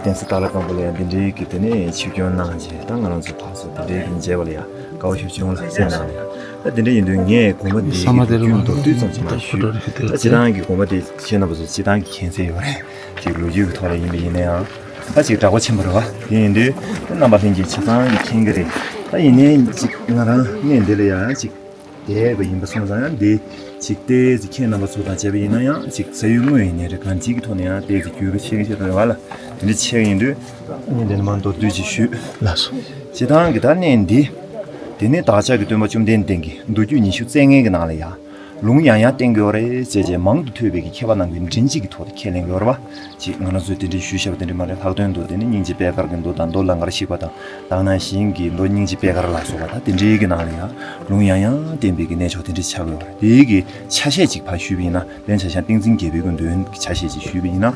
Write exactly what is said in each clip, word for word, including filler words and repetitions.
གདན་ས་ཏཱ་ལ་སྒམ་པོ་ལ་ཡང་འདི་འདྲའི་གི་དེ་ནས་ཆིབས་སྐྱོང་གནང་རྗེས། ད་ང་རང་ཚོ་ཕར་ཚུར་དེ་འདྲའི་གི་མཇལ་བ་ལ་ཡང་དགའ་པོ་ཞེ་པོ་བྱུང་ལ་སེམས་ནང་ལ་ཡང་། ད་དེ་འདྲ་ཡིན་དུས་ངས་དགོངས་པ་འདི་གི་ལོ་རྒྱུས་མདོར་བསྡུས་ཙམ་ཅིག་མར་ཞུས། ད་སྤྱིར་བཏང་གི་དགོངས་པ་དེ་ཁྱེད་རྣམ་པ་ཚོ་སྤྱིར་བཏང་གི་མཁྱེན་གསལ་ཡོད་རེད། ཅིག་ལོ་རྒྱུས་ཀྱི་ཐོག་ལ་ཡིན་པ་ཡིན་ན་ཡང་། ད་ཅིག་དྲག་པོ་ཆེན་པོ་རེད་བ། དེ་ཡིན་དུས་རྣམ་པ་ལྷན་རྒྱས་ཆ་ཚང་གིས་མཁྱེན་གྱི་རེད། ད་ཡིན་ནའི་ཅིག་ང་རང་གནས་འདི་ལ་ཡང་ཅིག་བསྡད་པ་ཡིན་པ་སོང་ཙང་ཡང་འདི་ཅིག་ཏོག་ཙམ་ཁྱེད་རྣམ་པ་ཚོ་དང་བཅས་པ་ཡིན་ན་ཡང་ཅིག་ས་ཡུལ་དངོས་ཡིན་ནའི་རེད། གང་ཅིའི་གི་ཐོག་ནས་ཡང་ཏོག་ཙམ་འགྱུར་བ་ཕྱིན་གྱི་ཕྱིན་ཐོག་རེད་བ་ལ། དེ་འདྲ་ཆགས་ཀྱི་ཡིན་དུས་ད་གནས་འདི་ནས་མར་མདོར་བསྡུས་ཅིག་ཞུས། ལགས་སོ། སྤྱིར་བཏང་གི་ད་གནས་འདི། དེ་ནི་བདག་ཅག་གི་སྟོན་པ་བཅོམ་ལྡན་འདས་ཀྱིས་མདོ་རྒྱུད་ཉི་ཤུ་རྩ་ལྔའི་གི་ནང་ལ་ཡང་། ལུང་ཡང་ཡང་བསྟན་དགོས་རེད་ཅེས་བྱས་མང་དུ་ཐོས་པའི་གི་མཁས་པ་རྣམས་ཀྱིས་མགྲིན་གཅིག་གི་ཐོག་ཏུ་ཁས་ལེན་དགོས་རེད་བ། ཅིག་ང་རང་ཚོས་དེ་འདྲའི་ཞུས་བཞག་པ་དེ་འདྲ་མ་རེད། ལྷག་དོན་དུ་དེ་ནི་སྙིང་རྗེ་པད་དཀར་གྱི་མདོ་དང་མདོ་ལང་ཀར་གཤེགས་པ་དང་། དེ་ནང་བཞིན་གྱི་མདོ་སྙིང་རྗེ་པད་དཀར་ལ་སོགས་པ་དང་དེ་འདྲའི་གི་ནང་ལ་ཡང་ལུང་ཡང་ཡང་བསྟན་པའི་གི་གནས་མཆོག་དེ་འདྲ་ཆགས་དགོས་པ་རེད། དེའི་གི་ཆ་ཤས་ཅིག་ཕར་ཞུས་པ་ཡིན་ན། དཔེར་ན་ཆ་བཞག་ན་ཏིང་འཛིན་རྒྱལ་པོའི་གི་མདོའི་ཆ་ཤས་ཅིག་ཞུས་པ་ཡིན་ན།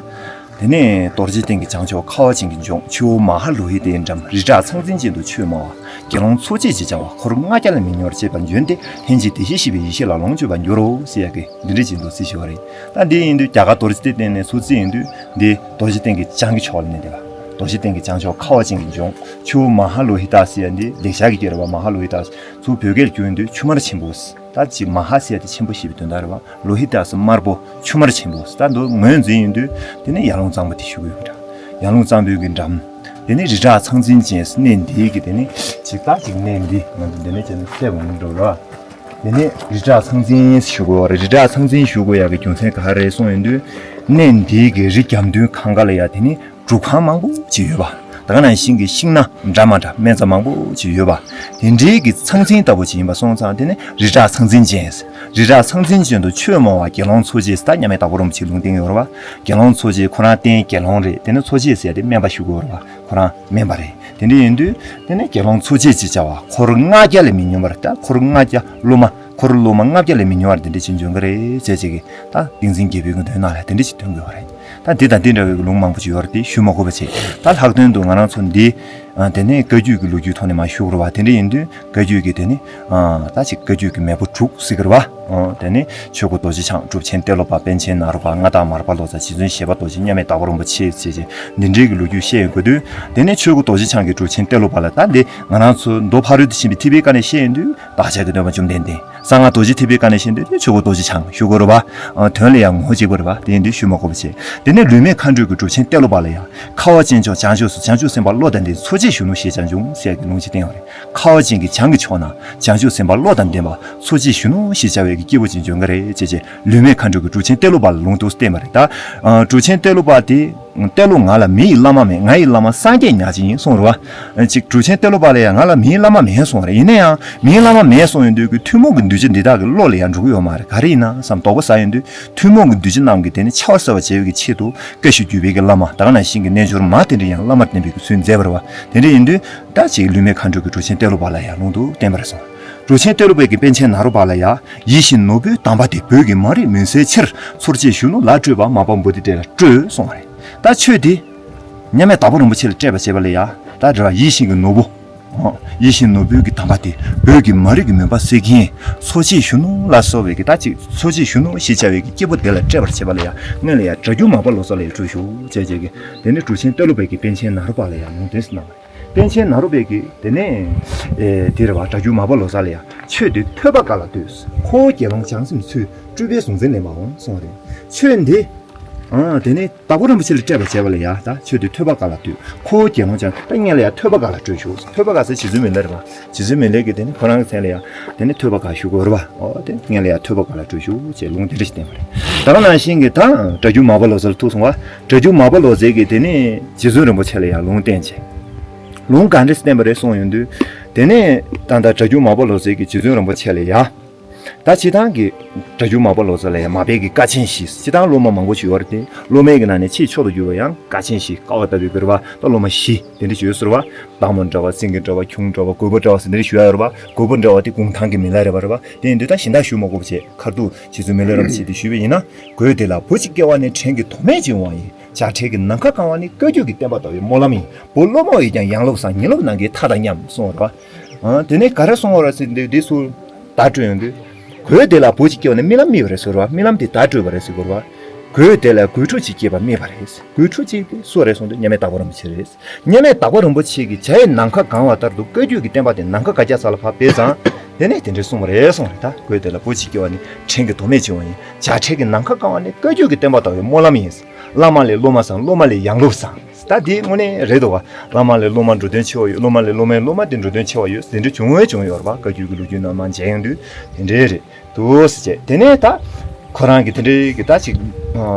དེ་ནས་རྡོ་རྗེ་གདན་གྱི་བྱང་ཕྱོགས་ཁ་བ་ཅན་གྱི་ལྗོངས། ཆུ་བོ་མ་ཧཱ་ལོ་ཧི་ཏའི་འགྲམ། རི་བྲག་ཚང་ཚིང་ཅན་དུ་ཆོས་སྨྲ་བ། དགེ་སློང་འཚོ་བྱེད་ཅེས་བྱ་བ། འཁོར་ལྔ་བརྒྱ་ལས་མི་ཉུང་བར་སྤྱད་པར་འབྱོན་ཏེ། ལྷན་ཅིག་བདེ་གཤེགས་ཤིས་པའི་ཡེ་ཤེས་ལ་ལོངས་སྤྱོད་པར་འགྱུར་རོ་ཟེར་ཡ་གི་འདི་འདྲ་ཅིག་འདུག་ཟེར་ཞུ་བ་རེད། ད་འདི་ཡིན་དུས་རྒྱ་གར་རྡོ་རྗེ་གདན་ནས་ཚུར་བརྩིས་ཡིན་དུས་འདི་རྡོ་རྗེ་གདན་གྱི་བྱང་གི་ཕྱོགས་ལ་གནས་བསྡད་པ། རྡོ་རྗེ་གདན་གྱི་བྱང་ཕྱོགས་ཁ་བ་ཅན་གྱི་ལྗོངས། ཆུ་བོ་མ་ཧཱ་ལོ་ཧི་ཏ་ཟེར་ཡ་འདི་ལེགས་སྦྱར་གྱི་སྐད་རེད་བ། མ་ཧཱ་ལོ་ཧི་ཏ། ཚུར་བོད་སྐད་བསྒྱུར་ཡིན་དུས་ཆུ་དམར་ཆེན་པོ། ད་ཅིག་མ་ཧཱ་ཟེར་ཡ་དེ་ཆེན་པོ་ཞེས་པའི་དོན་དག་རེད་བ། ལོ་ཧི་ཏ་ཟེར་དམར་པོ། ཆུ་དམར་ཆེན་པོ། ད་མདོ་ངོས་འཛིན་ཡིན་དུས་དེ་ནི་ཡར་ཀླུང་གཙང་པོ་དེ་ཞུ་གི་ཡོད་པ་འདྲ། ཡར་ཀླུང་གཙང་པོའི་གི་འགྲམ། དེ་ནི་རི་བྲག་ཚང་ཚིང་ཅན། གནས་འདིའི་གི་དེ་ནི་ཅིག་ད་ཅིག་གནས་འདི་ང་ཚོ་འདི་ནས་བྱས་ན་སླེབས་འོང་འགྲོ་ར། དེ་ནི་རི་བྲག་ཚང་ཚིང་ཞུ་དགོས་པ་རེད། རི་བྲག་ཚང་ཚིང་ཞུ་དགོས་ཡ་གི་རྒྱུ་མཚན་ག་རེ་གསུངས་ཡོང་དུས། གནས་འདིའི་གི་རི་རྒྱབ་མདུན་གང་ག་ལ་ཡ་དེ་ནི་སྒྲུབ་ཁང་མང་པོ་ཅིག་ཡོད་པ། ད་ག་ནང་བཞིན་གྱི་ཤིང་སྣ་འདྲ་མ་འདྲ་སྨན་རྩྭ་མང་པོ་ཅིག་ཡོད་པ། དེ་འདྲའི་གི་ཚང་ཚིང་ལྟ་བུ་ཅིག་ཡིན་པ་སོང་ཙང་དེ་ནི་རི་བྲག་ཚང་ཚིང་ཅན། རི་བྲག་ཚང་ཚིང་ཅན་དུ་ཆོས་སྨྲ་བ་དགེ་སློང་འཚོ་བྱེད། ད་མཉམ་མེད་དྭགས་པོ་རིན་པོ་ཆེས་ལུང་བསྟན་ཡོད་རེད་བ། དགེ་སློང་འཚོ་བྱེད་ཁོ་རང་བསྟེན་དགེ་སློང་རེད། དེ་ནི་འཚོ་བྱེད་ཟེར་ཡ་དེ་སྨན་པ་ཞུ་དགོས་རེད་བ། ཁོ་རང་སྨན་པ་རེད། དེ་འདྲ་ཡིན་དུས་དེ་ནི་དགེ་སློང་འཚོ་བྱེད་ཅེས་བྱ་བ། འཁོར་ལྔ་བརྒྱ་ལས་མི་ཉུང་བར། ད་འཁོར་ལྔ་བརྒྱ་སློབ་མ། འཁོར་སློབ་མ་ལྔ་བརྒྱ་ལས་མི་ཉུང་བར་དེ་འདྲ་ཅིག་འབྱོན་གི་རེད་ཟེར་ཅིག་གི། ད་ཏིང་འཛིན་རྒྱལ་པོའི་གི་མདོའི་ནང་ལ་དེ་འདྲ་ཅིག་ཐོན་གི་ཡོད་རེད། ད་འདི་དང་འདི་འདྲ་བའི་ལུང་མང་པོ་ཅིག་ཡོད་རེད། དེ་ཞུ་མ་དགོས་པ་བྱས། ད་ལྷག་དོན་དུ་ང་རང་ཚོ་འདི། ཨ། དེ་ནས་བཀའ་བརྒྱུད་ཀྱི་ལོ་རྒྱུས་ཐོག་ནས་མར་ཞུ་དགོས་རེད་བ། དེ་འདྲ་ཡིན་དུས་བཀའ་བརྒྱུད་ཀྱི་དེ་ནི། ཨ། ད་ཅིག་བཀའ་བརྒྱུད་ཀྱི་མེས་པོ་དྲུག་ཟེར་གི་རེད་བ། ཨ། དེ་ནི་ཆོས་སྐུ་རྡོ་རྗེ་འཆང་། གྲུབ་ཆེན་ཏེ་ལོ་པ། པཎ་ཆེན་ནཱ་རོ་པ། མངའ་བདག་མར་པ་ལོ་ཙཱ། རྗེ་བཙུན་བཞད་པ་རྡོ་རྗེ། མཉམ་མེད་དྭགས་པོ་རིན་པོ་ཆེ་ཟེར་བྱས་འདི་འདྲའི་གི་ལོ་རྒྱུས་བཤད་ཡོང་དགོས་དུས། དེ་ནི་ཆོས་སྐུ་རྡོ་རྗེ་འཆང་གིས་གྲུབ་ཆེན་ཏེ་ལོ་པ་ལ། ད་འདི་ང་རང་ཚོ་མདོ་ཕ་རོལ་ཏུ་ཕྱིན་པའི་ཐེག་པའི་བཀའ་ནས་བཤད་ཡོང་དུས། བདག་ཅག་གི་སྟོན་པ་བཅོམ་ལྡན་འདས། གསང་སྔགས་རྡོ་རྗེ་ཐེག་པའི་བཀའ་ནས་བཤད་དུས་ཆོས་སྐུ་རྡོ་རྗེ་འཆང་ཞུ་དགོས་རེད་བ། ཨ། དོན་ལ་ཡང་ངོ་བོ་གཅིག་པ་རེད་བ། དེ་ཡིན་དུས་ཞུ་མ་དགོས་པ་བྱས། དེ་ནས་ལུས་མེད་མཁའ་འགྲོའི་གི་གྲུབ་ཆེན་ཏེ་ལོ་པ་ལ་ཡང་། ཁ་བ་ཅན་ཕྱོགས་བྱང་ཕྱོགས་སུ། བྱང་ཆུབ་སེམས་དཔའ་བློ་དང་ལྡན། འཚོ་བྱེད་གཞོན་ནུ་ཞེས་ཀྱང་འབྱུང་ཟེར་ཡ་གི་ལུང་ཅིག་བསྟན་ཡོད་རེད། ཁ་བ་ཅན་གྱི་བྱང་གི་ཕྱོགས་ན་བྱང་ཆུབ་སེམས་དཔའ་བློ་དང་ལྡན་པ། འཚོ་བྱེད་གཞོན་ནུ་ཞེས་བྱ་བའི་གི་སྐྱེས་བུ་ཅིག་འབྱོན་གྱི་རེད་ཅེས་བྱས། ལུས་མེད་མཁའ་འགྲོའི་གི་གྲུབ་ཆེན་ཏེ་ལོ་པ་ལ་ལུང་དུ་བསྟན་པ་རེད། ད། ཨ། གྲུབ་ཆེན་ཏེ་ལོ་པ་དེ། ཏེ་ལོ། ང་ལ་མི་ཡི་བླ་མ་མེད། ང་ཡི་བླ་མ་སངས་རྒྱས་ཉག་གཅིག་ཡིན་གསུངས་རེད་བ། ཅིག་གྲུབ་ཆེན་ཏེ་ལོ་པ་ལ་ཡང་ང་ལ་མི་ཡི་བླ་མ་མེད་གསུངས་རེད། ཡིན་ན་ཡང་མི་ཡི་བླ་མ་མེད་གསུངས་ཡོང་དུས་ཀྱི་ཐུན་མོང་གི་གདུལ་བྱ་འདི་དག་གི་བློ་ལ་ཡང་འགྲོ་གི་ཡོད་མ་རེད། ག་རེ་ཡིན་ན་བསམ་དོགས་པ་ཟ་ཡོང་དུས། ཐུན་མོང་གི་གདུལ་བྱ་རྣམས་ཀྱི་དེ་ནི་འཆལ་བར་བྱ་བ་བྱེད་པའི་གི་ཆེད་དུ་བཀའ་བཞིན་བརྒྱུད་པའི་གི་བླ་མ། ད་ག་ནང་བཞིན་གྱི་རྣལ་འབྱོར་མ་དེ་འདྲ་ཡང་བླ་མར་བསྟེན་པའི་གི་ཚུལ་མཛད་པ་རེད་བ། དེ་འདྲ་ཡིན་དུས་ད་ཅིག་ལུས་མེད་མཁའ་འགྲོ་གི་གྲུབ་ཆེན་ཏེ་ལོ་པ་ལ་ཡང་ལུང་དུ་བསྟན་པ་རེད་གསུངས། གྲུབ་ཆེན་ཏེ་ལོ་པའི་གི་པཎ་ཆེན་ནཱ་རོ་པ་ལ་ཡང་། ཡིད་བཞིན་ནོར་བུའི་དམ་པ་དེ། བོད་ཀྱི་མ་རིག་མུན་སེལ་ཕྱིར། འཚོ་བྱེད་གཞོན་ནུ་ལ་སྤྲོད་པ། མར་པ་བོ་དྷི་སྒྲ་ལ་སྤྲོད་གསུངས་པ་རེད། ད་ཆོས་འདི་མཉམ་མེད་དྭགས་པོ་རིན་པོ་ཆེ་ལ་སྤྲད་པ་བྱས་པ་ལ་ཡང་། ད་རེད་བ། ཡིད་བཞིན་གྱི་ནོར་བུ། ཨོ། ཡིད་བཞིན་ནོར་བུའི་གི་དམ་པ་དེ། བོད་ཀྱི་མ་རིག་གི་མུན་པ་སེལ་མཁན། འཚོ་བྱེད་གཞོན་ནུ་ལ་སོགས་པའི་གི། ད་ཅིག་འཚོ་བྱེད་གཞོན་ནུ་ཞེས་བྱ་བའི་གི་སྐྱེས་བུ་དེ་ལ་སྤྲད་པར་བྱས་པ་ལ་ཡང་། སྔོན་ལ་ཡང་སྒྲ་སྒྱུར་མར་པ་ལོ་ཙཱ་ལ་ཡང་སྤྲོད་ཤོག་ཅེས་བྱས་ཀྱི། དེ་ནས་གྲུབ་ཆེན་ཏེ་ལོ་པའི་གི་པཎ་ཆེན་ནཱ་རོ་པ་ལ་ཡང་ལུང་དེ་གནང་བ་རེད། པཎ་ཆེན་ནཱ་རོ་པས་ཀྱིས་དེ་ནས། ཨེ། དེ་རེད་བ། སྒྲ་སྒྱུར་མར་པ་ལོ་ཙཱ་ལ་ཡང་། ཆོས་འདི་ཐོས་པ་དགའ་ལ་ལྟོས། ཁོ་བོ་དགེ་སློང་བྱང་སེམས་ཚུལ། སྤྲུལ་པའི་གཟུང་འཛིན་ལེན་པའང་གསུངས་པ་རེད། ཆོས་འདི། ཨ། དེ་ནས་དྭགས་པོ་རིན་པོ་ཆེ་ལ་སྤྲད་པ་བྱས་པ་ལ་ཡང་། ད་ཆོས་འདི་ཐོས་པ་དགའ་ལ་ལྟོས། ཁོ་བོ་དགེ་སློང་བྱང་། ད་སྔོན་ལ་ཡང་ཐོས་པ་དགའ་ལ་སྤྲོད་ཤོག་ཐོས་པ་དགའ་ཟེར་རྗེ་བཙུན་མི་ལ་རེད་བ། རྗེ་བཙུན་མི་ལས་ཀྱིས་དེ་ནས་ཁོ་རང་གི་མཚན་ལ་ཡང་། དེ་ནས་ཐོས་པ་དགའ་ཞུ་དགོས་རེད་བ། ཨོ། དེ་སྔོན་ལ་ཡང་ཐོས་པ་དགའ་ལ་སྤྲོད་ཤོག་ཅེས་ལུང་དེ་འདྲ་ཞིག་བསྟན་པ་རེད། ད་ག་ནང་བཞིན་གྱི་ད་སྒྲ་སྒྱུར་མར་པ་ལོ་ཙཱ་ལ་ཐུག་སོང་བ། སྒྲ་སྒྱུར་མར་པ་ལོ་ཙཱ་གིས་དེ་ནས་རྗེ་བཙུན་རིན་པོ་ཆེ་ལ་ཡང་ལུང་བསྟན་བྱས། ལུང་ག་འདྲས་བསྟན་པ་རེད་གསུངས་ཡོང་དུས། དེ་ནས་ད་ལྟ་སྒྲ་སྒྱུར་མར་པ་ལོ་ཙཱ་གིས་རྗེ་བཙུན་རིན་པོ་ཆེ་ལ་ཡང་། ད་སྤྱིར་བཏང་གི་སྒྲ་སྒྱུར་མར་པ་ལོ་ཙཱ་ལ་ཡང་མ་པའི་གི་ཀ་ཆེན་བཞི། སྤྱིར་བཏང་སློབ་མ་མང་པོ་ཞིག་ཡོད་རེད་དེ། སློབ་མའི་གི་ནང་ནས་ཆེས་མཆོག་ཏུ་གྱུར་པ་ཡང་ཀ་ཆེན་བཞི། ཀ་བ་ལྟ་བུའི་གི་རེད་བ། ད་སློབ་མ་བཞི་དེ་འདྲ་ཞིག་ཡོད་ཟེར་བ། སྟག་མོ་འདྲ་བ། སེང་གེ་འདྲ་བ། ཁྱུང་འདྲ་བ། རྒོད་པོ་འདྲ་བ་ཟེར་འདི་འདྲ་ཞུ་ཡ་ཡོད་རེད་བ། རྒོད་པོ་འདྲ་བ་དེ་གུང་ཐང་གི་མི་ལ་རེད་བ། རེད་བ། དེ་ཡིན་དུས་ད་གཞན་དག་ཞུ་མ་དགོས་པ་བྱས། ཁར་ཐུག་རྗེ་བཙུན་མི་ལ་རིན་པོ་ཆེ་དེ་ཞུས་པ་ཡིན་ན། རྒོད་དེ་ལ་བུ་གཅིག་སྐྱེ་བ་ནི། བྲན་གྱི་དོ་མེད་ཅིག་འོང་བ་ཡིན། བྱ་བྲལ་གྱི་ནམ་མཁའ་གང་བ་ནི། བཀའ་བརྒྱུད་ཀྱི་བསྟན་པ་དར་བའི་སྨོན་ལམ་ཡིན། བུ་སློབ་མ་ཡིས་ཀྱང་ཡང་སློབ་བཟང་། ཉིན་སློབ་ནམ་མཁའི་མཐའ་དང་མཉམ་གསུངས་པ་རེད་བ། ཨ། དེ་ནས་ག་རེ་གསུངས་པ་རེད་ཟེར་དུས་འདི་ཚུར་བརྡ་སྤྲོད་ཡོང་དུས། རྒོད་དེ་ལ་བུ་གཅིག་སྐྱེ་བ་ནི་རྨི་ལམ་རྨིས་པ་རེད་ཟེར་བ། རྨི་ལམ་དེ་བརྡ་སྤྲོད་པ་རེད་ཟེར་དགོས་རེད་བ། གོས་དེ་ལ་གོས་ཕྲུག་ཅིག་སྐྱེས་པ་རྨིས་པ་རེད། གོས་ཕྲུག་ཅིག་དེ་སུ་རེད་གསུངས་དུས་མཉམ་མེད་དྭགས་པོ་རིན་པོ་ཆེ་རེད། མཉམ་མེད་དྭགས་པོ་རིན་པོ་ཆེ་གིས་བྱ་ཡི་ནམ་མཁའ་གང་བ་ལྟར་དུ་བཀའ་བརྒྱུད་ཀྱི་བསྟན་པ་དེ་ནམ་མཁའ་ག་རྒྱ་ས་ལ་ཕར་སྦས་ཙང་། དེ་ནས་དེ་འདྲའི་གསུངས་པ་རེད་གསུངས་རེད། ད་གོས་དེ་ལ་བུ་གཅིག་སྐྱེ་བ་ནི་ཕྲན་གྱི་དོ་མེད་ཅིག་བ་ཡིན། བྱ་ཕྲན་གྱི་ནམ་མཁའ་གང་བ་ནི་བཀའ་བརྒྱུད་ཀྱི་བསྟན་པ་དར་བའི་སྨོན་ལམ་ཡིན། བླ་མ་ལས་སློབ་མ་བཟང་། སློབ་མ་ལས་ཡང་སློབ་བཟང་། ད་དེ་དངོས་གནས་རེད་འདུག་བ། བླ་མ་ལས་སློབ་མ་འགྲོ་དོན་ཆེ་བ་ཡོད། སློབ་མ་ལས་སློབ་མའི་སློབ་མ་དེ་འགྲོ་དོན་ཆེ་བ་ཡོད། དེ་འདྲ་བྱུང་བས་བྱུང་ཡོད་རེད་པ། བཀའ་བརྒྱུད་ཀྱི་ལོ་རྒྱུས་རྣམས་མང་མཇལ་ཡོང་དུས་དེ་འདྲའི་རེད་འདུག་ཟེར་བྱས། དེ་ནས་ད་ཁོ་རང་གིས་དེ་འདྲའི་གི་ད་ཅིག་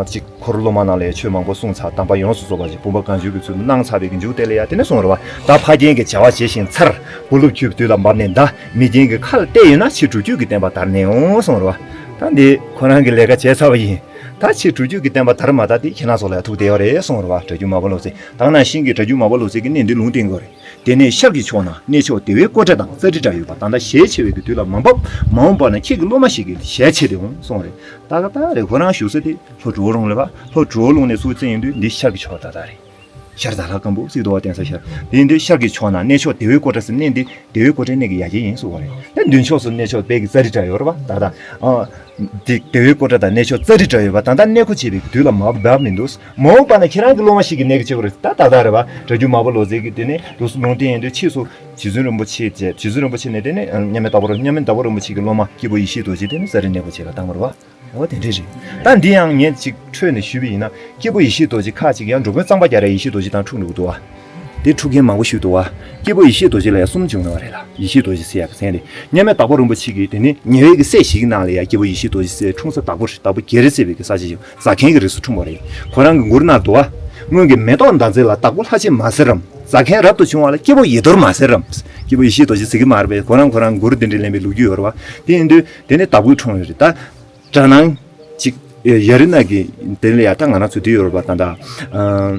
ཅིག་འཁོར་སློབ་མ་རྣམས་ལ་ཡང་ཆོས་མང་པོ་གསུངས་ཚར། དམ་པ་ཡོངས་སུ་རྫོགས་པ་ཞིག་བུམ་པ་གང་བྱོའི་གི་ཚུལ་དུ་གནང་ཚར་བའི་གི་མཇུག་དེ་ལ་ཡང་དེ་ནས་གསུངས་རེད་པ། ད་ཕ་རྒན་གྱི་བྱ་བ་བྱས་ཤིང་ཚར། བུ་སློབ་ཁྱོད་དུས་ལ་བབ་ནས་གདའ། མི་རྒན་གྱི་ཁ་ལ་གཏད་ཡོད་ན་ཕྱིར་སྒྲུབ་བརྒྱུད་ཀྱི་བསྟན་པ་དར་ནས་འོང་གསུངས་རེད་པ། ད་འདི་ཁོ་རང་གི་ལས་ཀ་བྱས་ཚར་བ་ཡིན། ད་ཕྱིར་སྒྲུབ་བརྒྱུད་ཀྱི་བསྟན་པ་དར་མ་དར་དེ་ཁྱེད་རང་ཚོ་ལ་ཡང་ཐུག་བསྡད་ཡོད་རེད་གསུངས་རེད་པ། གྲྭ་རྒྱུན་མ་པ་ལོ་ཙཱ། ད་ག་ནང་བཞིན་གྱི་གྲྭ་རྒྱུན་མ་པ་ལོ་ཙཱ་གིས་ནི་འདི་ལུང་བསྟན་དགོས་རེད། དེ་ནས་ཤར་གྱི་ཕྱོགས་ན་གནས་མཆོག་བདེ་བའི་ཀོ་ཊ་དང་ཙཱ་རི་ཊ་ཡོད་པ། ད་ལྟ་ཞལ་ཕྱེ་བའི་གི་དུས་ལ་མ་བབ། མ་འོངས་པ་ན་ཁྱེད་ཀྱི་སློབ་མ་ཞིག་གི་ཞལ་ཕྱེ་སྟེ་འོང་གསུངས་རེད། ད་ག་ད་རེད། ཁོ་རང་བཞུགས་ས་དེ་ལྷོ་གྲོ་བོ་ལུང་རེད་པ། ལྷོ་གྲོ་བོ་ལུང་ནས་ཚུར་བཙལ་ཡོང་དུས་འདི་ཤར་གྱི་ཕྱོགས་ད་ལྟ་རེད། ཤར་ཛ་ལྷ་སྐམ་པོ་སྲིད་དོ་བ་བསྟན་ས་ཤར། དེ་ཡིན་དུས་ཤར་གྱི་ཕྱོགས་ན་གནས་མཆོག་བདེ་བའི་ཀོ་ཊ་ཟེར་གནས་འདི་བདེ་བའི་ཀོ་ཊ་གནས་ཀྱི་ཡ་གྱལ་ཡིན་གསུངས་པ་རེད། དེ་མདུན་ཕྱོགས་སུ་གནས་མཆོག་དཔལ་གྱི་ཙཱ་རི་ཊ་ཡོད་རེད་པ། ད་ལྟ་ཨ་འདི་བདེ་བའི་ཀོ་ཊ་དང་གནས་མཆོག་ཙཱ་རི་ཊ་ཡོད་པ། ད་ལྟ་གནས་སྒོ་ཕྱེ་བའི་དུས་ལ་མ་བབས་མི་འདུག་མ་འོངས་པ་ན་ཁྱེད་རང་གི་སློབ་མ་ཞིག་གི་གནས་ཀྱི་ཕྱེ་བ་རེད། ད་ད་ལྟ་རེད་པ། གྲྭ་རྒྱུན་མ་པ་ལོ་ཙཱ་གིས་དེ་ནས་ལུང་ལུང་བསྟན་ཡིན་དུས་ཕྱིས་སུ་རྗེ་བཙུན་རིན་པོ་ཆེ་བྱས། རྗེ་བཙུན་རིན་པོ་ཆེ་ནས་དེ་ནས་མཉམ་མེད་དྭགས་པོ་རིན། མཉམ་མེད་དྭགས་པོ་རིན་པོ་ཆེ་གི་སློབ་མ་སྐྱེས་བུ་ཡེ་ཤེས་རྡོ་རྗེ་དེ་ནས་ཙཱ་རི་གནས་སྒོ་ཕྱེ་ལ་བཏང་བ་རེད་པ། འོ་དེ་འདྲ་རེད། ད་འདི་ཡང་ངས་ཅིག་འཕྲོས་ནས་ཞུས་པ་ཡིན་ན། སྐྱེས་བུ་ཡེ་ཤེས་རྡོ་རྗེ་ཁ་ཅིག་ཡང་འགྲོ་མགོན་གཙང་པ་རྒྱ་རས་ཡེ་ཤེས་རྡོ་རྗེ་དང་འཁྲུག་འགྲོ་གི་འདུག་བ། དེ་འཁྲུག་མཁན་མང་པོ་ཞིག་འདུག་བ། སྐྱེས་བུ་ཡེ་ཤེས་རྡོ་རྗེ་ལ་ཡང་གསུམ་བྱུང་ནི་བ་རེད་ལ། ཡེ་ཤེས་རྡོ་རྗེ་ཟེར་ཡག་གི་མཚན་དེ་མཉམ་མེད་དྭགས་པོ་རིན་པོ་ཆེ་གིས་དེ་ནི་ཉེ་བའི་གི་སྲས་ཞིག་གི་ནང་ལ་ཡང་སྐྱེས་བུ་ཡེ་ཤེས་རྡོ་རྗེ་ཟེར་འཁྲུངས་ས། དྭགས་པོ་རེད། དྭགས་པོ་རྒྱ་རས་ཟེར་བའི་གི་ས་ཆ་ཞིག་རྫ་མཁན་གྱི་རིགས་སུ་འཁྲུངས་པ་རེད། ཁོ་རང་གི་མགུར་ནང་འདུག་བ། སྔོན་གྱི་མེ་ཏོག་ཟླ་མཛེས་ལ། དྭགས་པོ་ལྷ་ཆེན་མ་ཟེར་རམ། རྫ་མཁན་རབ་ཏུ་བྱུང་བ་ལ། སྐྱེས་བུ་ཡེ་རྡོར་མ་ཟེར་རམ། སྐྱེས་བུ་ཡེ་ཤེས་རྡོ་རྗེ་ཟེར་གི་མ་རེད་པས། ཁོ་རང་ཁོ་རང་མགུར་དེ་འདྲ་ལེན་པའི་ལོ་རྒྱུས་ཡོད་རེད་བ། དེ་ཡིན་དུས་དེ་ནི་དྭགས་པོའི་འཁྲུངས་ཡོད་རེད། ད་སྒྲ་ནང་ཅིག་ཡ་རི་ནག་གི་དེ་ལ་ཡ་ད་ང་རང་ཚོ་དེ་ཡོད་རེད་པ། ད་ད་ཨ་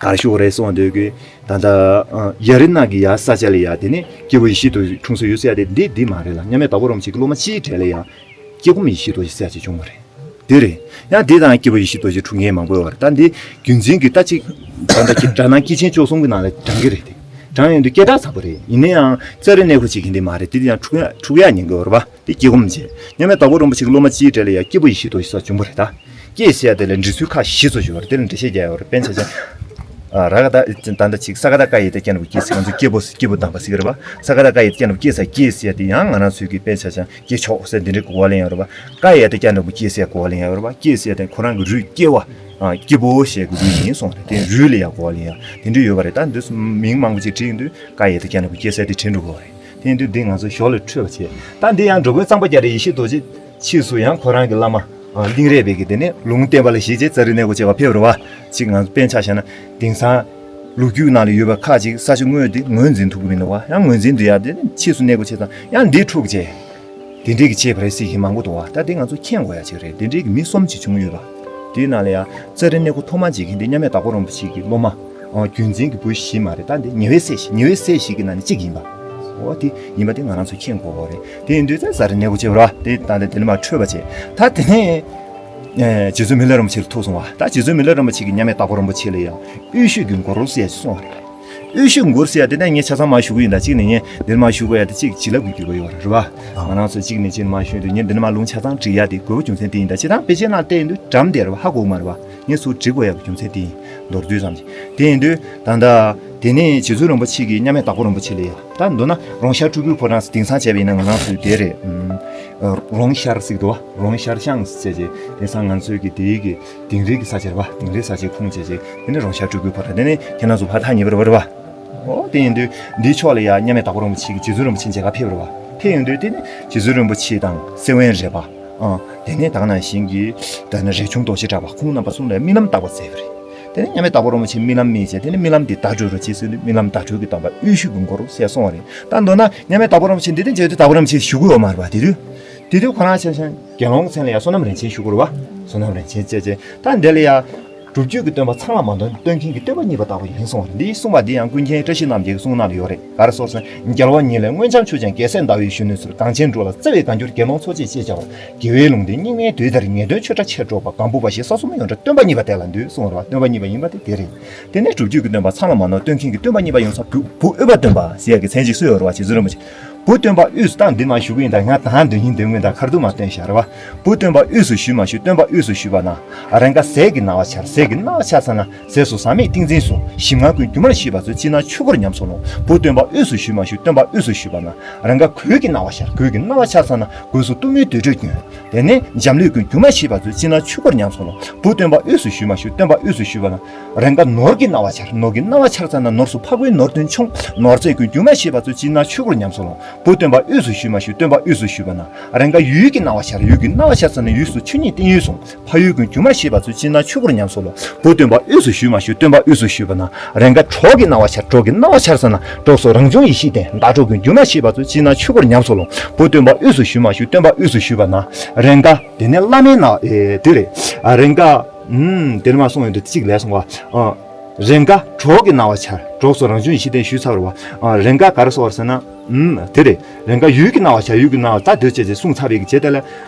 ག་རེ་ཞུ་དགོས་རེད་གསུངས་དུས་ཀྱི་ད་ད་ཨ་ཡ་རི་ནག་གི་ཡ་ས་ཆ་ལ་ཡ་དེ་ནི་སྐྱེས་བུ་ཡེ་ཤེས་རྡོ་རྗེ་འཁྲུངས་ས་ཡོད་ཟེར་ཡ་དེ་འདི་འདི་མ་རེད་ལ། མཉམ་མེད་དྭགས་པོ་རིན་པོ་ཆེ་གི་སློབ་མ་སྤྱིའི་གྲས་ལ་ཡ་སྐྱེ་སྒོམ་ཡེ་ཤེས་རྡོ་རྗེ་ཟེར་ཡ་ཅིག་བྱུང་བ་རེད། དེ་རེད། ཡང་དེ་དང་སྐྱེས་བུ་ཡེ་ཤེས་རྡོ་རྗེ་འཁྲུངས་མཁན་མང་པོ་ཡོད་རེད། ད་འདི་རྒྱུན་འཛིན་གྱི་ད་ཅིག་ད་ལྟ་ཀྱི་སྒྲ་ནང་སྐྱེས་ཆེན་བཅུ་གསུམ་གྱི་ནང་ལ་བགྲང་གི་རེད་དེ། བགྲང་ཡོང་དུས་སྐད་གྲགས་ཚ་པོ་རེད། ཡིན་ན་ཡང་ཙཱ་རི་གནས་སྒོ་ཕྱེ་མཁན་དེ་མ་རེད། དེ་དེ་ཡང་འཁྲུག་ཡ་འཁྲུག་ཡ་ཉེན་གྱི་ཡོད་རེད་པ། དེ་སྐྱེ་སྒོམ་བྱས། མཉམ་མེད་དྭགས་པོ་རིན་པོ་ཆེ་གི་སློབ་མ་སྤྱིའི་གྲས་ལ་ཡང་སྐྱེས་བུ་ཡེ་ཤེས་རྡོ་རྗེ་ས་བྱུང་བ་རེད་ད། སྐྱེས་ཟེར་ཡ་དེ་ལ་འབྲི་ཚུལ་ཁག་བཞི་ཙམ་ཡོད་རེད། དེ་ལ་འགྲེལ་བཤད་རྒྱག་ཡོད་རེད། དཔེར་ན་ཆ་བཞག་ཨ་ར་ག་ད་ད་ལྟ་ཅིག་ས་ག་ད་ཀ་ཡ་བཏགས་སྐྱ་ན་བུ་སྐྱེས་ཟེར། ང་ཚོ་སྐྱེས་བུ་སྐྱེས་བུ་དམ་པ་ཟེར་གི་རེད་པ། ས་ག་ད་ཀ་ཡ་བཏགས་སྐྱ་ན་བུ་སྐྱེས་ས་སྐྱེས་ཟེར་ཡ་དེ་ཡང་ང་རང་ཚོའི་གི་དཔེར་ན་ཆ་བཞག་སྐྱེས་མཆོག་ཟེར་འདི་འདྲའི་གོ་བ་ལེན་ཡོད་རེད་པ། ཀ་ཡ་བཏགས་སྐྱ་ན་བུ་སྐྱེས་ཟེར་གོ་བ་ལེན་ཡོད་རེད་པ། སྐྱེས་ཟེར་ཡ་དེ་ཁོ་རང་གི་རུས་སྐྱེ་བ། ཨ་སྐྱེ་བོ་ཞེས་གི་རུས་ཡིན་གསུངས་རེད། དེ་རུས་ལ་ཡང་གོ་བ་ལེན་ཡ་དེ་འདྲ་ཡོད་པ་རེད། ད་འདི་མིང་མང་པོ་ཅིག་བྲིས་ཡོང་དུས་ཀ་ཡ་བཏགས་སྐྱ་ན་བུ་སྐྱེས་ཟེར་དེ་བྲིས་འགྲོ་གི་རེད། དེ་ཡིན་དུས་འདི་ང་ཚོ་ཞོར་ལ་འཕྲོས་པ་བྱས། ད་འདི་ཡང་འགྲོ་མགོན་གཙང་པ་རྒྱ་རས་ཡེ་ཤེས་རྡོ་རྗེ་ཕྱིས་སུ་ཡང་ཁོ་རང་གི་བླ་མ་ཨ་གླིང་རས་པའི་གི་དེ་ནས་ལུང་བསྟན་པ་ལ་གཞིགས་བྱས་ཙཱ་རི་གནས་སྒོ་ཕྱེ་བར་ཕེབས་རེད་པ། ཅིག་ང་ཚོ་དཔེར་ན་ཆ་བཞག་ན་དེང་སང་ལོ་རྒྱུས་ནང་ལ་ཡོད་པ་ཁག་ཅིག་ས་ཆ་དངོས་དེ་ངོས་འཛིན་ཐུབ་ཀྱི་མི་འདུག་བ། ཡང་ངོས་འཛིན་དུ་ཡ་དེ་ནས་ཕྱིས་སུ་གནས་སྒོ་ཕྱེ་ཙང་ཡང་འདི་འཁྲུག་བྱས། དེ་འདྲས་ཀྱི་བྱས་པ་རེད་ཟེར་མཁན་མང་པོ་འདུག་བ། ད་དེ་ང་ཚོ་མཁྱེན་དགོས་ཡ་ཅིག་རེད། དེ་འདྲས་ཀྱི་མི་གསུམ་ཅིག་བྱུང་ཡོད་པ། དེའི་ནང་ལ་ཡ་ཙཱ་རི་གནས་སྒོ་ཐོག་མ་འབྱེད་མཁན་དེ་མཉམ་མེད་དྭགས་པོ་རིན་པོ་ཆེ་གི་སློབ་མ་ཨ་རྒྱུན་འཛིན་གྱི་བུ་བཞི་མ་རེད། ད་འདི་ཉེ་བའི་སྲས་ཤིག་ཉེ་བའི་སྲས་ཤིག་གི་ནང་ནས་གཅིག་ཡིན་པ། འོ་དེ་ཡིན་པ་དེ་ང་རང་ཚོས་མཁྱེན་དགོས་པ་རེད། དེ་ཡིན་དུས་ཙཱ་རི་གནས་སྒོ་ཕྱེ་བ་ར་དེ་ད་ལྟ་དེ་ནས་མར་འཕྲོས་པ་བྱས། ད་དེ་ནས་ཨེ་རྗེ་བཙུན་མི་ལ་རིན་པོ་ཆེ་ལ་ཐུག་སོང་བ། ད་རྗེ་བཙུན་མི་ལ་རིན་པོ་ཆེ་གིས་མཉམ་མེད་དྭགས་པོ་རིན་པོ་ཆེ་ལ་ཡང་དབུས་ཤོད་ཀྱི་མགོ་རུ་ཟེར་ཡ་ཅིག་གསུངས་པ་རེད། དབུས་ཤོད་མགོ་རུ་ཟེར་ཡ་དེ་ད་ངས་ཆ་ཚང་མར་ཞུ་གི་ཡིན། ད་གཅིག་ནས་ངས་འདིར་མར་ཞུ་དགོས་ཡ་དེ་གཅིག་བྱིན་རླབས་ཀྱི་བརྒྱུད་པ་ཡོད་རེད་པ། ང་རང་ཚོ་གཅིག་ནས་གཅིག་མར་ཞུ་དུས་ངས་འདིར་མར་ལུང་ཆ་ཚང་བྲིས་ཡ་དེ་དགོས་པ་རྒྱུ་མཚན་དེ་ཡིན། ད་སྤྱིར་བཏང་དཔེ་ཆའི་ནང་བལྟས་ཡོང་དུས་འགྲམ་དེ་རེད་པ། ཧ་གོ་གི་མ་རེད་པ། ངས་ཟུར་བྲིས་དགོས་ཡ་གི་རྒྱུ་མཚན་དེ་ཡིན། མདོར་བསྡུས་ཙམ་ཞིག་དེ་ཡིན་དུས་ད་ལྟ་དེ་ནས་རྗེ་བཙུན་རིན་པོ་ཆེ་གིས་མཉམ་མེད་དྭགས་པོ་རིན་པོ་ཆེ་ལ་ཡ། ད་མདོར་ན་རོང་ཤར་སྤྲུལ་སྐུའི་ཕོ་བྲང་ཟེར་དེང་སང་བྱས་པ་ཡིན་ན་ང་རང་ཚོའི་དེ་རེད། ཨུམ། རོང་ཤར་ཟེར་གི་འདུག་བ། རོང་ཤར་ཤང་ཟེར་བྱས་དེང་སང་ང་ཚོའི་གི་དེའི་གི་དིང་རི་གི་ས་ཆ་རེད་པ། དིང་རིའི་ས་ཆའི་ཁོངས་བྱས་བྱས་དེ་ནས་རོང་ཤར་སྤྲུལ་སྐུའི་ཕོ་བྲང་། དེ་ནས་ཁྱེད་རང་ཚོ་ཕར་ཐག་ཉེ་པོ་རེད་པ། འོ་དེ་ཡིན་དུས་འདིའི་ཕྱོགས་ལ་ཡ་མཉམ་མེད་དྭགས་པོ་རིན་པོ་ཆེ་གིས་རྗེ་བཙུན་རིན་པོ་ཆེ་མཇལ་ཁ་ཕེབས་རེད་པ། ཕེབས་ཡོང་དུས་དེ་ནས་རྗེ་བཙུན་རིན་པོ་ཆེ་དང་སེ་བན་རས་པ། ཨ། དེ་ནས་ད་ག་ནང་བཞིན་གྱི་ད་ནི་རས་ཆུང་རྡོ་རྗེ་གྲགས་པ་ཁོང་རྣམ་པ་གསུམ་ལ་རྨི་ལམ་བཏགས་པ་མཛད་པ་རེད། དེ་ནས་མཉམ་མེད་དྭགས་པོ་རིན་པོ་ཆེ་རྨི་ལམ་རྨིས་བྱས། དེ་ནས་རྨི་ལམ་འདི་བརྡ་སྤྲོད་རོགས་བྱེད་ཟེར་དུས་རྨི་ལམ་བརྡ་སྤྲོད་ཀྱི་དམ་པ་དབུས་ཤོད་ཀྱི་མགོ་རུ་ཟེར་གསུངས་པ་རེད། ད་མདོར་ན་མཉམ་མེད་དྭགས་པོ་རིན་པོ་ཆེ་འདི་དེ་མཇལ་དུས་དྭགས་པོ་རིན་པོ་ཆེ་བཞུགས་ཀྱི་ཡོད་མ་རེད་པ། དེ་དུས་དེ་དུས་ཁོ་རང་ཆ་བཞག་ན་དགེ་སློང་གི་མཚན་ལ་ཡང་བསོད་ནམས་རིན་ཆེན་བཞུགས་ཀྱི་རེད་པ། བསོད་ནམས་རིན་ཆེན་བྱས་བྱས་ད་འདི་ལ་ཡང་སྒྲུབ་བརྒྱུད་ཀྱི་སྟོན་པ་ཚང་ལ་མ་སྟོན་སྟོན་མཁན་གྱི་སྟོན་པ་གཉིས་པ་ལྟ་བུ་ཡིན་གསུངས་པ་རེད། འདི་གསུངས་པ་འདི་ཡང་ཀུན་མཁྱེན་བཀྲ་ཤིས་རྣམ་རྒྱལ་གྱི་གསུང་ནང་ལ་ཡོད་རེད། ག་རེ་ཟེར་ན། རྒྱལ་བ་ཉིད་ལས་མངོན་བྱང་ཆུབ་ཀྱང་། རྒྱལ་སྲས་ཟླ་བའི་གཞོན་ནུའི་ཚུལ། གངས་ཅན་འགྲོ་ལ་བརྩེ་བས་བཀའ་འགྱུར། དགེ་སློང་ཚོགས་ཀྱིས་ཅེས་བྱ་བ། དགེ་བའི་ལུང་བསྟན་སྙིགས་མའི་དུས་མཐར། ངེས་དོན་ཆོས་སྒྲ་ཆེར་སྒྲོགས་པ། གང་བུ་བ་ཞེས་ས་གསུམ་ཡོངས་གྲགས་སྟོན་པ་གཉིས་པ་དེ་ལ་འདུད་གསུངས་པ་རེད་པ། སྟོན་པ་གཉིས་པ་ཡིན་པ་དེ་དེ་རེད། དེ་ནས་སྒྲུབ་བརྒྱུད་ཀྱི་སྟོན་པ་ཚང་ལ་མ་ནོར་སྟོན་མཁན་གྱི་སྟོན་པ་གཉིས་པ་ཡོང་ས་བུ་བུ་འོད་དཔལ་སྟོན་པ་ཟེར་ཡག་གི་མཚན་གཅིག་སུ་ཡོད་རེད་པ། རྗེ་བཙུན་རིན་པོ་ཆེ། བུ་སྟོན་པ་དབུས་སུ་ད་འདི་མ་ཞུ་གི་ཡིན། ད་ང་ད་འདོན་ཡིན་འདོན་གི་ཡིན། ད་ཁར་དུ་མ་སྟོན་ཤག་རེད་བ། བུ་སྟོན་པ་དབུས་སུ་ཞུས་མ་ཞུས། སྟོན་པ་དབུས་སུ་ཞུས་པ་ན། རེས་འགའ་ཟས་ཀྱི་སྣང་བ་འཆར། ཟས་ཀྱི་སྣང་བ་འཆར་ཙ་ན། ཟས་སུ་ཟ་མེད་ཏིང་འཛིན་གསུམ། ཞིམ་མངར་ཀུན་རྒྱུན་མར་ཤེས་པ་ཚོས། ཅི་སྣང་ཆོས་སྐུར་ཉམས་སུ་ལོངས། བུ་སྟོན་པ་དབུས་སུ་ཞུས་མ་ཞུས། སྟོན་པ་དབུས་སུ་ཞུས་པ་ན། རེས་འགའ་གོས་ཀྱི་སྣང་བ་འཆར། གོས་ཀྱི་སྣང་བ་འཆར་ཙ་ན། གོས་སུ་གཏུམ་མོའི་དུར་ཁྲོད་ཀུན། དེ་ནས་འཇམ་ལུས་ཀུན་རྒྱུན་མར་ཤེས་པ་ཚོས། ཅི་སྣང་ཆོས་སྐུར་ཉམས་སུ་ལོངས། བུ་སྟོན་པ་དབུས་སུ་ཞུས་མ་ཞུས། སྟོན་པ་དབུས་སུ་ཞུས་པ་ན། རེས་འགའ་ནོར་གྱི་སྣང་བ་འཆར། ནོར་གྱི་སྣང་བ་འཆར་ཙ་ན། ནོར་སུ་ཕག་པའི་ནོར་སྟོན་མཆོང་། ནོར་རྫས་ཀུན་རྒྱུན་མར་ཤེས་པ་ཚོས། ཅི་སྣང་ཆོས་སྐུར་ཉམས་སུ་ལོངས། བུ་སྟོན་པ་དབུས་སུ་ཞུས་མ་ཞུས། སྟོན་པ་དབུས་སུ་ཞུས་པ་ན། རེས་འགའ་ཡུལ་གྱི་སྣང་བ་འཆར། ཡུལ་གྱི་སྣང་བ་འཆར་ཙ་ན། ཡུལ་སུ་ཆོས་ཉིད་བརྟན་གཡོའི་གཟུངས། ཕ་ཡུལ་ཀུན་རྒྱུན་མར་ཤེས་པ་ཚོས། ཅི་སྣང་ཆོས་སྐུར་ཉམས་སུ་ལོངས། བུ་སྟོན་པ་དབུས་སུ་ཞུས་མ་ཞུས། སྟོན་པ་དབུས་སུ་ཞུས་པ་ན། རེས་འགའ་གྲོགས་ཀྱི་སྣང་བ་འཆར། གྲོགས་ཀྱི་སྣང་བ་འཆར་ཙ་ན། གྲོགས་སུ་རང་བྱུང་ཡེ་ཤེས་བརྟན། ཟླ་གྲོགས་ཀུན་རྒྱུན་མར་ཤེས་པ་ཚོས། ཅི་སྣང་ཆོས་སྐུར་ཉམས་སུ་ལོངས། བུ་སྟོན་པ་དབུས་སུ་ཞུས་མ་ཞུས། སྟོན་པ་དབུས་སུ་ཞུས་པ་ན། རེས་འགའ་དེ་ནས་བླ་མའི་སྣང་བ་ཨེ་དེ་རེད། ཨ་རེས་འགའ་ཨུམ་དེ་ནས་མ་སོང་ཡོང་དུས་གཅིག་ལས་སོང་བ། ཨ་རེས་འགའ་གྲོགས་ཀྱི་སྣང་བ་འཆར། གྲོགས་སུ་རང་བྱུང་ཡེ་ཤེས་བརྟན་ཞུས་ཚར་བ། ཨ་རེས་འགའ་ག་རེ་སོང་བ་ཟེར་ན། ཨུམ་དེ་རེད། རེས་འགའ་ཡུལ་གྱི་སྣང་བ་འཆར། ཡུལ་གྱི་སྣང་བ་ད་དོལ་བྱས་ཚེ་གསུང་ཚར་བའི་གི་བྱས་དེ་ལ།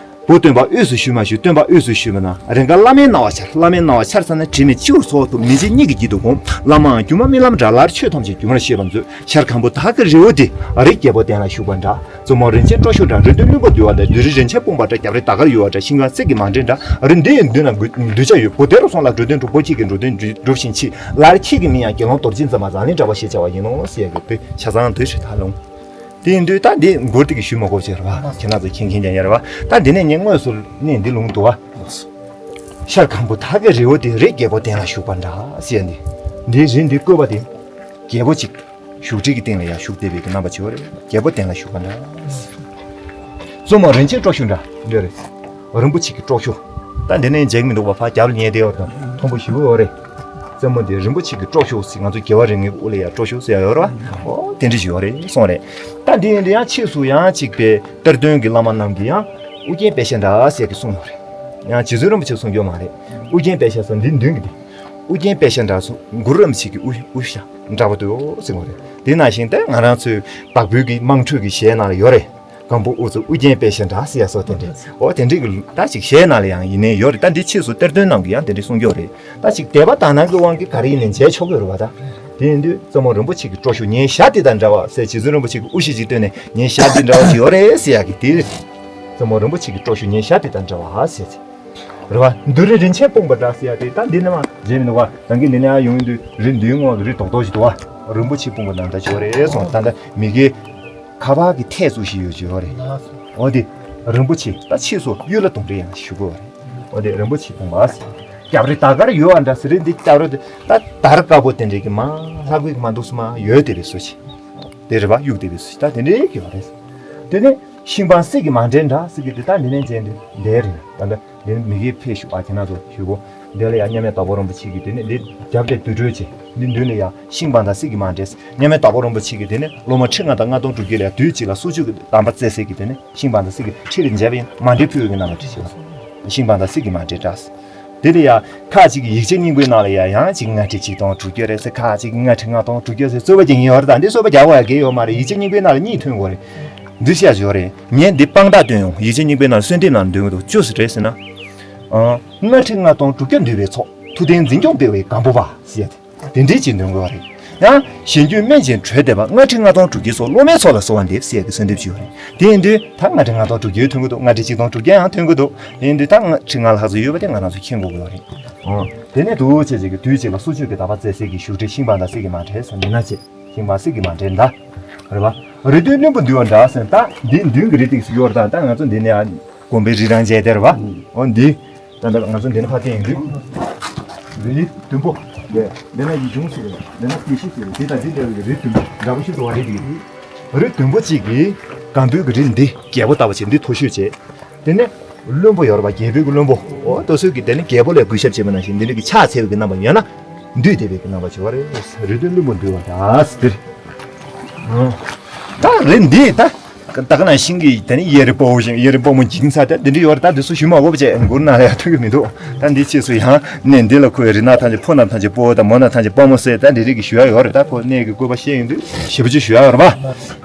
བུ་སྟོན་པ་དབུས་སུ་ཞུས་མ་ཞུས། སྟོན་པ་དབུས་སུ་ཞུས་པ་ན། རེས་འགའ་བླ་མའི་སྣང་བ་འཆར། བླ་མའི་སྣང་བ་འཆར་ཙ་ན། དྲི་མེད་སྤྱི་བོར་ཚོགས་ཐོབ། མི་མཇེད་གཉིས་ཀྱི་དཀྱིལ་དུ་བསྒོམ། བླ་མའང་སྒྱུ་མ་རྨི་ལམ་འདྲ། སླར་ཆོས་ཐམས་ཅད་སྒྱུ་མར་ཤེས་པར་མཛོད། ཤར་ཁམ་བུ་དག་གི་རི་བོ་འདི། རི་རྒྱལ་པོ་གདན་ལ་བཞུགས་པ་འདྲ། བཙུན་མོ་རིན་ཆེན་དཀྲོག་ཤུལ་འདྲ། རི་སྟོད་བློན་པོ་འདུལ་བ་འདྲ། བདུད་རི་རིན་ཆེན་སྤུངས་པ་འདྲ། རྒྱབ་རི་དར་དཀར་ཡོལ་བ་འདྲ། ཤིང་ཀ་གསེར་གྱི་མ་འདྲེས་འདྲ། རི་འདི་ཡི་མདུན་ན་གདུལ་བྱ་ཡོད། བུ་དེ་རུ་སོང་ལ་འགྲོ་དོན་འགྲུབ། བུ་ཁྱེད་ཀྱི་འགྲོ་དོན་འགྲུབ་བཞིན་མཆིས། སླར་ཁྱེད་ཀྱི་མིང་ཡང་དགེ་སློང་རྡོ་རྗེ་འཛིན་པ་ཛམ་གླིང་གྲགས་པ་ཞེས་བྱ་བ་ཡིན་ནོ་ཟེར་ཡ་གི་དཔེ་ཆ་ཚང་དུས་ཤིག་ད་ལོང་། དེ་ཡིན་དུས་ད་འདི་མགུར་དེ་གི་ཞུ་མ་དགོས་ཟེར་བ་ཁྱེད་རང་ཚོ་མཁྱེན་མཁྱེན་ཀྱང་ཡོད་རེད་བ། ད་འདི་ནས་ངས་དངོས་སུ་གནས་འདི་ལུང་འདུག་བ། ཤར་ཁམ་བུ་དག་གི་རི་བོ་དེ། རི་རྒྱལ་པོ་གདན་ལ་བཞུགས་པ་འདྲ་ཟེར་ཡ་འདི། འདི་རི་འདི་བཀོད་པ་དེ། རྒྱལ་པོ་གཅིག་བཞུགས་ཁྲི་གི་སྟེང་ལ་ཡར་བཞུགས་བསྡད་པའི་གི་རྣམ་པ་བྱེད་པ་རེད། རྒྱལ་པོ་གདན་ལ་བཞུགས་པ་འདྲ། བཙུན་མོ་རིན་ཆེན་དཀྲོག་ཤུལ་འདྲ་འདྲ་རེད། རིན་པོ་ཆེ་གི་དཀྲོག་ཤུལ། ད་འདི་ནས་མཇལ་གི་མི་འདུག་པ། ཕར་རྒྱབ་ལ་ཉལ་བསྡད་ཡོད་དང་མཐོན་པོ་ཞེ་པོ་ཡོད་རེད། བཙུན་མོ་འདི་རིན་པོ་ཆེ་གི་དཀྲོག་ཤུལ་ཟེར། ང་ཚོ་རྒྱལ་བ་རིགས་ལྔའི་དབུ་ལ་ཡ་དཀྲོག་ཤུལ་ཟེར་ཡ་ཡོད་རེད་བ། ཨོ་དེ་འདྲ་ཞིག་ཡོད་རེད་གསུངས་རེད། ད་འདི་ཡིན་དུས་ཡང་ཕྱིས་སུ་ཡང་གཅིག་པའི་གཏེར་སྟོན་གྱི་བླ་མ་རྣམས་ཀྱིས་ཡང་ཨུ་རྒྱན་པད་ཤ་འདྲ་ཟེར་གི་གསུངས་ཡོད་རེད། ཡང་རྗེ་བཙུན་རིན་པོ་ཆེ་གསུང་རྒྱུ་མ་རེད། ཨུ་རྒྱན་པད་ཤ་ཟེར་འདི་མདུན་གྱི་འདི། ཨུ་རྒྱན་པད་ཤ་འདྲ་སོགས་གུ་རུ་རིན་པོ་ཆེ་གི་དབུ་དབུ་ཞྭ་འདྲ་པོ་འདུག་ཟེར་གི་རེད། དེ་ནང་བཞིན་ཏེ་ང་རང་ཚོའི་བྲག་ཕུག་གི་དམངས་ཁྲོད་ཀྱི་གཞས་ནང་ལ་ཡོད་རེད། སྒམ་པོ་དབུ་གཙུག་ཨུ་རྒྱན་པད་ཤ་འདྲ་ཟེར་ཡ་སོགས་དེ་འདྲས། འོ་དེ་འདྲས་ཀྱི་ད་ཅིག་གཞས་ནང་ལ་ཡང་ཡིན་ནའི་ཡོད་རེད། ད་འདི་ཕྱིས་སུ་གཏེར་སྟོན་རྣམས་ཀྱིས་ཡང་དེ་འདྲས་གསུང་གི་ཡོད་རེད། ད་ཅིག་དད་པ་དག་སྣང་གི་དབང་གིས་ག་རེ་ཡིན་ནའི་མཇལ་ཆོག་གི་རེད་བ་ད། དེ་ཡིན་དུས་བཙུན་མོ་རིན་པོ་ཆེ་གི་དཀྲོག་ཤུལ་ངའི་ཞྭ་འདི་དང་འདྲ་བ་ཟེར། རྗེ་བཙུན་རིན་པོ་ཆེ་གི་དབུ་ཞྭ་ཅིག་བཏོན་ནས་ངའི་ཞྭ་འདི་འདྲ་བ་ཅིག་ཡོད་རེད་ཟེར་ཡ་གི་དེ་རེད། བཙུན་མོ་རིན་པོ་ཆེ་གི་དཀྲོག་ཤུལ་ངའི་ཞྭ་འདི་དང་འདྲ་བ་ཟེར། རེད་བ། བདུད་རི་རིན་ཆེན་སྤུངས་པ་འདྲ་ཟེར་ཡ་དེ་ད་འདི་ནས་མ་མཇལ་མི་འདུག་བ། རང་གི་འདི་ནས་ཡང་ཡོང་དུས་རི་འདིའི་ངོས་ཀྱི་རི་རྡོག་རྡོག་ཞིག་འདུག་བ། རིན་པོ་ཆེ་སྤུངས་པ་ནང་འདྲ་ཅིག་ཡོད་རེད་གསུངས། ད་ལྟ་མི་དགེ་ཁ་པར་གྱི་ཐད་ཚུགས་ཤིག་ཡོད་ཅིག་ཡོད་རེད། འོ་དེ་རིན་པོ་ཆེ་ད་ཕྱིས་སུ་གཡུ་ལ་ལྡུམ་རའི་ཡང་ཞུ་དགོས་རེད། འོ་དེ་རིན་པོ་ཆེ་སྤུངས་པ་ཟེར། རྒྱབ་རི་དར་དཀར་ཡོལ་བ་འདྲ་ཟེར་རེད། འདི་རྒྱབ་རི་དེ་ད་དར་དཀར་པོ་དེ་འདྲས་ཀྱི་མ་ལྷག་པའི་མ་འདུག་སེ་མ་ཡོད་དེ་བའི་སུ་ཆེ། དེ་རེད་བ། གཡུག་དེ་བའི་སུ་ཆེ་ད་དེ་འདྲས་ཀྱི་ཡོད་རེད། དེ་ནས་ཤིང་སྤང་གསེར་གྱི་མ་འདྲེས་འདྲ་ཟེར་གི་དེ་ད་འདི་ནས་མཇལ་འདི་འདྲས་རེད་ད་ལྟ། འདི་ནི་མི་དགེ་ཕེབས་ཞུ་བ་ཁྱེད་རང་ཚོ་ཞུ་གོ། འདི་ལ་ཡང་མཉམ་མེད་དྭགས་པོ་རིན་པོ་ཆེ་གིས་དེ་ནི་འདི་རྒྱབ་དེ་དུར་ཁྲོད་བྱས། འདི་མདུན་ལ་ཡང་ཤིང་སྤང་དང་གསེར་གྱི་མ་འདྲེས། མཉམ་མེད་དྭགས་པོ་རིན་པོ་ཆེ་གིས་དེ་ནི་སློབ་མ་ཁྲི་ལྔ་དང་ལྔ་སྟོང་དྲུག་བརྒྱ་ལ་ཡང་དུས་གཅིག་ལ་སོར་ཆུད་ཀྱི་གདམས་པ་སྩལ་སའི་གི་དེ་ནི་ཤིང་སྤང་དང་གསེར་གྱི་ཁྲིར་འཇལ་བའི་མ་འདྲེས་ཕུལ་བའི་གི་རྣམ་པ་བྲིས་ཤིང་། ཤིང་སྤང་དང་གསེར་གྱི་མ་འདྲེས་འདྲ། དེ་ལ་ཡང་ཁ་ཅིག་གི་ཡིག་ཆ་རྙིང་པའི་ནང་ལ་ཡང་ཡང་ཅིག་ལྔ་ཁྲི་གཅིག་སྟོང་དྲུག་བརྒྱ་རེད་ཟེར། ཁ་ཅིག་གི་ལྔ་ཁྲི་ལྔ་སྟོང་དྲུག་བརྒྱ་ཟེར་རྩོད་པ་རྒྱག་མཁན་ཡོད་རེད། ད་འདི་རྩོད་པ་རྒྱག་དགོས་ཡ་གལ་ཡོད་མ་རེད། ཡིག་ཆ་རྙིང་པའི་ནང་ལ་གཉིས་ཐོན་དགོས་རེད། འདི་བཤད་ཡོད་རེད། ངས་འདི་དཔང་རྟགས་སྟོན་ཡོང་། ཡིག་ཆ་རྙིང་པའི་ནང་ལ་གསོལ་འདེབས་ནང་འདོན་གྱི་འདུག་ཅི་ཟེར་རེད་ཟེར་ན། ཨ། ལྔ་ཁྲི་ལྔ་སྟོང་དྲུག་བརྒྱ་འདུས་པའི་ཚོགས། ཐུབ་བསྟན་འཛིན་སྐྱོང་སྤེལ་བའི་སྒམ་པོ་པ་ཟེར་ཡ་དེ། དེ་འདྲའི་ཅིག་འདོན་དགོས་པ་རེད། ཡང་གཞན་རྒྱུད་སྨན་ཆེན་གྲོལ་བདེ་བ། ལྔ་ཁྲི་ལྔ་སྟོང་དྲུག་བརྒྱའི་ཚོགས། སློབ་མའི་ཚོགས་ལ་གསོལ་བ་འདེབས་ཟེར་ཡ་གི་གསོལ་འདེབས་ཅིག་ཡོད་རེད། དེ་ཡིན་དུས་ད་ལྔ་ཁྲི་ལྔ་སྟོང་དྲུག་བརྒྱའི་ཐོན་གྱི་འདུག་ལྔ་ཁྲི་གཅིག་སྟོང་དྲུག་བརྒྱ་ཡང་ཐོན་གྱི་འདུག་དེ་ཡིན་དུས་ད་ལྔ་ཁྲི་ལྔ་ལྷག་ཙམ་ཡོད་པ་དེ་ང་རང་ཚོ་མཁྱེན་དགོས་ཀྱི་ཡོད་རེད། ཨོ། དེ་ནས་འདུག་བྱས་བྱས་ཀྱི་དུས་གཅིག་ལ་སོར་ཆུད་ཀྱི་གདམས་པ་སྩལ་སའི་གི་བཞུགས་ཁྲི་ཤིང་སྤང་དང་གསེར་གྱི་མ་འདྲེས་ཟེར་འདི་ན་བྱས། ཤིང་སྤང་གསེར་གྱི་མ་འདྲེས་འདྲ། རེད་བ། རི་སྟོད་བློན་པོ་འདུལ་བ་འདྲ་ཟེར། ད་འདི་མདུན་གྱི་རི་ཏིག་ཙམ་ཡོད་རེད། ད་ད་ང་ཚོ་འདི་ནས་ཨ་དགོན་པའི་རི་རང་མཇལ་དེ་རེད་བ། ཨོ་འདི། ད་ལྟ་ང་ཚོ་འདི་ནས་ཕར་བལྟས་ཡོང་དུས། རི་ལི་བདུན་པོ། འདི་ནས་ཡིད་འབྱུང་ཟེར་རེད། འདི་ནས་སྐྱེ་ཤི་ཟེར་རེད། འདི་དང་འདི་འདྲ་བའི་རི་བདུན་པོ་འདྲ་པོ་ཞིག་འདུག་བ། རི་འདི། རི་བདུན་པོ་གཅིག་གིས་སྒང་པོའི་གི་རི་འདི་རྒྱལ་པོ་ལྟ་བུ་བྱས། འདི་མཐོ་ཤོས་བྱས། དེ་ནས་བློན་པོ་ཡོད་རེད་པ། རྒྱལ་པོའི་གི་བློན་པོ། འོ་ལྟོ་ཚོད་ཀྱི་དེ་ནི་རྒྱལ་པོ་ལ་གུས་ཞབས་བྱེད་པ་ནང་བཞིན་འདི་འདྲ་གི་ཕྱག་འཚལ་བའི་གི་རྣམ་པ་ཡོད་ན། འདུས་བསྡད་པའི་གི་རྣམ་པ་བྱེད་པ་རེད། རི་སྟོད་བློན་པོ་འདུལ་བ་འདྲ་ཟེར། ད་རི་འདི་ད། ད་ག་ནང་བཞིན་གྱི་དེ་ནི་གཡས་རི་དཔའ་བོ་བཞིན་གཡས་རི་དཔའ་མོ་འགྱིང་ཚར་ཏེ་འདི་འདྲ་ཡོད་རེད། ད་འདི་ཚོ་ཞུ་མ་དགོས་པ་བྱས་མགུར་ནང་ལ་ཡང་ཐོན་གི་མི་འདུག་ད་འདི་ཕྱིས་སུ་ཡང་གནས་འདི་ལ་འཁོད་པའི་རི་ནགས་ཐམས་ཅད་ཕོ་རྣམས་ཐམས་ཅད་དཔའ་བོ་དང་མོ་རྣམས་ཐམས་ཅད་དཔའ་མོ་ཟེར་ད་འདི་རིགས་ཀྱི་ཞུ་ཡ་ཡོད་རེད། ད་ཁོ་གནས་ཀྱི་བཀོད་པ་བཤད་ཡོང་དུས་ཞེ་པོ་ཅིག་ཞུ་ཡ་ཡོད་རེད་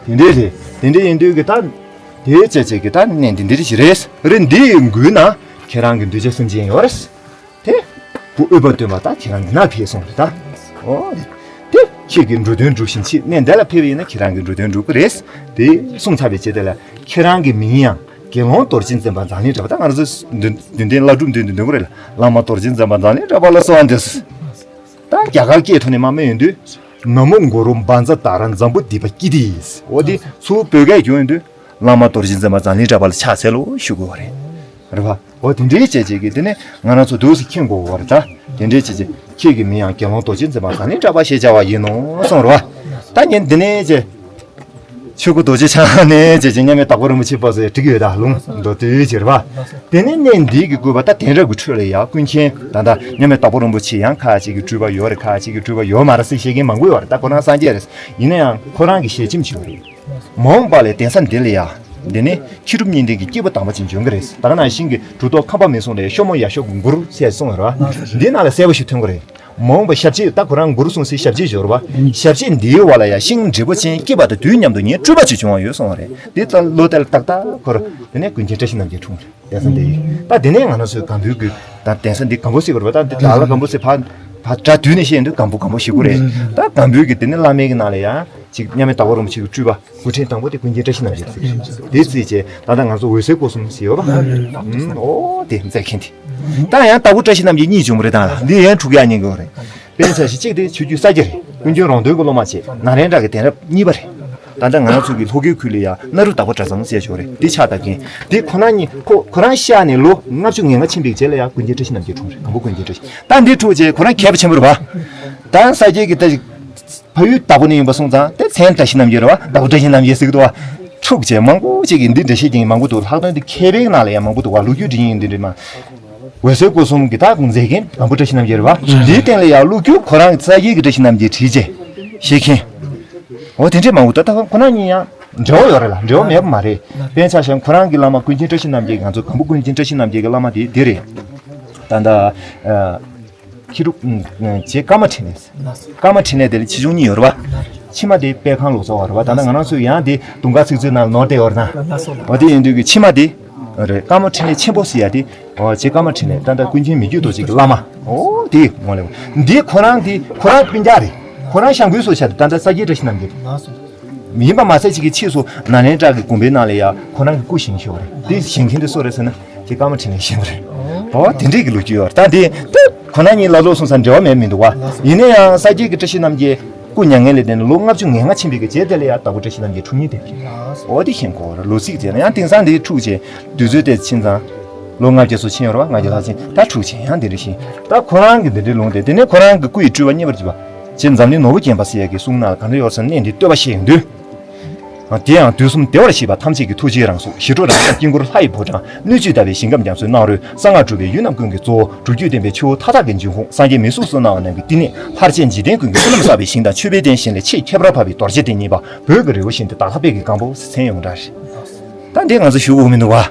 པ། དེ་འདྲ་རེད། དེ་འདྲ་ཡིན་དུས་ཀྱི་ད། དེའི་བྱས་བྱས་ཀྱི་ད་གནས་འདི་འདི་རེ་ཞིག་རེད། རི་འདི་ཡི་མགུལ་ན་ཁྱེད་རང་གི་གདུལ་བྱ་སེམས་ཅན་ཡོད་རེད། དེ་བུ་ཨུཏྤལ་སྟོན་པ་ད་ཁྱེད་རང་འདི་ན་ཕེབས་སོང་རེད་ད། ཨོ། དེ་ ཁྱེད་ཀྱི་འགྲོ་དོན་འགྲུབ་བཞིན་མཆིས། གནས་འདི་ལ་ཕེབས་པ་ཡིན་ན་ཁྱེད་རང་གི་འགྲོ་དོན་འགྲུབ་ཀྱི་རེད། དེ་གསུངས་ཚར་བའི་རྗེས་དེ་ལ་ཁྱེད་རང་གི་མིང་ཡང་དགེ་སློང་རྡོ་རྗེ་འཛིན་པ་འཛམ་གླིང་གྲགས་པ། ད་ང་རང་ཚོ་མདུན་མདུན་ལྡན་བླ་སྒྲུབ་མདུན་དུ་འདོན་གྱི་རེད་ལ། བླ་མ་རྡོ་རྗེ་འཛིན་པ་འཛམ་གླིང་གྲགས་པ་ལ་གསོལ་བ་འདེབས། ད་རྒྱ་གར་སྐད་ཐོག་ནས་མར་སྨོས་ཡོང་དུས། ན་མོ་གུ་རུ་བཛྲ་ཏཱ་ར་ཛམ་བུ་དྷི་པ་ཀིརྟི། འོ་དེ་ཚུར་བོད་སྐད་བསྒྱུར་ཡོང་དུས། བླ་མ་རྡོ་རྗེ་འཛིན་པ་འཛམ་གླིང་གྲགས་པ་ལ་ཕྱག་འཚལ་ལོ་ཞུ་དགོས་པ་རེད། རེད་པ། འོ་དེ་འདྲའི་བྱས་བྱས་ཀྱི་དེ་ནས་ང་རང་ཚོ་འདུག་སེ་མཁྱེན་དགོས་པ་རེད་ད། དེ་འདྲའི་བྱས་བྱས་ཁྱེད་ཀྱི་མིང་ཡང་དགེ་སློང་རྡོ་རྗེ་འཛིན་པ་འཛམ་གླིང་གྲགས་པ་ཞེས་བྱ་བ་ཡིན་ནོ་གསུངས་རེད་པ། ད་ངས་འདི་ནས་བྱས། ཆོས་སྐུ་རྡོ་རྗེ་འཆང་ནས་བྱས་བྱས་མཉམ་མེད་དྭགས་པོ་རིན་པོ་ཆེ་པ་ཟེར་བྲིས་ཡོད་ད། ལུང་མདོ་དེའི་ཕྱིར་བ། དེ་ནས་གནས་འདི་གི་བཀོད་པ་ད་དེང་རབས་ཀྱི་ཁྲོད་ལ་ཡང་ཀུན་མཁྱེན་ད་ལྟ་མཉམ་མེད་དྭགས་པོ་རིན་པོ་ཆེ་ཡང་ཁ་ཅིག་གི་སྤྲུལ་པ་ཡོད་རེད། ཁ་ཅིག་གི་སྤྲུལ་པ་ཡོད་མ་རེད་ཟེར་བཤད་མཁན་མང་པོ་ཡོད་རེད། ད་ཁོ་རང་སངས་རྒྱས་རེད། ཡིན་ན་ཡང་ཁོ་རང་གི་ཞལ་ཆེམས་ཅིག་ཡོད་རེད། མ་འོངས་པ་ལ་གདན་ས་འདི་ལ་ཡང་འདི་ནི་མཁས་གྲུབ་གཉིས་ལྡན་གྱི་སྐྱེས་བུ་དམ་པ་ཅིག་འབྱོན་གྱི་རེད། ད་ག་ནང་བཞིན་གྱི་གྲུབ་ཐོབ་ཁམས་པ་མི་གསུམ་ལ་ཡང་ཤོ་མོ་ཡ་ཤོ་གི་མགུར་ཟེར་གསུངས་ཡོད་རེད་བ། འདི་ནང་ལ་གསལ་པོ་ཞིག་ཐོན་གྱི་རེད། མ་འོངས་པ་ཞབས་རྗེས། ད་ཁོ་རང་མགུར་གསུངས་སའི་ཞབས་རྗེས་སྦྱོར་བ། ཞབས་རྗེས་འདིའི་འོག་ལ་ཡང་ཤིང་འབྲས་བུ་ཅན་སྐྱེས་པ་དང་དུས་མཉམ་དུ་ངའི་སྤྲུལ་པ་ཅིག་བྱུང་བ་ཡོད་གསུངས་པ་རེད། འདི་ལྟར་ལོ་དེར་ཏག་ཏག་ཁོ་རང་དེ་ནས་ཀུན་མཁྱེན་བཀྲ་ཤིས་རྣམ་རྒྱལ་འཁྲུངས་རེད། གདན་ས་འདི་ཡིན། ད་དེ་ནས་ང་རང་ཚོའི་སྒམ་པོའི་གི་ད་གདན་ས་འདི་སྒམ་པོ་ཟེར་དགོས་རེད་པ། ད་འདི་ད་ལ་སྒམ་པོ་ཟེར་ཕ་ཕ་སྒྲ་བསྡུས་ནས་བཤད་ཡོང་དུས་སྒམ་པོ་སྒམ་པོ་ཞེད་དགོས་རེད། ད་སྒམ་པོའི་གི་དེ་ནས་བླ་མའི་གི་ནང་ལ་ཡང་ཅིག་མཉམ་མེད་དྭགས་པོ་རིན་པོ་ཆེ་གི་སྤྲུལ་པ། སྐུ་ཕྲེང་དང་པོ་དེ་ཀུན་མཁྱེན་བཀྲ་ཤིས་རྣམ་རྒྱལ་ཟེར། དེ་ཚིག་བཅས་ད་ལྟ་ང་ཚོ་འོད་གསལ་སྐུ་གསུམ་ཟེར་ཡོད་པ། ཨོ་དེ་མཛད་མཁན་དེ། ད་ཡང་དྭགས་པོ་བཀྲ་ཤིས་རྣམ་རྒྱལ་གཉིས་བྱུང་བ་རེད། ད་འདི་ཡན་དྲུག་ཡ་ཉན་གི་རེད། དཔེར་ན་ཆ་བཞག་གཅིག་དེ་ཆོས་བརྒྱུད་ས་སྐྱ་རེད། ཀུན་མཁྱེན་རོང་སྟོན་གྱི་སློབ་མ་བྱས། ནཱ་ལེནྡྲ་གི་གདན་རབས་གཉིས་པ་རེད། ད་ལྟ་ང་རང་ཚོ་གི་ལྷོ་ཁའི་ཁུལ་ལ་ཡང་ནཱ་རོ་དྭགས་པོ་གྲྭ་ཚང་ཟེར་ཞིག་ཡོད་རེད། འདི་ཕྱག་བཏབ་མཁན་དེ་ཁོ་ན་གཉིས། ཁོ་ཁོ་རང་གཤེགས་ནས་ལོ་ལྔ་བཅུ་ང་ལྔ་ཕྱིན་པའི་རྗེས་ལ་ཡང་ཀུན་མཁྱེན་བཀྲ་ཤིས་རྣམ་རྒྱལ་འཁྲུངས་རེད། སྒམ་པོ་ཀུན་མཁྱེན་བཀྲ་ཤིས། ད་འདི་འཁྲུངས་རྗེས་ཁོ་རང་མཁས་པ་ཆེན་པོ་རེད་པ། ད་ས་སྐྱའི་གི་ད་ཕ་ཡུལ་དྭགས་པོ་ནས་ཡིན་པ་སོང་ཙང་དེ་མཚན་བཀྲ་ཤིས་རྣམ་རྒྱལ་རེད་པ། དྭགས་པོ་བཀྲ་ཤིས་རྣམ་རྒྱལ་ཟེར་གི་འདུག་པ། འཁྲུངས་རྗེས་མང་པོ་ཅིག་གིས་འདི་འགྲེལ་བཤད་རྒྱག་མཁན་མང་པོ་འདུག་ལྷག་དོན་དུ་མཁས་པའི་ནང་ལ་ཡང་མང་པོ་འདུག་པ། ལོ་རྒྱུས་འབྲི་མཁན་ཡིན་དུས་འདྲ་མ། འོད་གསལ་སྐུ་གསུམ་གྱི་ད་མཛད་མཁན་སྒམ་པོ་བཀྲ་ཤིས་རྣམ་རྒྱལ་རེད་པ། འདིའི་སྟེང་ལ་ཡང་ལོ་རྒྱུས་ཁོ་རང་གི་ས་སྐྱའི་གི་བཀྲ་ཤིས་རྣམ་རྒྱལ་བྲིས་རྗེས་བཤད་མཁན། འོ་དེ་འདྲས་མང་པོ་འདུག་ད་ཁོ་རང་གཉིས་ཡང་འབྲེལ་བ་ཡོད་རེད་ལ། འབྲེལ་བ་མེད་པ་མ་རེད། དཔེར་ན་ཆ་བཞག་ཁོ་རང་གི་བླ་མ་ཀུན་མཁྱེན་བཀྲ་ཤིས་རྣམ་རྒྱལ་གྱི། ང་ཚོ་སྒམ་པོ་ཀུན་མཁྱེན་བཀྲ་ཤིས་རྣམ་རྒྱལ་གྱི་བླ་མ་དེ་འདི་རེད། ད་ལྟ་ཨ། མཁས་གྲུབ་ཨ། རྗེ་ཀརྨ་འཕྲིན་ལས། ཀརྨ་འཕྲིན་ལས་དེ་ལ་ཆེ་ཆུང་གཉིས་ཡོད་རེད་པ། ཕྱི་མ་དེ་དཔལ་ཁང་ལོ་ཙཱ་བ་རེད་པ། ད་ལྟ་ང་རང་ཚོས་ཡང་དེ་དུང་དཀར་ཚིག་མཛོད་ནང་ནོར་བསྡད་ཡོད་རེད་ན། འོ་དེ་ཡིན་དུས་ཀྱི་ཕྱི་མ་དེ་རེད། ཀརྨ་འཕྲིན་ལས་ཆེན་པོ་ཟེར་ཡ་དེ། འོ་རྗེ་ཀརྨ་འཕྲིན་ལས་ད་ལྟ་ཀུན་མཁྱེན་མི་བསྐྱོད་རྡོ་རྗེ་གི་བླ་མ། འོ་དེ་ངོ་ལེ། འདི་ཁོ་རང་དེ་ཁོ་རང་སྤུན་ཀྱག་རེད། ཁོ་རང་ཤང་ཀུའི་སོ་ཆ་དེ་ད་ལྟ་ས་སྐྱའི་བཀྲ་ཤིས་རྣམ་རྒྱལ་རེད། ཡིན་པ་མ་ཟད་ཅིག་གི་ཕྱིས་སུ་ནཱ་ལེནྡྲ་གི་དགོན་པའི་ནང་ལ་ཡང་ཁོ་རང་གི་སྐུ་བཞེངས་ཤོག་རེད། དེ་བཞེངས་མཁན་དེ་སུ་རེད་ཟེར་ན་རྗེ་ཀརྨ་འཕྲིན་ལས་བཞེངས་པ་རེད། འོ་དེ་འདྲས་ཀྱི་ལོ་རྒྱུས་ཡོད་རེད། ད་དེ་ད་ཁོ་ན་གཉིས་ལ་ལོ་སོང་ཙང་འབྲེལ་བ་མེད་མི་འདུག་བ། ཡིན་ན་ཡང་ས་སྐྱའི་གི་བཀྲ་ཤིས་རྣམ་རྒྱལ་སྐུ་མྱ་ངན་ལས་འདས་ནས་ལོ་ལྔ་བཅུ་ང་ལྔ་ཕྱིན་པའི་གི་རྗེས་དེ་ལ་ཡང་དྭགས་པོ་བཀྲ་ཤིས་རྣམ་རྒྱལ་འཁྲུངས་ཉིན་དེ་རེད། འོ་དེ་བཞེངས་དགོས་རེད། ལོ་ཚིགས་དེ་ན་ཡང་དེང་སང་འདི་འཁྲུག་བྱས་དུས་ཚོད་དེ་ཕྱིན་ཙང་ལོ་ལྔ་བརྒྱ་སོ་ཕྱིན་ཡོད་རེད་བ། ལྔ་བརྒྱ་ལྷག་ཕྱིན། ད་འཁྲུག་བྱས་ཡང་འདི་འདྲ་ཞིག་ད་ཁོ་རང་གི་འདི་འདྲའི་ལུང་དེ། དེ་ནས་ཁོ་རང་གི་སྐུ་ཡི་སྤྲུལ་པ་གཉིས་པར་གྱུར་པ། རྗེ་འཛམ་གླིང་ནོར་བུ་རྒྱས་པ་ཟེར་ཡ་གི་གསུང་ནང་ག་འདྲ་ཡོད་ཟེར་ན། གནས་འདི་བསྟོད་པ་ཞེས་ཡོང་དུས། དེ་ཡང་དུས་གསུམ་བདེ་བར་གཤེགས་པ་ཐམས་ཅད་ཀྱི་ཐུགས་རྗེའི་རང་གཟུགས། ཞི་ཁྲོ་རབ་འབྱམས་དཀྱིལ་འཁོར་ལྷ་ཡི་ཕོ་བྲང་། སྣོད་བཅུད་དག་པའི་ཞིང་ཁམས་རྒྱ་མཚོའི་སྣང་རོལ། གསང་སྔགས་གྲུབ་པའི་ཡུལ་རྣམས་ཀུན་གྱི་གཙོ་བོ། སྒྲུབ་བརྒྱུད་བསྟན་པའི་ཆུ་བོ་མཐའ་དག་གི་འབྱུང་ཁུངས། སངས་རྒྱས་མི་གཟུགས་སུ་སྣང་བ་རྣམས་ཀྱི་བསྟི་གནས། ལྷར་བཅས་འཇིག་རྟེན་ཀུན་གྱི་བསོད་ནམས་བསགས་པའི་ཞིང་དང་། མཆོད་པའི་རྟེན་གཞན་ལས་ཆེས་ཁྱད་པར་འཕགས་པའི་རྡོ་རྗེ་གདན་གཉིས་པ། བོད་ཀྱི་རི་བོ་བཞིན་དུ་དྭགས་ལྷ་དཔལ་གྱི་སྒམ་པོ་ཟེར་མཚན་ཡོངས་གྲགས་རེད། ད་འདི་ང་ཚོ་ཞུ་དགོས་མི་འདུག་བ།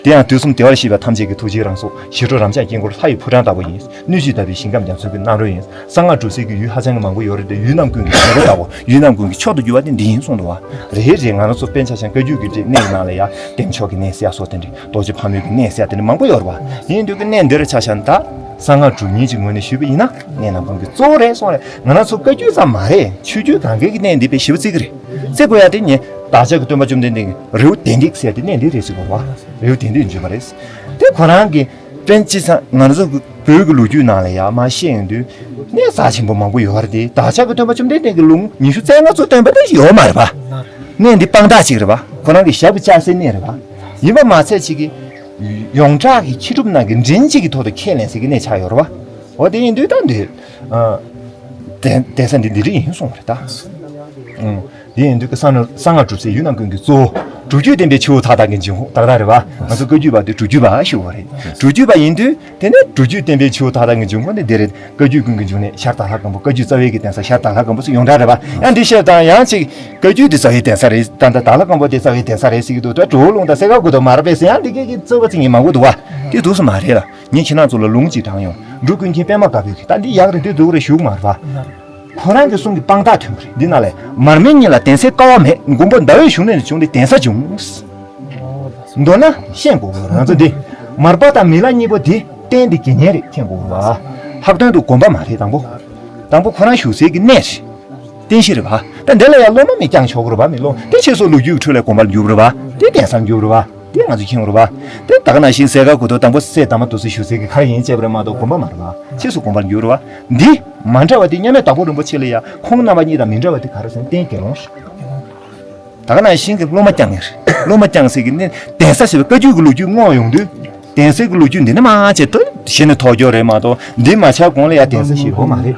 དེ་ཡང་དུས་གསུམ་བདེ་བར་གཤེགས་པ་ཐམས་ཅད་ཀྱི་ཐུགས་རྗེའི་རང་གཟུགས། ཞི་ཁྲོ་རབ་འབྱམས་དཀྱིལ་འཁོར་ལྷ་ཡི་ཕོ་བྲང་ལྟ་བུ་ཡིན། སྣོད་བཅུད་དག་པའི་ཞིང་ཁམས་རྒྱ་མཚོ་གི་རྣམ་རོལ་ཡིན། གསང་སྔགས་སྒྲུབ་སའི་གི་ཡུལ་ཧ་ཅང་གི་མང་པོ་ཡོད་རེད་དེ། ཡུལ་རྣམས་ཀུན་གྱི་ཞིང་རོལ་ལྟ་བུ། ཡུལ་རྣམས་ཀུན་གྱི་མཆོག་ཏུ་གྱུར་པ་དེ་འདི་ཡིན་གསུངས་འདུག་བ། རེད་རེད། ང་རང་ཚོ་དཔེར་ན་ཆ་བཞག་བཀའ་བརྒྱུད་ཀྱི་གནས་ནང་ལ་ཡང་བདེ་མཆོག་གི་གནས་ཟེར་ཡ་སོགས་དེ་འདྲ། རྡོ་རྗེ་ཕག་མོའི་གི་གནས་ཟེར་ཡ་དེ་འདྲ་མང་པོ་ཡོད་རེད་བ། ཡིན་དུས་ཀྱི་གནས་འདིར་ཆ་བཞག་ན། ད་གསང་སྔགས་གྲུབ་བརྙེས་ཀྱི་ངོས་ནས་ཞུས་པ་ཡིན་ན། གནས་རྣམས་ཀུན་གྱི་གཙོ་བོ་རེད་གསུངས་རེད། ང་རང་ཚོ་བཀའ་བརྒྱུད་ཙམ་མ་རེད། ཆོས་བརྒྱུད་གང་གའི་གི་གནས་འདི་དཔེ་ཞེ་པོ་བརྩི་གི་རེད། བརྩི་དགོས་ཡ་དེ་ངས་བདག་ཅག་གི་སྟོན་པ་བཅོམ་ལྡན་འདས་ཀྱི་རི་བོ་དན་ཏིག་ཟེར་དེ་གནས་འདི་རེད་ཟེར་གོ་བ། རི་བོ་དན་ཏིག་འཇུག་པ་རེད། དེ་ཁོ་རང་གི་དཔེར་ན་ཅི་ཙང་ང་ཚོ་བོད་ཀྱི་ལོ་རྒྱུས་ནང་ལ་ཡང་མར་བཤད་ཡོང་དུས་གནས་རྩ་ཆེན་པོ་མང་པོ་ཡོད་རེད་དེ། བདག་ཅག་གི་སྟོན་པ་བཅོམ་ལྡན་འདས་ཀྱི་ལུང་ཉི་ཤུ་རྩ་ལྔ་ཚོ་སྟོན་པ་དེ་ཡོད་མ་རེད་པ། གནས་འདི་དཔང་རྟགས་ཅིག་རེད་པ། ཁོ་རང་གི་ཞབས་ཀྱིས་བཅགས་སའི་གནས་རེད་པ། ཡིན་པ་མ་ཚད་ཅིག་གི་ཡོངས་གྲགས་ཀྱི་མཁས་གྲུབ་རྣམས་ཀྱིས་མགྲིན་གཅིག་གི་ཐོག་ཏུ་ཁས་ལེན་སའི་གི་གནས་ཆགས་ཡོད་རེད་པ། འོ་དེ་ཡིན་དུས་ད་འདི། ཨ། གདན་གདན་ས་འདི་འདི་རིགས་ཡིན་གསུངས་པ་རེད་ད། ཨང་། འདི་ཡིན་དུས་ཀྱི་གསང་སྔགས་གསང་སྔགས་གྲུབ་སའི་ཡུལ་རྣམས་ཀུན་གྱི་གཙོ་བོ། སྒྲུབ་བརྒྱུད་བསྟན་པའི་ཆུ་བོ་མཐའ་དག་གི་འབྱུང་ཁུངས། ད་ལྟ་རེད་བ། ང་ཚོ་བཀའ་བརྒྱུད་པ་དེ་སྒྲུབ་བརྒྱུད་པ་ཞུ་བ་རེད། སྒྲུབ་བརྒྱུད་པ་ཡིན་དུས་དེ་ནས་སྒྲུབ་བརྒྱུད་བསྟན་པའི་ཆུ་བོ་མཐའ་དག་གི་འབྱུང་ཁུངས་ནི་འདི་རེད། བཀའ་བརྒྱུད་ཀུན་གྱི་འབྱུང་གནས། ཤར་དྭགས་ལྷ་སྒམ་པོ། བཀའ་བརྒྱུད་རྩ་བའི་གི་གདན་ས་ཤར་དྭགས་ལྷ་སྒམ་པོ་ཟེར་ཡོངས་གྲགས་རེད་བ། ཡང་འདི་བཤད་དང་ཡང་ཅིག་བཀའ་བརྒྱུད་འདི་རྩ་བའི་གདན་ས་རེད། ད་ལྟ་དྭགས་ལྷ་སྒམ་པོ་དེ་རྩ་བའི་གདན་ས་རེད་ཟེར་གྱི་འདུག་ད་གྲུབ་པ་ལུང་དང་སེ་ག་དགུ་ཐོག་མར་པས་ཟེར་ཡང་འདི་སྐད་ཀྱི་རྩོད་པ་རྩོད་མཁན་མང་པོ་འདུག་བ། དེ་འདུག་སེ་མ་རེད་ལ། ངས་ཁྱེད་རང་ཚོ་ལ་ལུང་གཅིག་དྲངས་ཡོང་། འབྲུག་ཀུན་མཁྱེན་པད་མ་དཀར་པོའི་གི། ད་འདི་ཡག་རེད། འདི་འདུག་རེད་ཞུ་གི་མ་རེད་བ། ཁོ་རང་གི་གསུང་གི་དཔང་རྟགས་ཐོན་གི་རེད། འདི་ནང་ལས་མར་མེ་ཉིད་ལ་གདན་སའི་ཀ་བ་མེད། མགོན་པོ་ཟླ་འོད་བཞུགས་གནས་ནས་བྱུང་སྟེ་གདན་ས་བྱུང་། མདོར་ན་ཤེས་དགོས་གི་རེད། ང་ཚོ་འདི་མར་པ་དང་མི་ལ་གཉིས་པོ་འདི་རྟེན་འདི་དགེ་བསྙེན་རེད་མཁྱེན་དགོས་གི་རེད་བ། ལྷག་དོན་དུ་དགོན་པ་མ་རེད། དང་པོ། དང་པོ་ཁོ་རང་བཞུགས་སའི་གི་གནས་རེད། རྟེན་གཞི་རེད་བ། ད་འདི་ལ་ཡང་སློབ་མ་མི་བསྐྱང་ཆོག་གི་རེད་བ། མི་སློབ་དེ་ཕྱིས་སུ་ལོ་རྒྱུས་ཀྱི་ཁྲོད་ལ་དགོངས་པར་འགྱུར་རེད་བ། དེ་གདན་སར་འགྱུར་རེད་བ། དེ་ང་ཚོས་མཁྱེན་དགོས་རེད་བ། དེ་ད་ག་ནང་བཞིན་སྲས་མགར་གོ་ཐོག་དང་པོ་སྲས་དར་མ་རྡོ་རྗེ་ཞུ་སའི་གི་ཁ་ཡིན་ཅེས་པ་རེད་མ་གཏོགས་དགོངས་པ་མ་རེད་བ། ཕྱིས་སུ་དགོངས་པར་འགྱུར་རེད་བ། འདི་མ་འདྲ་བ་དེ་མཉམ་མེད་དྭགས་པོ་རིན་པོ་ཆེ་ལ་ཡང་ཁོང་རྣམ་པ་གཉིས་དང་མི་འདྲ་བ་དེ་ག་རེ་ཟེར་ན་རྟེན་དགེ་སློང་རེད། ད་ག་ནང་བཞིན་གྱི་སློབ་མ་བསྐྱངས་ཡོད་རེད། སློབ་མ་བསྐྱངས་ཟེར་གྱི་ནི་གདན་ས་ཞེས་པའི་བཀའ་བརྒྱུད་ཀྱི་ལོ་རྒྱུས་བསྔོགས་ཡོང་དུས། གདན་སའི་གི་ལོ་རྒྱུས་འདི་ནི་མ་བྱས་ཏོ་གཞི་ནས་ཐོགས་སྐྱོ་རེད་མ་གཏོགས་འདི་མ་ཆགས་གོང་ལ་ཡང་གདན་ས་ཞིག་ཡོད་མ་རེད།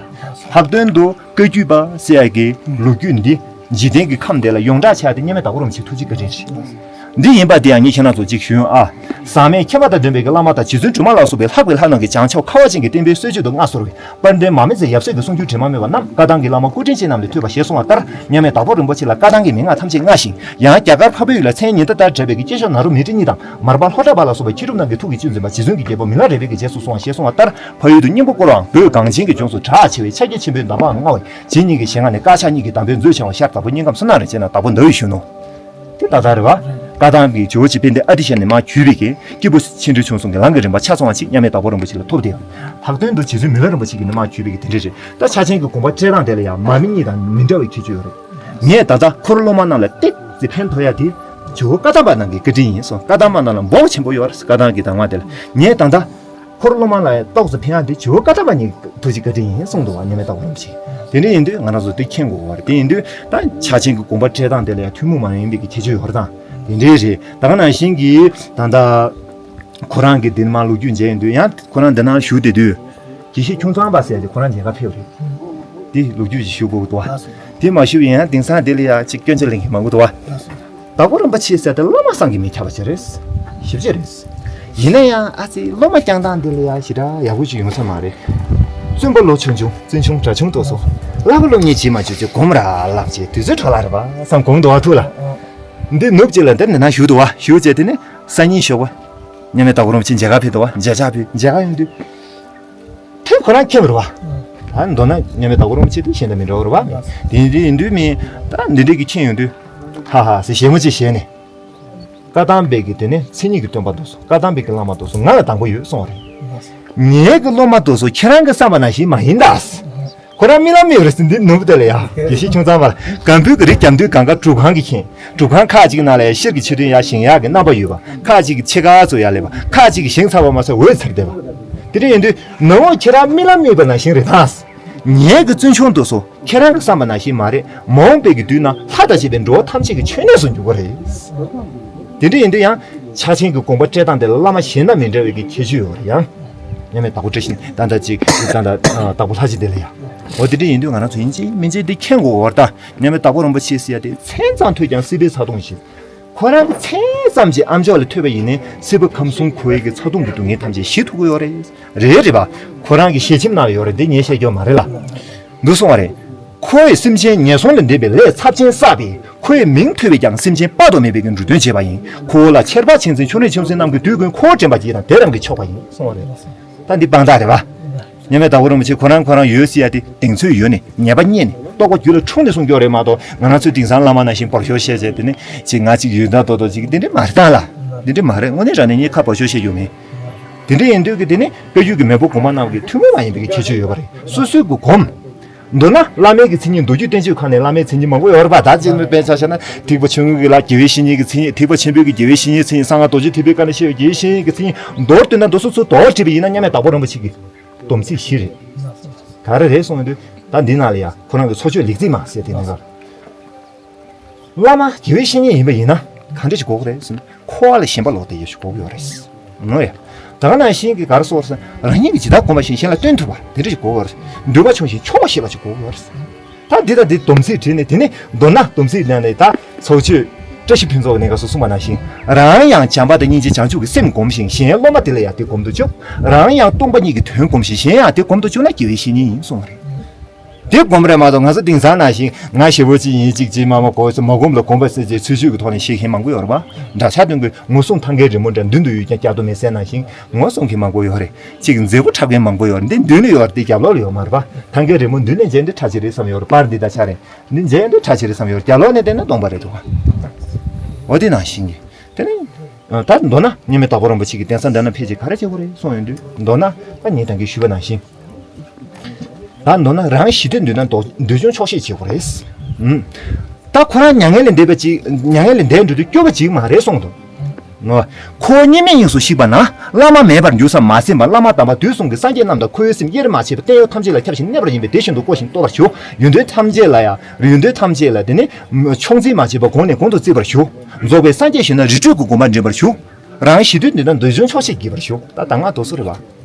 ལྷག་དོན་དུ་བཀའ་བརྒྱུད་པ་ཟེར་ཡ་གི་ལོ་རྒྱུས་འདི་འཇིག་རྟེན་གྱི་ཁམས་འདི་ལ་ཡོངས་གྲགས་ཆགས་ཏེ་མཉམ་མེད་དྭགས་པོ་རིན་པོ་ཆེ་ཐུགས་རྗེ་བཀའ་དྲིན་རེད། འདི་ཡིན་པ་དེ་ཡང་ངས་ཁྱེད་རང་ཚོ་གཅིག་ཞུ་ཡོང་ཨ། ཟག་མེད་མཁྱེན་པ་དང་ལྡན་པའི་གི་བླ་མ་དང་རྗེ་བཙུན་སྒྲོལ་མ་ལ་སོགས་པའི་ལྷག་པའི་ལྷ་རྣམས་ཀྱིས་བྱང་ཆུབ་ཁ་བ་ཅན་གྱི་བསྟན་པའི་སྲོལ་འབྱེད་དུ་མངའ་གསོལ་བའི། དཔལ་ལྡན་མར་མེ་མཛད་ཡབ་སྲས་ཀྱི་གསུང་སྒྱུར་དྲི་མ་མེད་པ་རྣམས་བཀའ་ཐང་གི་བླ་མ་སྐུ་ཕྲེང་ཅན་རྣམས་ལས་ཐོས་པ་ཞེས་གསུངས་པ་ལྟར་མཉམ་མེད་དྭགས་པོ་རིན་པོ་ཆེ་ལ་བཀའ་ཐང་གི་མན་ངག་ཐམས་ཅད་མངའ་ཞིང་ཡང་རྒྱ་གར་འཕགས་པའི་ཡུལ་ལ་མཚན་ཉི་ཟླ་ལྟར་བགྲད་པའི་གི་སྐྱེས་མཆོག་ནཱ་རོ་མཻ་ཏྲི་གཉིས་དང་མར་པ་ལྷོ་བྲག་པ་ལ་སོགས་པའི་མཁས་གྲུབ་རྣམས་ཀྱི་ཐུགས་ཀྱི་བཅུད་འཛིན་པ་རྗེ་བཙུན་གྱི་རྒྱལ་པོ་མི་ལ་རས་པའི་གི་རྗེས་སུ་བཟུང་བ་ཞེས་གསུངས་པ་ལྟར་ཕ་ཡུལ་དུ་སྙིང་པོ་བསྐོར་བའམ་བོད་གངས་ཅན་གྱི་ལྗོངས་སུ་གྲགས་ཆེ་བའི་ཕྱག་རྒྱ་ཆེན་པོའི་གདམས་པའམ་མངའ་འོས་རྗེ་ཉིད་ཀྱི་ཞལ་སྔ་ནས་བཀའ་ཕྱག་གཉིས་ཀྱི་གདམས་པས་མཛོད་འཆང་བ་ཤར་དྭགས་པོ་དངོས་ཁམས་སུ་སྣང་རིན་ཆེན་ནམ་དྭགས་པོ་ཟླ་འོད་གཞོན་ནུ། དེ་ད་ལྟ་རེད་བ། བཀའ་ཐང་གི་ཇོ་བོ་རྗེ་དཔལ་ལྡན་ཨ་ཏི་ཤ་ནས་མར་བརྒྱུད་པའི་གི་སྐྱེས་བུ་ཆེ་འབྲིང་ཆུང་གསུམ་གྱི་ལམ་གྱི་རིམ་པ་ཆ་ཚང་བ་ཅིག་མཉམ་མེད་དྭགས་པོ་རིན་པོ་ཆེ་ལ་ཐོབ་སྟེ། ལྷག་དོན་དུ་རྗེ་བཙུན་མི་ལ་རིན་པོ་ཆེ་གིས་ནི་མར་བརྒྱུད་པའི་གི་དེ་འདྲ་རེད། ད་ཕྱག་ཆེན་གྱི་དགོངས་པ་བཀྲལ་སྟངས་དེ་ལ་ཡང་མར་མི་གཉིས་དང་མི་འདྲ་བའི་ཁྱད་ཆོས་ཡོད་རེད། ངས་ད་ལྟ་འཁོར་སློབ་མ་རྣམས་ལ་ཏོག་ཙམ་ཕན་ཐོགས་ཡ་དེ་ཇོ་བོ་བཀའ་གདམས་པ་རྣམས་ཀྱི་བཀའ་དྲིན་ཡིན་གསུངས། བཀའ་གདམས་པ་རྣམས་ལ་འབོགས་ཆེན་པོ་ཡོད་རེད། བཀའ་ཐང་གི་གདམས་ངག་དེ་ལ་ངས་ད་ལྟ། འཁོར་སློབ་མ་ལ་ཡང་ཏོག་ཙམ་ཕན་ཡག་དེ་ཇོ་བོ་བཀའ་གདམས་པ་ཉིད་ཐུགས་རྗེ་བཀའ་དྲིན་ཡིན་གསུངས་འདུག་བ། མཉམ་མེད་དྭགས་པོ་རིན་པོ་ཆེས། དེ་འདྲ་ཡིན་དུས་ང་རང་ཚོ་དེ་མཁྱེན་དགོས་པ་རེད། དེ་ཡིན་དུས་ད་ཕྱག་ཆེན་གྱི་དགོངས་པ་བཀྲལ་སྟངས་དེ་ལ་ཡང་ཐུན་མོང་མ་ཡིན་པའི་གི་ཁྱད་ཆོས་ཡོད་རེད་དང་དེ་འདྲའི་རེད། ད་ག་ནང་བཞིན་གྱི་ད་ལྟ་ཁོ་རང་གི་འདི་ནས་མར་ལོ་རྒྱུས་མཇལ་ཡོང་དུས་ཡང་ཁོ་རང་འདི་ནང་བཞུགས་བསྡད་དུས་དགེ་བཤེས་ཁྱུང་ཚང་པ་ཟེར་ཏེ་ཁོ་རང་མཇལ་ཁ་ཕེབས་རེད། དེ་ལོ་རྒྱུས་ཅིག་ཞུ་དགོས་འདུག་བ། དེ་མ་ཞུས་པ་ཡིན་ན་དེང་སང་དེ་ལ་ཡང་ཅིག་སྐྱོན་ཆ་ལེན་མཁན་མང་པོ་འདུག་བ། དྭགས་པོ་རིན་པོ་ཆེ་ཟེར་ཏེ་བླ་མ་བསམ་གྱིས་མི་ཁྱབ་པ་ཅིག་རེད། ཞེ་པོ་ཅིག་རེད། ཡིན་ན་ཡང་ཨ་ཙི་སློབ་མ་བསྐྱངས་སྟངས་འདི་ལ་ཡང་ཞེ་དྲག་ཡག་པོ་ཅིག་ཡོང་ས་མ་རེད། བཙུན་པ་ལོ་ཆུང་ཆུང་བཙུན་ཆུང་གྲྭ་ཆུང་དུ་སོང་། བསླབ་པ་སློབ་གཉེར་བྱེད་མ་བཅུག་ཅིག་སྒོམ་ར་ལབ་ཅིག་དུས་ཚོད་འཕྲོ་བརླག་རེད་པ་བསམ་སྒོམ་འདུག་བ་ཐུག་ལ། འདི་ནུབ་ཅིག་ལ་འདིར་འདི་ན་བཞུགས་འདུག་བ། བཞུགས་བྱས་དེ་ནི་སང་ཉིན་ཞོགས་པ། མཉམ་མེད་དྭགས་པོ་རིན་པོ་ཆེ་མཇལ་ཁ་ཕེབས་འདུག་བ། མཇལ་ཁ་ཕེབས། མཇལ་ཁ་ཡོང་དུས། དེ་ཁོ་རང་མཁྱེན་པ་རེད་བ། ད་མདོར་ན་མཉམ་མེད་དྭགས་པོ་རིན་པོ་ཆེ་དེ་གཞན་དང་མི་འདྲ་བ་རེད་བ། དེ་འདྲ་ཡིན་དུས་མི། ད་འདི་འདྲའི་གི་མཁྱེན་ཡོང་དུས། ཧ་ཧ་ཟེར་བཞད་མོ་ཅིག་བཞད་ནས། བཀའ་གདམས་པའི་གི་དེ་ནས་མཚན་ཉིད་ཀྱི་སྟོན་པ་དེ་ཚོ་བཀའ་གདམས་པའི་གི་བླ་མ་དེ་ཚོ་ང་ལ་དང་པོ་ཡོད་གསུངས་པ་རེད། ངའི་གི་སློབ་མ་དེ་ཚོ་ཁྱེད་རང་གི་བསམ་པ་ནང་བཞིན་མ་ཡིན་ད། ཁོ་རང་རྨི་ལམ་རྨིས་པ་རེད་ཟེར། འདི་ནུབ་དེ་ལ་ཡ་དགེ་བཤེས་ཁྱུང་ཚང་པ་ལ་སྒམ་པོའི་གི་རི་རྒྱབ་མདུན་གང་ག་སྒྲུབ་ཁང་གི་མཁྱེན། སྒྲུབ་ཁང་ཁག་ཅིག་ནང་ལ་ཡ་ཤེལ་གྱི་ཕྱི་དོན་ཡར་བཞེངས་ཡག་གི་རྣམ་པ་ཡོད་པ། ཁག་ཅིག་གི་ཕྱེད་ཀ་ཙམ་ཡར་སླེབས་པ། ཁག་ཅིག་གི་བཞེངས་ཚར་བ་མ་ཟད་འོད་འཚེར་བསྡད་པ། དེ་འདྲ་ཡིན་དུས་ནུབ་འོང་ཁྱེད་རང་རྨི་ལམ་རྨིས་པ་ནང་བཞིན་རེད་ད། ངའི་གི་བཙུན་ཆུང་དེ་ཚོ་ཁྱེད་རང་གི་བསམ་པ་ནང་བཞིན་མ་རེད། མ་འོངས་པའི་གི་དུས་ན་ལྷ་དང་བཅས་པའི་འགྲོ་བ་ཐམས་ཅད་ཀྱི་མཆོད་གནས་སུ་འགྱུར་གྱི་རེད། དེ་འདྲ་ཡིན་དུས་ཡང་ཕྱག་ཆེན་གྱི་དགོངས་པ་བཀྲལ་སྟངས་དེ་ལ་བླ་མ་གཞན་དང་མི་འདྲ་བའི་གི་ཁྱད་ཆོས་ཡོད་རེད་ཡང་། མཉམ་མེད་དྭགས་པོ་བཀྲ་ཤིས་ད་ལྟ་ཅིག་ད་ལྟ་དྭགས་པོ་ལྷ་རྗེ་དེ་ལ་ཡང་། འོ་དེ་འདྲ་ཡིན་དུས་ང་རང་ཚོ་ཡིན་གཅིག་མིན་གཅིག་འདི་མཁྱེན་དགོས་པ་རེད་ད། མཉམ་མེད་དྭགས་པོ་རིན་པོ་ཆེ་ཟེར་ཡ་དེ་མཚན་ཙམ་ཐོས་ཀྱང་སྲིད་པའི་ཚ་གདུང་ཞི། ཁོ་རང་གི་མཚན་ཙམ་གྱིས་ཨ་མཆོག་ལ་ཐོས་པ་ཡིན་ནའི་སྲིད་པ་ཁམས་གསུམ་འཁོར་བའི་གི་ཚ་གདུང་གི་སྡུག་བསྔལ་ཐམས་ཅད་ཞི་ཐུབ་ཀྱི་ཡོད་རེད། རེད་རེད་པ། ཁོ་རང་གི་ཞལ་ཆེམས་ནང་ལ་ཡོད་རེད། འདི་ངས་བཤད་རྒྱུ་མ་རེད་ལ། འདུག་གསུངས་པ་རེད། ཁོ་བོས་སེམས་ཅན་ངན་སོང་ལས་འདས་པའི་ལས་ཚབས་ཆེན་བསགས་པས་ཁོ་བོའི་མིང་ཐོས་པས་ཀྱང་སེམས་ཅན་དཔག་ཏུ་མེད་པའི་གི་འགྲོ་དོན་བྱེད་པ་ཡིན། ཁོ་བོ་ལ་ཆེར་འབག་མཁྱེན་བརྩེ་ཆུང་ནས་ཆུང་ཟད་རྣམས་ཀྱིས་དུས་ཀུན་ཁོ་བོ་དྲན་པར་བགྱིད་དང་དེ་རང་གིས་ཆོག་པ་ཡིན་གསུངས་པ་རེད། ད་འདི་དཔང་རྟགས་རེད་པ། མཉམ་མེད་དྭགས་པོ་རིན་པོ་ཆེ་ཁོ་རང་ཁོ་རང་ཡོད་ཟེར་ཡ་དེ་གདེང་ཚོད་ཡོད་ནས་ཉེས་པ་རྙེད་ནས་རྟོགས་པ་རྒྱུད་ལ་འཁྲུངས་ནས་གསུང་རྒྱུ་རེད་མ་གཏོགས་ང་རང་ཚོའི་དེང་སང་བླ་མ་ནང་བཞིན་བོར་ཤོར་བཤད་བྱས་དེ་ནི་ཅིག་ང་ཅིག་ཡོད་ད་དོ་དོ་ཅིག་འདི་འདྲ་མ་རེད་ད་ལ། འདི་འདྲ་མ་རེད། དངོས་གནས་དྲང་གནས་ངས་ཁ་བོར་ཤོར་བཤད་རྒྱུ་མེད། དེ་འདྲ་ཡིན་དུས་ཀྱི་དེ་ནི་བཀའ་བརྒྱུད་ཀྱི་མེས་པོ་གོང་མ་རྣམས་ཀྱི་ཐུན་མོང་མ་ཡིན་པའི་ཁྱད་ཆོས་ཡོད་པ་རེད། སོ་སོའི་གི་སྒོམ། མདོར་ན་བླ་མའི་གི་མཚན་ཉིད་མདོ་རྒྱུད་བསྟན་བཅོས་ཁག་ནས་བླ་མའི་མཚན་ཉིད་མང་པོ་ཡོད་རེད་པ། ད་ཅིག་དཔེར་ཆ་བཞག་ན་ཐེག་པ་ཆུང་ངུ་གི་ལ་དགེ་བའི་བཤེས་གཉེན་གྱི་མཚན་ཉིད། ཐེག་པ་ཆེན་པོའི་གི་དགེ་བའི་བཤེས་གཉེན་མཚན་ཉིད། གསང་སྔགས་རྡོ་རྗེ་ཐེག་པའི་བཀའ་ནས་བཤད་པའི་དགེ་བའི་བཤེས་གཉེན་གྱི་མཚན་ཉིད། མདོར་བསྡུས་ན་འདི་ཚོ་ཚུར་དོར་བྲིས་པ་ཡིན་ན་མཉམ་མེད་དྭགས་པོ་རིན་པོ་ཆེ་གི་སྡོམ་ཚིག་བཞི་རེད། ག་རེ་རེད་གསུངས་དུས་ད་འདི་ནང་ལ་ཡ་ཁོ་རང་གི་ཚོགས་ཆོས་ལེགས་ཚིག་མ་ཟེར་དེ་ནས་ག་བླ་མ་དགེ་བའི་བཤེས་གཉེན་ཡིན་པ་ཡིན་ན་གང་འདྲ་ཞིག་དགོས་ཀྱི་རེད་ཟེར་ན་འཁོར་བ་ལ་ཞེན་པ་ལོག་སྟེ་ཡོད་ཞིག་དགོས་ཀྱི་ཡོད་རེད། ནོ་ཡ། ད་ག་ནང་བཞིན་གྱི་ག་རེ་སོགས་ཟེར་ན་རང་ཉིད་ཀྱི་ཇི་ལྟར་གོམས་པ་བཞིན་གཞན་ལ་སྟོན་ཐུབ་པ་དེ་འདྲ་ཞིག་དགོས་ཀྱི་ཡོད་རེད། འདུན་པ་ཆུང་ཞིང་ཆོག་པ་ཤེས་པ་ཞིག་དགོས་ཀྱི་ཡོད་རེད། ད་འདི་དང་འདི་སྡོམ་ཚིག་བྲིས་ནས་དེ་ནས་མདོར་ན་སྡོམ་ཚིག་ནང་ནས་ད་ཚོགས་ཆོས་བཀྲ་ཤིས་ཕུན་ཚོགས་ཀྱི་གནས་སྐབས་སུ་གསུངས་པ་ནང་བཞིན་རང་ཡང་བྱམས་པ་དང་སྙིང་རྗེ་བྱང་ཆུབ་ཀྱི་སེམས་སྒོམ་ཞིང་གཞན་སློབ་མ་དེ་ལ་ཡང་དེ་སྒོམ་དུ་བཅུག་རང་ཡང་སྟོང་པ་ཉིད་ཀྱི་དོན་སྒོམ་ཞིང་གཞན་ཡང་དེ་སྒོམ་དུ་བཅུག་ན་དགེ་བའི་བཤེས་གཉེན་ཡིན་གསུངས་པ་རེད། དེ་སྒོམ་རེད་མ་གཏོགས་ང་ཚོ་དེང་སང་ནང་བཞིན་ང་ཞེ་པོ་ཅིག་ཡིན་ཅིག་ཅིག་མ་མ་གོ་ཚོ་མ་སྒོམ་ལ་སྒོམ་པ་ཟེར་ཅིག་ཚུལ་འཆོས་ཀྱི་ཐོག་ནས་བཤད་མཁན་མང་པོ་ཡོད་རེད་པ། འདྲ་ཆགས་དོན་གྱི་ངོ་སྲུང་ཐང་གའི་རི་མོ་འདྲ་མདུན་དུ་ཡོད་ཀྱང་བསྐྱར་དུ་མི་གསལ་ནང་བཞིན་ངོ་སྲུང་མཁན་མང་པོ་ཡོད་རེད། ཅིག་མཛེས་པོ་འཁྲབ་མཁན་མང་པོ་ཡོད་རེད། འདི་མདུན་ལ་ཡོད་རེད། འདི་རྒྱབ་ལོགས་ལ་ཡོད་མ་རེད་པ། ཐང་གའི་རི་མོ་མདུན་ནས་མཇལ་འདི་ཁྲ་ཆེ་རེད་བསམ་ཡོད་རེད། པར་འདི་ད་ཆ་རེད། འདི་མཇལ་འདི་ཁྲ་ཆེ་རེད་བསམ་ཡོད་རེད། རྒྱབ་ལོགས་ནས་བལྟས་ན་སྟོང་པ་རེད་འདུག་ག་འོ་དེ་ནང་བཞིན་གྱི་དེ་ནི། ད་མདོར་ན་མཉམ་མེད་དྭགས་པོ་རིན་པོ་ཆེ་གིས་དེང་སང་འདི་ན་ཕལ་ཆེར་ག་རེ་བྱེད་དགོས་རེད་གསུངས་ཡོང་དུས་མདོར་ན་ད་ངས་ད་གིན་ཞུས་པ་ནང་བཞིན། ད་མདོར་ན་རང་ཞི་བདེ་འདོད་ན་འདོད་འདོད་ཆུང་ཆོག་ཤེས་བྱེད་དགོས་རེད། ཨུམ། ད་ཁོ་རང་མྱ་ངན་ལས་འདས་པ་ཅིག་མྱ་ངན་ལས་འདས་འགྲོ་དུས་སྐྱོ་བ་ཅིག་མ་རེད་གསུངས་འདུག་ངོ་། ཁོ་གཉིས་མེད་དབྱིངས་སུ་གཤེགས་པ་ན། བླ་མ་མེད་པར་འགྱུར་བསམ་མ་སེམས་པར། བླ་མ་དམ་པ་དུས་གསུམ་གྱི་སངས་རྒྱས་རྣམས་དང་། འཁོར་བའི་སེམས་དབྱེར་མ་མཆིས་པར། བརྟན་གཡོ་ཐམས་ཅད་ལ་ཁྱབ་ཞིང་གནས་པར་ཡིན་པས། དེ་བཞིན་དུ་བསྐོར་ཞིང་བསྟོད་པར་ཞུ། ཡོན་ཏན་ཐམས་ཅད་ལ་ཡང་། ཡོན་ཏན་ཐམས་ཅད་ལ་དེ་ནི་ཆུང་འཛིན་མ་བྱེད་པར། གོང་ནས་གོང་དུ་བརྩི་བར་ཞུ། རྫོགས་པའི་སངས་རྒྱས་ཞིག་ན། རི་ཁྲོད་ཀྱི་དགོན་པར་འདྲེན་པར་ཞུ། རང་ཞི་དུལ་འདོད་ན། འདོད་ཆུང་ཆོག་ཤེས་བགྱིད་པར་ཞུ། ད་ད་སྔ་དེ་ཚོ་རེད་བ།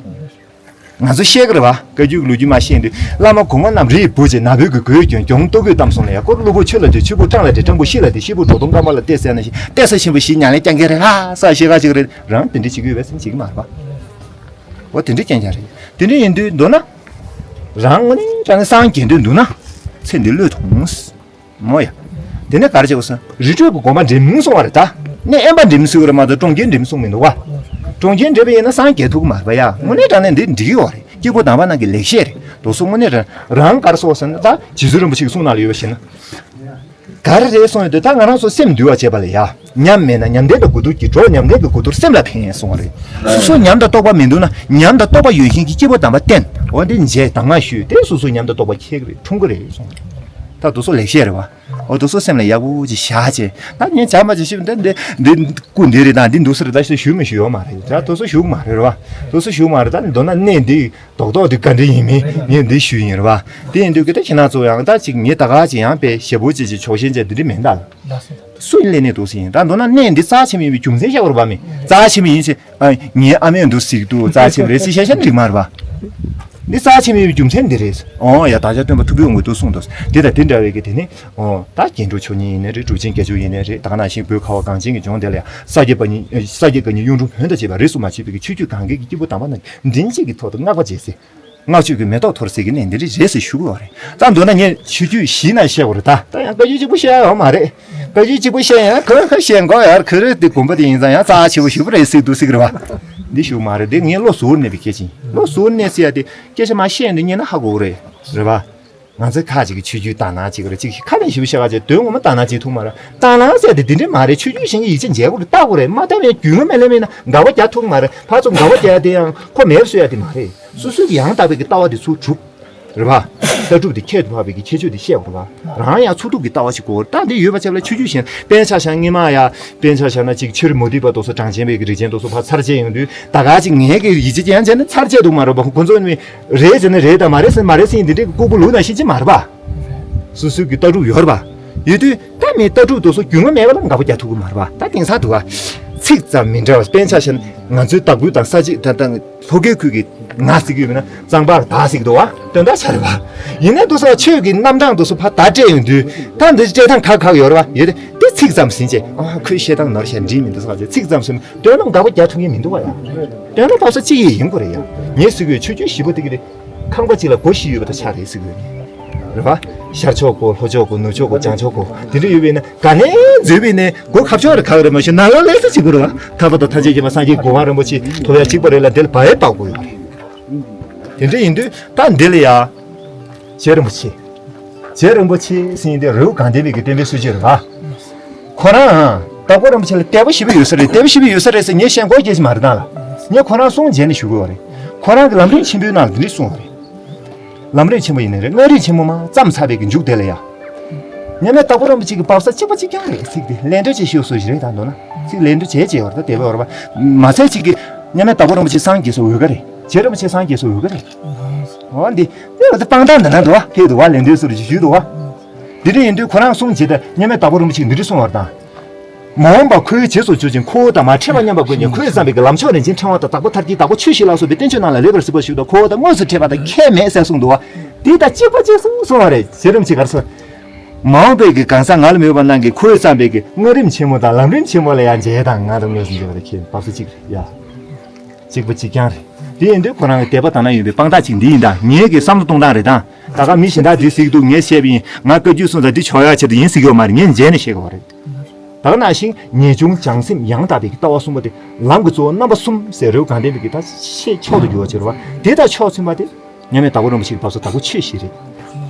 ང་ཚོ་ཤེས་ཀྱི་རེད་བ། བཀའ་བརྒྱུད་ཀྱི་ལོ་རྒྱུས་མ་ཤེས་དུས། བླ་མ་གོང་མ་རྣམས་རི་ཡི་བུ་བྱས། ནག་པོའི་གི་གོས་གྱོན། གྱོང་ལྟོ་གོས་གཏམ་གསུང་ལ་ཡ། ཁོ་གློ་བུར་ཆུ་ལ་འདྲེ། ཆུ་བུར་སྤྲང་ལ་འདྲེ། སྤྲང་པོ་ཤི་ལ་འདྲེ། ཤི་བུར་འབྲོག་སྟོང་སྐར་མ་ལ་བལྟས་ཟེར་ན་ཤི། གཏད་ས་ཆེན་པོ་བཞི་ཉམས་ལེན་རྐྱང་གི་རེད་ལ་ས་ཤེས་ཁ་ཅིག་རེད། རང་དེ་འདྲ་བྱེད་ཀྱི་ཡོད་པས་སེམས་བྱེད་ཀྱི་མ་རེད་པ། འོ་དེ་འདྲ་རྐྱང་རྐྱང་རེད། དེ་འདྲ་ཡིན་དུས་མདོར་ན། རང་དངོས་གནས་དྲང་གནས་སངས་རྒྱས་འདོད་འདུག་ན། ཚེ་འདི་བློས་ཐོངས། མོ་ཡ། དེ་ནས་ག་རེ་བྱེད་དགོས་སམ། རི་ཁྲོད་ཀྱི་དགོན་པ་འདྲེན་གསུང་བ་རེད་ད། ནས་དབེན་པ་འདྲེན་གསུང་གི་རེད་མ་གཏོགས་གྲོང་ཁྱེར་འདྲེན་གསུང་མི་འདུག་བ། གྲོང་ཁྱེར་འདྲེན་པ་ཡིན་ན་སངས་རྒྱས་ཐུབ་ཀྱི་མ་རེད་པ་ཡ། དངོས་གནས་དྲང་གནས་འདི་འགྲིག་གི་ཡོད་རེད། སྐྱེས་བུ་དམ་པ་རྣམས་ཀྱི་ལེགས་བཤད་རེད། དེ་ཚོ་དངོས་གནས་དྲང་རང་ག་རེ་གསུངས་སམ་ན། ད་རྗེ་བཙུན་རིན་པོ་ཆེ་གི་གསུང་ནང་ལ་ཡོད་པ་བྱས་ན། ག་རེ་རེད་གསུངས་ཡོད་དུས། ད་ང་རང་ཚོ་སེམས་འདུལ་བ་བྱེད་པ་ལ་ཡ། ཉམས་མེད་ན་ཉམས་ལྡན་པའི་དགུ་ཐུག་གིས། གྲོགས་ཉམས་ལྡན་གྱི་དགུ་ཐུག་སེམས་ལ་ཕན་གསུང་བ་རེད། སོ་སོ་ཉམས་དང་རྟོགས་པ་མི་འདུག་ན། ཉམས་དང་རྟོགས་པ་ཡོད་མཁན་གྱི་སྐྱེས་བུ་དམ་པ་བསྟེན། འོ་འདི་མཇལ་དང་མ་ཞུས་ཏེ་སོ་སོ་ཉམས་དང་རྟོགས་པ་ཁྱེར་གི་རེད། འཁྲུངས་གི་རེད་གསུངས། ད་དེ་ཚོ་ལེགས་བཤད་རེད་བ། འོ་དེ་ཚོ་སེམས་ལ་ཡག་པོ་ཅིག་བཞག་བྱས། ད་ངས་བྱ་མ་བྱེད་ཞིབ་འདི་འདི་འདི་སྐུ་འདི་རེད་དང་འདི་འདུག་ས་རེད་ད་ཞེས་ཞུ་མི་ཞུ་ཡོད་མ་རེད། ད་དེ་ཚོ་ཞུ་གི་མ་རེད་རེད་བ། དེ་ཚོ་ཞུ་གི་མ་རེད། ད་མདོར་ན་གནས་འདི་རྡོག་རྡོག་འདི་ག་འདྲ་ཡིན་མིན་ངས་འདི་ཞུས་ཡིན་རེད་བ། དེ་ཡིན་དུས་ཀྱི་ད་ཁྱེད་རང་ཚོ་ཡང་ད་ཅིག་ངས་ད་ག་ཅིག་ཡང་དཔེ་ཞེ་པོ་ཅིག་ཅིག་ཕྱོགས་ཞེན་བྱས་འདི་འདྲ་མིན་ད། སུ་ཡིན་ལས་གནས་འདུག་ཟེར་ཡིན། ད་མདོར་ན་གནས་འདི་རྩ་ཆེན་པོ་ཡིན་པའི་རྒྱུ་མཚན་བཤད་དགོས་རེད་བ། མི་རྩ་ཆེན་པོ་ཡིན་ཟེར། ཨ། ངའི་ཨ་མས་འདུག་ཟེར་གྱི་འདུག་རྩ་ཆེན་པོ་རེད་ཟེར་བཤད་བཤད་འགྲིག་མ་རེད་བ། འདི་རྩ་ཆེན་པོ་ཡིན་པའི་རྒྱུ་མཚན་འདི་རེད། ཨོ་ཡ། བདག་ཅག་སྟོན་པ་ཐུབ་པའི་དབང་པོས་འདུག་གསུངས་འདུག་དེ་དང་དེ་འདྲ་བའི་གི་དེ་ནི། ཨོ་ད་རྒྱན་དྲུག་མཆོག་གཉིས་ཡིན་ནའི་རེད། གྲུབ་ཆེན་བརྒྱད་ཅུ་ཡིན་ནའི་རེད། ད་ག་ནང་བཞིན་བོད་ཁ་བ་གངས་ཅན་གྱི་ལྗོངས་འདི་ལ་ཡང་ས་སྐྱ་པ་ཉིད་ས་སྐྱ་པ་ཉིད་གཡུང་དྲུང་བོན་དང་བཅས་པ་རིས་སུ་མ་ཆད་པའི་གི་ཆོས་བརྒྱུད་གང་གའི་གི་སྐྱེས་བུ་དམ་པ་རྣམས་མགྲིན་གཅིག་གི་ཐོག་ཏུ་བསྔགས་པ་བྱས་ཟེར། བསྔགས་བརྗོད་ཀྱི་མེ་ཏོག་འཐོར་ཟེར་གྱི་གནས་འདི་རེད་ཟེར་ཞུ་དགོས་པ་རེད། ད་མདོར་ན་ངས་ཆོས་བརྒྱུད་བཞི་ནང་བཤད་དགོས་རེད་ད། ད་ཡང་བཀའ་བརྒྱུད་གཅིག་པུ་བཤད་ཡོད་མ་རེད། བཀའ་བརྒྱུད་གཅིག་པུ་བཤད་ཡང་ཁོས་ཁ་བཤད་མགོ་ཡར་ཁོ་རེ་དེ་དགོན་པ་དེ་ཡིན་ཙང་ཡང་རྩ་ཆེ་བོ་ཞུ་བ་རེད་ཟེར་འདུག་ཟེར་གི་རེད་བ། འདི་ཞུ་མ་རེད། འདི་ངས་བློ་གཟུར་གནས་པའི་སྐད་ཆ་ཡིན། བློ་གཟུར་གནས་ཟེར་ཡ་དེ་སྐད་ཆ་མ་བཤད་འདི་ཉན་ན་ཧ་གོ་གི་རེད། རེད་བ། ང་ཚོའི་ཁ་ཅིག་གི་ཆོས་བརྒྱུད་དང་ན་ཅིག་རེད། ཅིག་ཁ་ནས་ཞུ་བཤད་ག་ཅིག་དོན་ངོ་མ་དང་ན་ཅིག་ཐུག་མ་རེད། དང་ན་ཟེར་ཡ་དེ་འདི་འདྲ་མ་རེད། ཆོས་བརྒྱུད་གཞན་གྱི་ཡིག་ཆ་མཇལ་དགོས་རེད། ལྟ་དགོས་རེད། མ་ལྟ་བའི་རྒྱུས་ངོ་མ་ལེན་མེད་ན་དགག་པ་རྒྱག་ཐུབ་མ་རེད། ཕར་ཚུར་དགག་པ་རྒྱག་ཡ་དེ་ཡང་ཁོ་མེད་བཟོ་ཡ་དེ་མ་རེད། སོ་སོའི་གི་ཡང་དག་པའི་གི་ལྟ་བ་དེ་ཚུར་གྲུབ། རེད་བ། ལྟ་གྲུབ་དེ་ཁྱད་དུ་འཕགས་པའི་གི་ཁྱད་ཆོས་དེ་ཤེས་དགོས་རེད་བ། རང་ཡང་ཚུགས་ཐུབ་ཀྱི་ལྟ་བ་ཞིག་དགོས། ད་འདི་ཡོད་པ་ཆབ་ལ་ཆོས་བརྒྱུད་གཞན་དཔེར་ཆ་བཞག་སྔོན་མ་ཡ་དཔེར་ཆ་བཞག་ན་ཅིག་ཕྱི་རོལ་མུ་སྟེགས་པ་དེ་ཚོ་གྲངས་ཅན་པའི་གི་རིགས་ཅན་དེ་ཚོ་ཕར་ཚར་བཅད་ཡོང་དུས་ད་ག་ཅིག་ངས་གི་ཡིད་ཆེས་ཅན་ཡང་བྱས་ན་ཚར་བཅད་འདུག་མ་རེད་བ། ཁོ་ཚོ་ནི་རེད་ཟེར་ན་རེད་དང་མ་རེད་ཟེར་ན་མ་རེད་ཟེར་ཡིན། འདི་འདྲའི་ལྐུགས་པ་ལུག་ནང་བཞིན་ཅིག་མ་རེད་བ། སོ་སོའི་གི་ལྟ་གྲུབ་ཡོད་རེད་བ། ཡོད་དུས་ད་མི་ལྟ་གྲུབ་དེ་ཚོ་རྒྱུས་ངོ་མེད་པ་ལ་དགག་པ་རྒྱག་ཐུབ་ཀྱི་མ་རེད་བ། ད་དེང་སང་འདུག་བ། ཚིག་ཙམ་མི་འདྲ་བ། དཔེར་ཆ་བཞག་ན་ང་ཚོའི་དྭགས་པོའི་དང་ས་ཆ་ད་ལྟ་ལྷོ་ཁའི་ཁུལ་གྱི་ང་ཟེར་གྱི་ཡོད་མིན་ན་གཙང་པ་ད་ཟེར་གྱི་འདུག་བ། དོན་དག་ཆ་རེད་བ། ཡིན་ནའི་འདུག་ས་ཆོས་ཀྱི་རྣམ་གྲངས་དེ་ཚོ་ཕར་བརྡ་སྤྲད་ཡོང་དུས་ད་འདི་སྤྲད་སྟངས་ཁག་ཁག་ཡོད་རེད་བ། ཡོད་དེ་འདི་ཚིག་ཙམ་ཟིན་བྱས། ཨ་ཁོས་བཤད་སྟངས་ནོར་བཤད་འགྲིག་མི་འདུག་ས་ཟེར་ཚིག་ཙམ་ཟིན་དོན་དུ་དགག་པ་རྒྱག་ཐུབ་མཁན་མི་འདུག་བ་ཡ། དོན་དུ་བབས་ས་གཅིག་ཡིན་དགོས་རེད་ཡ། ངས་ཟེར་གྱི་ཡོད། ཆོས་བརྒྱུད་བཞི་པོ་དེ་གི་རེད། ཁང་པ་གཅིག་ལ་སྒོ་བཞི་ཡོད་པ་དང་ཆ་རེད་ཟེར་གྱི་ཡོད། རེད་བ། ཤར་ཕྱོགས་སྒོ། ལྷོ་ཕྱོགས་སྒོ། ནུབ་ཕྱོགས་སྒོ། བྱང་ཕྱོགས་སྒོ། དེ་འདྲ་ཡོད་པས་ན་ག་ནས་འཛུལ་བས་ནས་སྒོ་ཁ་ཕྱོགས་རེ་ཁག་རེ་མ་ཤེས་ནང་ལ་ལས་ས་བྱེད་དགོས་རེད་བ། ཐར་པ་དང་ཐམས་ཅད་མཁྱེན་པ་སངས་རྒྱས་གོ་འཕང་རིན་པོ་ཆེ་ཐོབ་ཡ་གཅིག་པ་རེད་ལ་དེ་ལ་བ་ཡས་པགས་དགོས་ཡོད་རེད། དེ་འདྲ་ཡིན་དུས་ད་འདི་ལ་ཡ། རྗེ་རིན་པོ་ཆེ། རྗེ་རིན་པོ་ཆེ་ཟེར་མཁན་དེ་རི་བོ་དགའ་ལྡན་པའི་གི་བསྟན་པའི་སྲོལ་འབྱེད་རེད་བ། ཁོ་རང་དྭགས་པོ་རིན་པོ་ཆེ་ལ་དད་པ་ཞེ་པོ་ཡོད་ས་རེད། དད་པ་ཞེ་པོ་ཡོད་ས་རེད་ཟེར་ངས་བཤད་མགོ་སྐྱེས་ཤིག་མ་རེད་ད་ལ། ངས་ཁོ་རང་གསུང་མཇལ་ནས་ཞུ་དགོས་བ་རེད། ཁོ་རང་གི་ལམ་རིམ་ཆེན་པོའི་ནང་ལ་འདི་འདྲས་གསུངས་བ་རེད། ལམ་རིམ་ཆེན་པོ་ཡིན་ནའི་རེད། མངའ་རིས་ཆེན་མོ་མ་བརྩམས་ཚར་བའི་གི་མཇུག་དེ་ལ་ཡ། མཉམ་མེད་དྭགས་པོ་རིན་པོ་ཆེ་གི་བབས་ས་གཅིག་པ་གཅིག་རྐྱང་རེད། ཚིག་དེ་ལན་འདྲ་བྱེད་ཤོག་སོ་ཞིག་རེད་ད་འདོད་ན། ཚིག་ལན་འདྲ་བྱེད་ཅེས་བར་ད་དེ་བས་བར་བ། མ་ཚད་ཅིག་གི་མཉམ་མེད་དྭགས་པོ་རིན་པོ་ཆེ་སངས་རྒྱས་སོ་འོས་ག་རེད། རྗེ་རིན་པོ་ཆེ་སངས་རྒྱས་སོ་འོས་ག་རེད། འོ་འདི། དེ་ལ་དེ་སྤང་ཐང་འདི་ན་འདུག་བ། ཕེབས་འདུག་བ། ལན་འདྲ་སོ་རེ་ཞིག་ཞུས་འདུག་བ། འདི་འདྲ་ཡིན་དུས་ཁོ་རང་གསུང་བྱེད་དེ་མཉམ་མེད་དྭགས་པོ་རིན་པོ་ཆེ་འདི་འདྲ་གསུང་བར་དང་། མ་འོངས་པ་ཁོའི་རྗེས་སུ་འཇུག་ཅིང་། ཁོ་བོ་དང་མ་འཕྲད་པ་མཉམ་པར་བགོས་ནས། ཁོས་བརྩམས་པའི་གི་ལམ་མཆོག་རིན་ཆེན་ཕྲེང་བ་དང་། དྭགས་པོ་མཐར་ཐུག་དྭགས་པོ་ཆོས་བཞི་ལ་སོགས་པའི་བསྟན་བཅོས་རྣམས་ལ་རེ་བར་གཟིགས་པར་ཞུ་དང་། ཁོ་བོ་དང་དངོས་སུ་འཕྲད་པ་དང་ཁྱད་མེད་ཟེར་གསུངས་འདུག་བ། འདི་དང་གཅིག་པ་གཅིག་གསུངས་གསུངས་བ་རེད། རྗེ་རིན་པོ་ཆེ་ག་རེ་གསུངས། མ་འོངས་པའི་གི་གང་ཟག་ང་ལ་མི་འོས་པ་རྣམས་ཀྱིས་ཁོས་བརྩམས་པའི་གི་མངའ་རིས་ཆེན་མོ་དང་ལམ་རིམ་ཆེན་མོ་ལ་ཡང་མཇལ་དང་། ང་དང་དངོས་སུ་མཇལ་བ་དང་ཁྱད་བབས་ས་གཅིག་རེད་ཡ། གཅིག་པ་གཅིག་རྐྱང་རེད། དེ་ཡིན་དུས་ཁོ་རང་གི་དད་པ་དག་སྣང་ཡོད་པའི་དཔང་རྟགས་གཅིག་འདི་ཡིན་ད། ངའི་གི་བསམ་བློ་གཏོང་སྟངས་རེད་ད། ད་ག་མི་གཞན་དག་འདི་གཟིགས་འདུག་ངས་བཤད་པ་ཡིན། ང་བཀའ་བརྒྱུད་གསུང་ས་འདི་ཆོག་ཡག་ཆེད་དུ་ཡིན་ཟེར་གྱི་ཡོད་མ་རེད། ངས་མཇལ་ནས་བཤད་དགོས་པ་རེད། ད་ག་ནང་བཞིན་ངེས་འབྱུང་བྱང་སེམས་ཡང་དག་པའི་གི་ལྟ་བ་གསུམ་པོ་དེ་ལམ་གྱི་གཙོ་བོ་རྣམ་པ་གསུམ་ཟེར་རེའུ་གང་ལྡན་པའི་གི་ད་ཆེས་མཆོག་ཏུ་གྱུར་པ་ཅིག་རེད་བ། དེ་དང་ཕྱོགས་མཚུངས་པ་དེ་མཉམ་མེད་དྭགས་པོ་རིན་པོ་ཆེ་གི་བབས་ས་དྭགས་པོ་ཆོས་བཞི་རེད།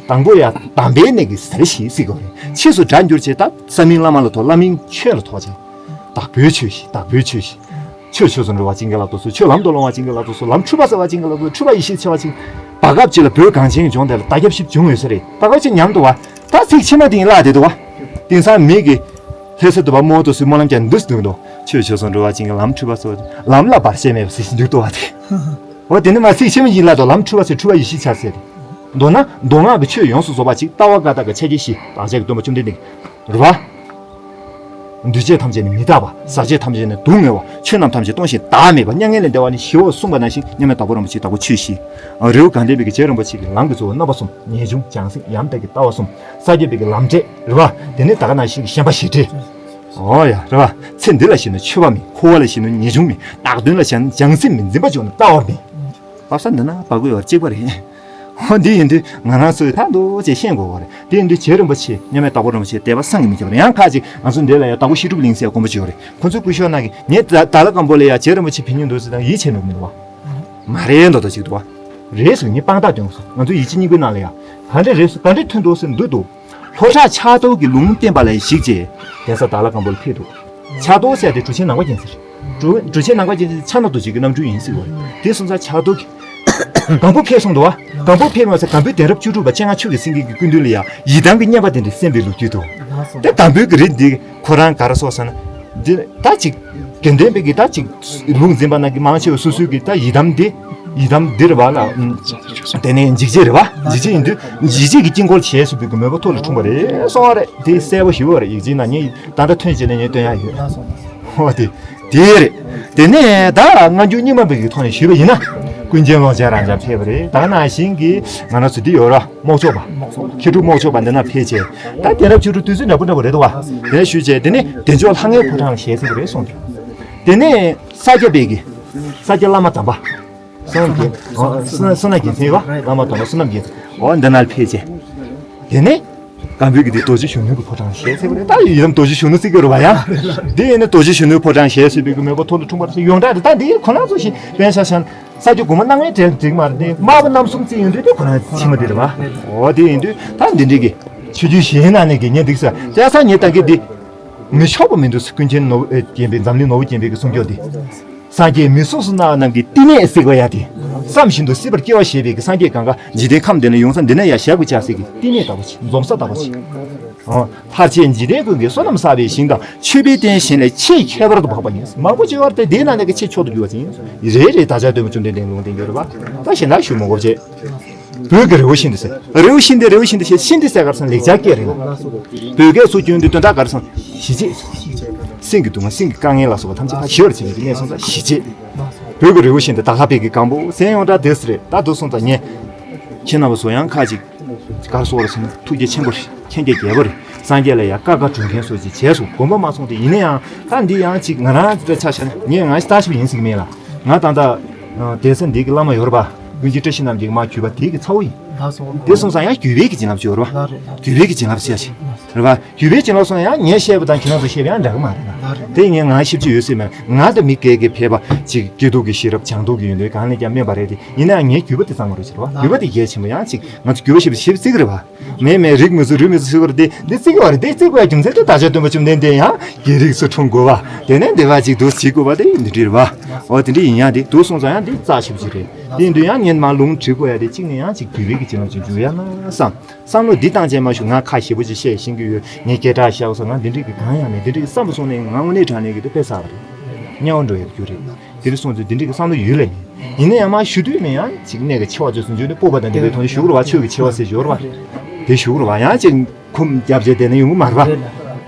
དང་པོ་ཡང་དམ་པའི་གནས་ཀྱི་ཟེར་བཞི་ཟེར་གྱི་ཡོད་རེད། ཕྱིས་སུ་སྒྲ་འགྱུར་བྱེད་ད་ས་མིང་བླ་མ་ལ་ཐོགས། བླ་མིང་ཆོས་ལ་ཐོགས་བྱས། དྭགས་པོའི་ཆོས་བཞི། དྭགས་པོའི་ཆོས་བཞི། ཆོས་ཆོས་སུ་འགྲོ་བ་ཅན་གྱི་ལ་དོ་སོ། ཆོས་ལམ་དུ་སློང་བ་ཅན་གྱི་ལ་དོ་སོ། ལམ་འཁྲུལ་པ་སེལ་བ་ཅན་གྱི་ལ་དོ་སོ། འཁྲུལ་པ་ཡེ་ཤེས་ཕྱེ་བ་ཅན། བ་ བར་སྐབས་ཅིག་ལ་བོད་གངས་ཅན་གྱི་ལྗོངས་དེ་ལ་དར་ཁྱབ་ཞིབ་བྱུང་ཡོད་ས་རེད། ད་ག་ཅིག་ཉམས་འདུག་བ། ད་ཚིག་ཕྱི་མ་དེ་ཡིན་བརླག་བསྡད་འདུག་བ། དེང་སང་མི་གི་ལྷ་ས་དུ་བ་མོ་དུ་སུའི་སྨོན་ལམ་ཀྱང་འདུས་འདུག་འདུག་ཆོས་ཆོས་སོང་འགྲོ་བ་ཅན་གྱི་ལམ་འཁྲུལ་པ་སོགས་ལམ་ལ་བར་ཆད་མེད་པ་ཟེར་ཞིག་འདུག་ཏོ་བ་དེ། འོ་དེ་ནི་མ་ཚིག་ཕྱི་མ་ཡིན་བརླག་འདུག་ལམ་འཁྲུལ་པ་ཟེར་འཁྲུལ་པ་ཡེ་ཤེས་འཆར་ཟེར་ཏེ། མདོར་ན་མདོ་སྔགས་ཀྱི་ཆོས་ཡོངས་སུ་རྫོགས་པ་ཅིག་ལྟ་བ་བཀའ་རྟགས་ཀྱི་ཕྱག་རྒྱ་བཞི་བདག་ཅག་གི་སྟོན་པ་བཅོམ་ལྡན་འདས་ཀྱིས་རེད་བ། འདུས་བྱས་ཐམས་ཅད་ནི་མི་རྟག་པ། ཟག་བཅས་ཐམས་ཅད་ནི་སྡུག་བསྔལ་བ། ཆོས་རྣམས་ཐམས་ཅད་སྟོང་ཞིང་བདག་མེད་པ། མྱ་ངན་ལས་འདས་པ་ནི་ཞི་བའོ་གསུངས་པ་ནང་བཞིན་མཉམ་མེད་དྭགས་པོ་རིན་པོ་ཆེས་དྭགས་པོ་ཆོས་བཞི། རི་བོ་དགའ་ལྡན་པའི་གི་རྗེ་རིན་པོ་ཆེ་གི་ལམ་གྱི་གཙོ་བོ་རྣམ་པ་གསུམ། ངེས་འབྱུང་། བྱང་སེམས། ཡང་དག་གི་ལྟ་བ་གསུམ། ས་སྐྱ་པའི་གི་ལམ་འབྲས་རེད་བ། དེ་ནས་ད་ག་ནང་བཞིན་གྱི་ཞེན་པ་ཞེ་བྲལ། ཨོ་ཡ་རེད་བ། ཚེ་འདི་ལ་གཞིགས་ན་ཆོས་པ་མིན། འཁོར་བ་ལ་གཞིགས་ན་ངེས་འབྱུང་མིན། བདག་དོན་ལ་གཞིགས་ན་བྱང་སེམས་མིན། འཛིན་པ་སྦྱོང་ན་ལྟ་བ་མིན། བབས་ས་འདི་ན་བབས་དགོས་པ་གཅིག་པ་རེད། ཧོ་འདི་ཡིན་དུས་ང་རང་ཚོས་ད་འདུག་ཅེས་ཤེས་དགོས་པ་རེད། དེ་ཡིན་དུས་རྗེ་རིན་པོ་ཆེ་མཉམ་མེད་དྭགས་པོ་རིན་པོ་ཆེ་དད་པ་བསམ་གྱིས་མི་ཁྱབ་པ་རེད། ཡང་ཁ་ཅིག་ང་ཚོ་འདི་ལ་ཡང་དྭགས་པོ་བཤད་སྒྲུབ་གླིང་ཟེར་དགོན་པ་ཅིག་ཡོད་རེད། ཁོ་ཚོའི་སྐུ་ཞབས་རྣམས་ཀྱིས་ངས་ད་ད་ལ་སྒམ་པོ་ལ་ཡང་རྗེ་རིན་པོ་ཆེ་ཕན་གྱི་འདུག་ཟེར་དང་ཡིད་ཆེས་འདུག་མི་འདུག་བ། མ་རེད་མདོག་མདོག་ཅིག་འདུག་བ། རེད་ཟེར་ངས་དཔང་རྟགས་སྟོན་སོང་། ང་ཚོ་ཡིད་ཆེས་སྙིང་པོའི་ནང་ལ་ཡང་ག་འདྲ་རེད་ཟེར་ག་འདྲ་ཐོན་འདུག་ཟེར་འདུག་འདུག་ལྷོ་བྲག་ཕྱག་རྡོར་གྱི་ལུང་བསྟན་པ་ལ་གཞིགས་རྗེས་གདན་ས་ད་ལ་སྒམ་པོ་ལ་ཕེབས་འདུག་ཕྱག་རྡོར་ཟེར་དེ་གྲུབ་ཆེན་ནང་པ་རྒྱལ་མཚན་རེད། གྲུབ་གྲུབ་ཆེན་ནང་པ་རྒྱལ་མཚན་ཕྱག་ན་རྡོ་རྗེ་གི་རྣམ་སྤྲུལ་ཡིན་ཟེར་བ་རེད། དེ་སོང་ཙང་ཕྱག་རྡོར་གྱི་སྒམ་པོ་ཕེབས་སོང་འདུག་བ། སྒམ་པོ་ཕེབས་མ་ཟད་སྒམ་པོའི་གདན་རབས་བཅུ་དྲུག་པ་སྤྱན་སྔ་ཆོས་ཀྱི་སེང་གེ་གི་སྐུ་མདུན་ལ་ཡང་ཡི་དམ་གྱི་བསྙེན་པ་དེ་འདྲ་གསན་པའི་ལོ་རྒྱུས་འདུག་དེ་དང་པོའི་གི་རིགས་འདི་ཁོ་རང་ག་རེ་སོགས་ཟེར་ན། འདི་ད་ཅིག་དགེ་ལྡན་པའི་གི་ད་ཅིག་ལུང་འཛིན་པ་རྣམས་ཀྱི་མང་ཆེ་བ་སོ་སོའི་གི་ད་ཡི་དམ་འདི་ཡི་དམ་འདི་རེད་བ་ལ། དེ་ནས་འཇིགས་བྱེད་རེད་བ། འཇིགས་བྱེད་ཡིན་དུས་འཇིགས་བྱེད་ཀྱི་དཀྱིལ་འཁོར་བྱས་ཟིན་པའི་གི་མོས་པ་ཐུགས་ལ་འཁྲུངས་པ་རེད་གསུང་བ་རེད། དེ་གསལ་པོ་ཞེ་པོ་རེད། ཡིག་ཆའི་ནང་ངས་ད་ལྟ་ཐོན་བྱས་ནས་ངས་སྟོན་ཡག་ཡོད། ཧོ་དེ་དེ་རེད། དེ་ནས་ད་སྔ་འགྱུར་རྙིང་མ་པའི་གི་ཐོག་ནས་ཞུས་པ་ཡིན་ན། ཀུན་མཁྱེན་ཀློང་ཆེན་རང་ཅག་ཕེབས་པ་རེད། ད་ནང་བཞིན་གྱི་ང་རང་ཚོ་འདི་ཡོད་ར། རྨོག་ཆོག་པ། མཁས་གྲུབ་རྨོག་ཆོག་པ་འདི་ན་ཕེབས་བྱས། ད་དེང་རབས་བཅུ་དྲུག་དུས་ཚོད་འདྲ་པོ་འདྲ་པོ་རེད་འདུག་བ། དེ་ནས་ཞུས་བྱས་དེ་ནས་བདེ་མཆོག་ལྷང་ངེར་ཕོ་བྲང་ཞེས་ཟེར་གི་རེད་གསུངས་ཏེ། དེ་ནས་ས་སྐྱ་པའི་གི། ས་སྐྱ་བླ་མ་དམ་པ། བསོད་ནམས་རྒྱལ། བསོད་ནམས་རྒྱལ་མཚན་ཡོད་བ། བླ་མ་དམ་པ་བསོད་ནམས་རྒྱལ་མཚན། འོ་འདི་ན་ཕེབས་བྱས། དེ་ནས། སྒམ་པོའི་གི་དེ་རྡོ་རྗེ་གཞོན་ནུའི་གི་ཕོ་བྲང་ཞེས་ཟེར་བ་རེད། ད་ཡི་དམ་རྡོ་རྗེ་གཞོན་ནུ་ཟེར་གི་རེད་བ་ཡ། དེ་ཡིན་ན་རྡོ་རྗེ་གཞོན་ནུའི་ཕོ་བྲང་ཞེས་ཟེར་བའི་གི་མོས་པ་ཐུགས་ལ་འཁྲུངས་པ་རེད། ཡོངས་གྲགས་དེ་ད་འདི་ཁོ་རང་ཚོ་ཞིག་དཔེ་ཆ་བཞག་ན། ས་སྐྱ་གོང་མ་རྣམ་ལྔའི་གྲལ་འགྲིག་མ་རེད་དེ། དམར་པོ་རྣམ་གསུམ་རྩིས་ཡོང་དུས་དེ་ཁོ་རང་ཕྱི་མ་དེ་རེད་བ། འོ་དེ་ཡིན་དུས་ད་འདི་འདྲའི་གི་ཆོས་བརྒྱུད་གཞན་ནང་ནས་དགེ་བསྙེན་འདུག་ས་དཔེ་ཆ་ངས་ལྟ་གི་འདི་མི་ཆོག་པ་མི་འདུག་ས། ཀུན་མཁྱེན་ནོར་བུ་ཨེ་རྒྱན་པའི་འཛམ་གླིང་ནོར་བུ་རྒྱན་པའི་གི་གསུང་སྐྱོར་འདི། སངས་རྒྱས་མི་གཟུགས་སུ་སྣང་བ་རྣམས་ཀྱི་བསྟི་གནས་ཟེར་བ་ཡ་དེ། བསམ་བཞིན་དུ་སྲིད་པར་སྐྱེ་བ་བཞེས་པའི་གི་སངས་རྒྱས་གང་ག་འཇིག་རྟེན་ཁམས་འདི་ན་ཡོང་ས་འདི་ན་ཡ་ཞག་པོ་ཆགས་སྲིད་ཀྱི་བསྟི་གནས་ལྟ་བུ་ཅིག་འཛོམས་ས་ལྟ་བུ་ཅིག་ཨོ། ལྷར་བཅས་འཇིག་རྟེན་ཀུན་གྱི་བསོད་ནམས་བསགས་པའི་ཞིང་དང་མཆོད་པའི་རྟེན་གཞན་ལས་ཆེས་ཁྱད་པར་དུ་འཕགས་པ་ཡིན། མང་པོ་ཅིག་ཡོད་རེད་དེ་འདི་ནང་ནས་ཀྱི་ཆེས་མཆོག་ཏུ་གྱུར་པ་ཅིག་ཡིན། རེད་རེད། བདག་ཅག་སྟོན་པ་བཅོམ་ལྡན་འདས་ལུང་བསྟན་གྱི་རེད་བ། ད་གཞན་དག་ཞུ་མི་དགོས་བྱས། བོད་ཀྱི་རི་བོ་ཤིན་ཏུ་ཟེར། རི་བོ་ཤིན་ཏུ་རི་བོ་ཤིན་ཏུ་ཞེས་ཤིན་ཏུ་ཟེར་ག་རེ་ཟེར་ན་ལེགས་སྦྱར་སྐད་རེད་ལ། བོད་སྐད་སུ་བསྐྱོན་དུས་དོན་དག་ག་རེ་ཟེར་ན་ཞི་བྱེད། སེམས་ཀྱི་སྡུག་བསྔལ་སེམས་ཀྱི་དཀའ་ངལ་ལ་སོགས་པ་ཐམས་ཅད་ཕར་ཞི་བར་བྱེད་པའི་གནས་སོང་ཙང་ཞི་བྱེད། བོད་ཀྱི་རི་བོ་ཤིན་ཏུ་དྭགས་ལྷ་བལ་གྱི་སྒམ་པོ་ཟེར་ཡོངས་གྲགས་དེ་སུ་རེད། ད་དུ་སོང་ཙང་ངས་ཁྱེད་རྣམ་པ་ཚོ་ཡང་ཁ་ཅིག་ག་རེ་ཟེར་ན་ཐུགས་རྗེ་ཆེན་པོ་རེད། མཁྱེན་རྒྱ་རྒྱས་པོ་རེད། སངས་རྒྱས་ལ་ཡང་བཀའ་བཀའ་དྲིན་ཆེན་སོགས་ཀྱི་བྱས་སོང་། དགོངས་པ་མ་ཚོམས་ཏེ། ཡིན་ན་ཡང་ད་འདི་ཡང་ཅིག་ང་རང་ཚོ་ཆ་བཞག་ན་ངས་ང་ཞིག་ལྟ་ཞིབ་ཡིན་ཟིག་མེད་ལ། ང་ད་ལྟ་ཨ་གདན་ས་འདི་གི་བླ་མ་ཡོད་རེད་པ། ཀུན་མཁྱེན་བཀྲ་ཤིས་རྣམ་རྒྱལ་གྱིས་མར་བརྒྱུད་པ་དེ་གི་ཚ་བོ་ཡིན། ལགས་སོ། དེ་སོང་ཙང་ཡང་བརྒྱུད་པའི་གི་བྱིན་རླབས་ཅིག་ཡོད་རེད་པ། ལགས་རེད་ལགས། བརྒྱུད་པའི་གི་བྱིན་རླབས་ཟེར་ཡ་ཞིག་རེད་པ། བརྒྱུད་པའི་བྱིན་རླབས་སོང་ཡང་ངས་བཤད་པ་དང་ཁྱེད་རང་ཚོ་བཤད་པ་ཡང་འདྲ་གི་མ་རེད་ལ། ལགས་རེད། དེ་ངས་ང་ཤེས་ཀྱི་ཡོད་སྲིད་མེད། ང་ད་མི་སྒེར་གྱི་ཕལ་པ་ཅིག་སྐྱིད་སྡུག་གི་ཤེས་རབ་སྦྱང་སྡུག་གི་ཡོན་ཏན་གང་ལས་ཀྱང་དམན་པ་རེད་དེ། ཡིན་ན་ཡང་ངས་བརྒྱུད་པ་དེ་གཙང་མ་རེད་ཟེར་བ། ལགས། བརྒྱུད་པ་དེ་གལ་ཆེན་པོ་ཡང་ཅིག་ང་ཚོ་བརྒྱུད་པ་ཞེས་པ་ཞིབ་བརྩི་གི་རེད་པ། མེད་མེད་རིགས་མི་གཟུགས་རུས་མི་གཟུགས་ཟེར་བ་རེད་དེ། འདི་བརྩི་གི་བ་རེད། དེ་བརྩི་དགོས་ཡ་རྒྱུ་མཚན་དེ་བདག་ཅག་སྟོན་པ་བཅོམ་ལྡན་འདས་ཡང་རྒྱལ་རིགས་སུ་འཁྲུངས་དགོས་པ། དེ་ནས་འདི་བ་ཅིག་འདུག་བྱེད་དགོས་པ་དེ་འདི་འདྲ་རེད་པ། འོ་དེ་འདྲ་ཡིན་ཡང་དེ་འདུག་སོང་ཙང་ཡང་འདི་རྩ་ཆེ་པོ་ཅིག་རེད། དེ་ཡིན་དུས་ཡང་ངས་མར་ལུང་བྲིས་དགོས་ཡ་དེ་གཅིག་ནས་ཡང་ཅིག་བརྒྱུད་པའི་གི་བྱིན་རླབས་ཅིག་འཇུག་ཡ་ན་བསམ། བསམ་བློ་འདི་བཏང་བྱས་མ་ཞུ་ང་ཁ་ཞེ་པོ་ཅིག་བཤད་ཤེས་ཀྱི་ཡོད། ངས་སྐད་གྲགས་བཞག་སོང་། ང་འདི་འདྲའི་གི་གང་ཡང་མེད། འདི་འདྲའི་གི་བསམ་པ་སོང་ནས་ང་དངོས་གནས་དྲང་གནས་ཀྱི་དེ་དཔེ་བསགས་པ་རེད། དམྱལ་བ་འགྲོ་ཡག་རྒྱུ་རེད། དེ་འདྲ་སོང་ཚེ་འདི་འདྲའི་གི་བསམ་བློ་ཡོད་ལེ་མེད། ཡིན་ན་ཡང་མ་ཞུ་དུས་མེད། ཡང་ཅིག་གནས་ཀྱི་ཆེ་བ་ཚོས་སུན་འཇུག་ནས་སྤོབས་པ་དང་ལྡན་པའི་དོན་ཞུ་དགོས་རེད་པ། ཆོས་ཀྱི་ཆེ་བ་ཟེར་ཞོར་བ། དེ་ཞུ་དགོས་རེད་པ། ཡང་ཅིག་ཁུམ་རྒྱབ་བྱས་བསྡད་ན་ཡོང་གི་མ་རེད་པ།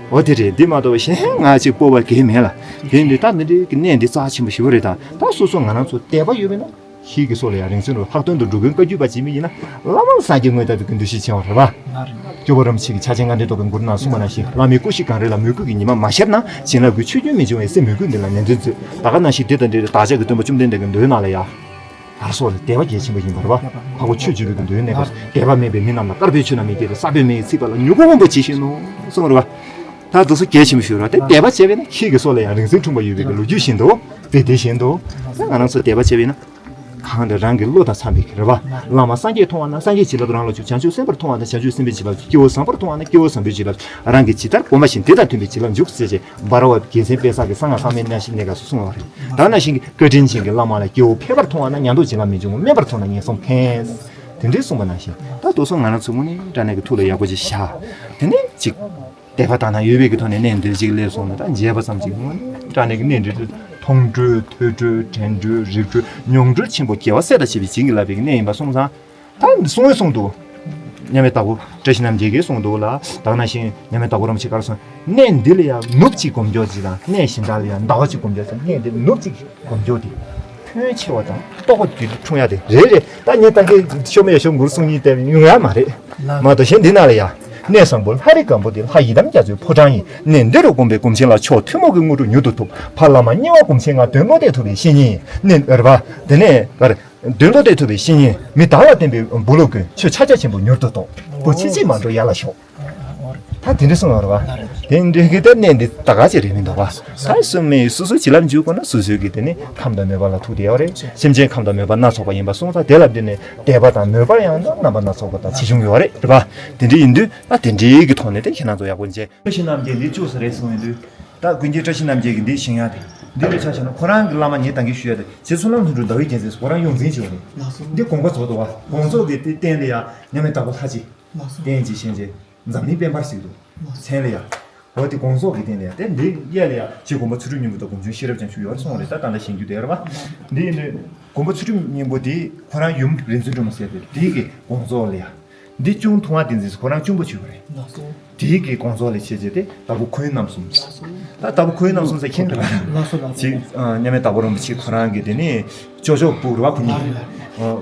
འོ་དེ་རེད། འདི་མ་གཏོགས་པ་གཞན་ང་ཅིག་སྤོབས་པ་གང་ཡང་མེད་ལ། དེ་འདི་ད་འདི་འདྲའི་གི་གནས་འདི་རྩ་ཆེན་པོ་ཞེ་པོ་རེད། ད་ད་སོ་སོ་ང་རང་ཚོ་དད་པ་ཡོད་པས་ན། ཤེས་ཀྱི་སོགས་ལ་ཡང་རིང་བསྲེལ་རོ། ལྷག་དོན་དུ་འགྲོ་མགོན་བཀའ་བརྒྱུད་པ་ཅིག་མི་ཡིན་ན་བླ་མ་སངས་རྒྱས་དངོས་དང་དུ་ཀུན་ཏུ་ཞེས་བྱ་བ་རེད་པ། སྐྱོབ་པ་རིན་པོ་ཆེ་གི་ཕྱག་ཆེན་ལྔ་སྒྲིལ་ཐོག་གི་མགུར་ནང་གསུངས་པ་ནང་བཞིན། བླ་མའི་སྐུ་བཞི་གངས་རི་ལ། མོས་གུས་ཀྱི་ཉི་མ་མ་ཤར་ན། བྱིན་རླབས་ཀྱི་ཆུ་རྒྱུན་མི་འབྱུང་བས། སེམས་མོས་གུས་འདི་ལ་ནན་ཏན་མཛོད། ད་ག་ནང་བཞིན་འདི་དང་འདི་རེད། བདག་ཅག་གི་སྟོན་པ་བཅོམ་ལྡན་འདས་ཀྱི་མདོའི་ནང་ལ་ཡང་། ད་སོགས་ལ་དད་པ་གལ་ཆེན་པོ་ཡིན་པ་རེད་པ། འཕགས་པ་ཆོས་སྤྱོད་པའི་གི་མདོའི་གནས་སྐབས་སུ། དད་པ་མེད་པའི་མི་རྣམས་ལ། དཀར་པོའི་ཆོས་རྣམས་མི་སྐྱེ་སྟེ། ས་བོན་མེ་ཡིས་ཚིག་པ་ལ། མྱུ་གུ་སྔོན་པོ་ཇི་བཞིན་ནོ། གསུངས་པ་རེད་པ། ད་དེ་ཚོ་གལ་ཆེན་པོ་ཞིག་རེད་པ། དེ་དད་པ་བྱས་པས་ན་ཁྱེད་ཀྱི་སྲོག་ལ་ཡང་རིང་བསྲེལ་འཁྲུངས་པ་ཡོད་པའི་གི་ལོ་རྒྱུས་བཞིན་དུ། དཔེ་དེ་བཞིན་དུ། ད་ང་རང་ཚོ་དད་པ་བྱས་པས་ན། གང་དེ་རང་གི་བློ་དང་འཚམས་པའི་གི་རེད་པ། བླ་མ་སངས་རྒྱས་མཐོང་བ་ན་སངས་རྒྱས་བྱིན་རླབས་རང་ལ་འཇུག། བྱང་ཆུབ་སེམས་དཔར་མཐོང་བ་ན་བྱང་ཆུབ་སེམས་དཔའི་བྱིན་རླབས་འཇུག། སྐྱེ་བོ་བཟང་པོར་མཐོང་བ་ན་སྐྱེ་བོ་བཟང་པོའི་བྱིན་རླབས་འཇུག། རང་གིས་ཇི་ལྟར་བསྒོམ་པ་བཞིན་དེ་དང་མཐུན་པའི་བྱིན་རླབས་འཇུག་ཟེར་བྱས། འབར་བ་རྒྱལ་མཚན་དཔལ་བཟང་གིས་གསང་སྔགས་བླ་མའི་གནས་ཆེན་གནས་སྐབས་སུ་གསུངས་པ་རེད། ད་ནང་བཞིན་གྱི་བཀའ་དྲིན་ཅན་གྱི་བླ་མ་ལ་སྐྱེ་བོ་ཕལ་པར་མཐོང་བ་ན་མྱང་འདོགས་བྱིན་རླབས་མི་འབྱུང་ངོ་། དམན་པར་མཐོང་ན་ངན་སོང་ཕན། དེ་འདྲའི་གསུངས་པ་ནང་བཞིན་ད་དེ་ཚོ་ང་རང་ཚོ་དངོས་གནས་དྲང་གནས་ཀྱི་ཐུགས་ལ་ཡག་པོ་ཅིག་བཞག་དེ་ནས་ཅིག་དད་པ་དག་སྣང་ཡོད་པའི་གི་ཐོག་ནས་གནས་འདིར་ཅིག་སླེབས་སོང་ན། ད་མཇལ་བ་ཙམ་ཅིག་དངོས་གནས་དྲང་གནས་ཀྱི་གནས་འདིར་མཐོང་གྲོལ་ཐོས་གྲོལ་དྲན་གྲོལ་རིག་གྲོལ་མྱོང་གྲོལ་ཆེན་པོ་རྒྱལ་བ་སྲས་དང་བཅས་པའི་བྱིན་གྱིས་བརླབས་པའི་གི་གནས་ཡིན་པ་སོང་ཙང་། ད་གསུང་བས་གསུངས་འདུག་མཉམ་མེད་དྭགས་པོ་བཀྲ་ཤིས་རྣམ་རྒྱལ་གྱིས་གསུངས་འདུག་ལ། ད་ག་ནང་བཞིན་མཉམ་མེད་དྭགས་པོ་རིན་པོ་ཆེས་ག་རེ་གསུངས། གནས་འདི་ལ་ཡང་ནུབ་གཅིག་སྒོམ་སྐྱོར་གཅིག་དང་། གནས་གཞན་དག་ལ་ཡང་ཟླ་བ་གཅིག་སྒོམ་སྐྱོར་གཅིག་གནས་འདི་ལ་ནུབ་གཅིག་སྒོམ་སྐྱོར་དེ་ཕན་ཆེ་བ་དང་རྟོགས་པ་རྒྱུད་ལ་འཁྲུངས་ཡ་དེ་རེད་རེད། ད་ངས་ད་གིན་ཤོ་མེ་ཡ་ཤོ་མགུར་གསུང་སྙིང་བརྟས་ཡོང་ཡ་མ་རེད། མ་གཏོགས་གཞན་འདི་ན་ལ་ཡ། གནས་བཟང་པོ་ལྷ་རི་སྒམ་པོ་འདི། ལྷ་ཡི་དམ་རྒྱ་མཚོའི་ཕོ་བྲང་ཡིན། གནས་འདི་རུ་སྒོམ་པའི་སྒོམ་ཆེན་ལ། མཆོག་ཐུན་མོང་གི་དངོས་གྲུབ་མྱུར་དུ་ཐོབ། ཕ་བླ་མ་གཉིས་པ་སྒོམ་ཆེན་ང་། དོན་མཐོ་འདོད་ཐུབ་པའི་བཤེས་གཉེན་ཡིན། གནས་རེད་པ། དེ་ནས་ག་རེ། དོན་མཐོ་འདོད་ཐུབ་པའི་བཤེས་གཉེན། མི་དག་ལ་བསྟན་པའི་བུ་སློབ་ཀུན། ཆོས་ཕྱག་རྒྱ་ཆེན་པོ་མྱུར་དུ་ཐོབ། བུ་ཕྱི་ཕྱིར་མ་འགྲོ་ཡར་ལ་ཤོག་ད་དེ་འདྲ་གསུངས་ཡོད་རེད་པ། དེ་འདྲའི་གི་ད་གནས་འདི་ད་ག་ཅིག་རེད་མི་འདུག་པ། ད་གསུངས་མེད། སོ་སོ་བྱིན་རླབས་འཇུག་དགོས་ན་སོ་སོའི་གི་དེ་ནི་ཁམས་དང་མོས་པ་ལ་ཐུག་བསྡད་ཡོད་རེད། སེམས་ཅན་ཁམས་དང་མོས་པ་སྣ་ཚོགས་པ་ཡིན་པ་སོང་ཙང་། དེ་ལ་བརྟེན་ནས་དད་པ་དང་མོས་པ་ཡང་ན་རྣམ་པ་སྣ་ཚོགས་པ་དང་ཆེ་ཆུང་ཡོད་རེད། རེད་པ། དེ་འདྲ་ཡིན་དུས་ད་དེ་འདྲའི་གི་ཐོག་ནས་དེ་ཁྱེད་རང་ཚོ་ཡག་པོ་མཇལ། བཀྲ་ཤིས་རྣམ་རྒྱལ་འདི་བཅུག་ས་རེད་གསུངས་ཡོང་དུས། ད་ཀུན་མཁྱེན་བཀྲ་ཤིས་རྣམ་རྒྱལ་གྱི་འདི་བཞེངས་ཡ་དེ། འདི་ལ་ཆ་བཞག་ན་ཁོ་རང་གི་བླ་མ་ངས་ད་གིན་ཞུ་ཡ་དེ། རྗེ་མཚོ་ལྷ་མོ་ལྷུན་གྲུབ་ཟླ་བའི་རྒྱལ་མཚན་ཁོ་རང་ཡོངས་འཛིན་བྱས་པ་རེད། འདི་དགོངས་པ་རྫོགས་འདུག་པ། དགོངས་རྫོགས་ཀྱི་དེ་རྟེན་ལ་ཡ་མཉམ་མེད་དྭགས་པོ་ལྷ་གཅིག་རྟེན་གཅིག་བཞེངས་བྱས། འཛམ་གླིང་དཔལ་འབར་ཟེར་འདུག་མཚན་ལ་ཡ། འོ་དེ་དགོངས་རྫོགས་ཀྱི་རྟེན་ལ་ཡ། དེ་འདི་གཡས་ལ་ཡ་རྗེ་དགོངས་པ་ཚུལ་ཁྲིམས་སྙིང་པོ་དང་སྒོམ་ཆུང་ཤེས་རབ་བྱང་ཆུབ་ཡོད་རེད་གསུངས་པ་རེད། ད་ད་ལྟ་བཞེངས་རྒྱུ་དེ་རེད་པ། འདི་ཡིན་དུས་དགོངས་པ་ཚུལ་ཁྲིམས་སྙིང་པོ་དེ་ཁོ་རང་ཡུམ་རིག་འཛིན་སྒྲོལ་མ་ཟེར་དེ་དེའི་གི་དགོངས་རྫོགས་ལ་ཡ། འདི་གཅུང་ཐུབ་དབང་བསྟན་འཛིན་ཁོ་རང་གཅུང་པོ་བྱས་པ་རེད། དེའི་གི་དགོངས་རྫོགས་ལ་བྱས་རྗེས་དེ་དྭགས་པོ་ཁོན་རྣམ་གསུམ། ད་དྭགས་པོ་ཁོན་རྣམ་གསུམ་ཟེར་མཁན་རེད་པ། ཅིག་མཉམ་མེད་དྭགས་པོ་རིན་པོ་ཆེ་ཁོ་རང་གི་དེ་ནས་ཅོ་ཅོ་སྤུ་རེད་པ། ཁོ་གཉིས་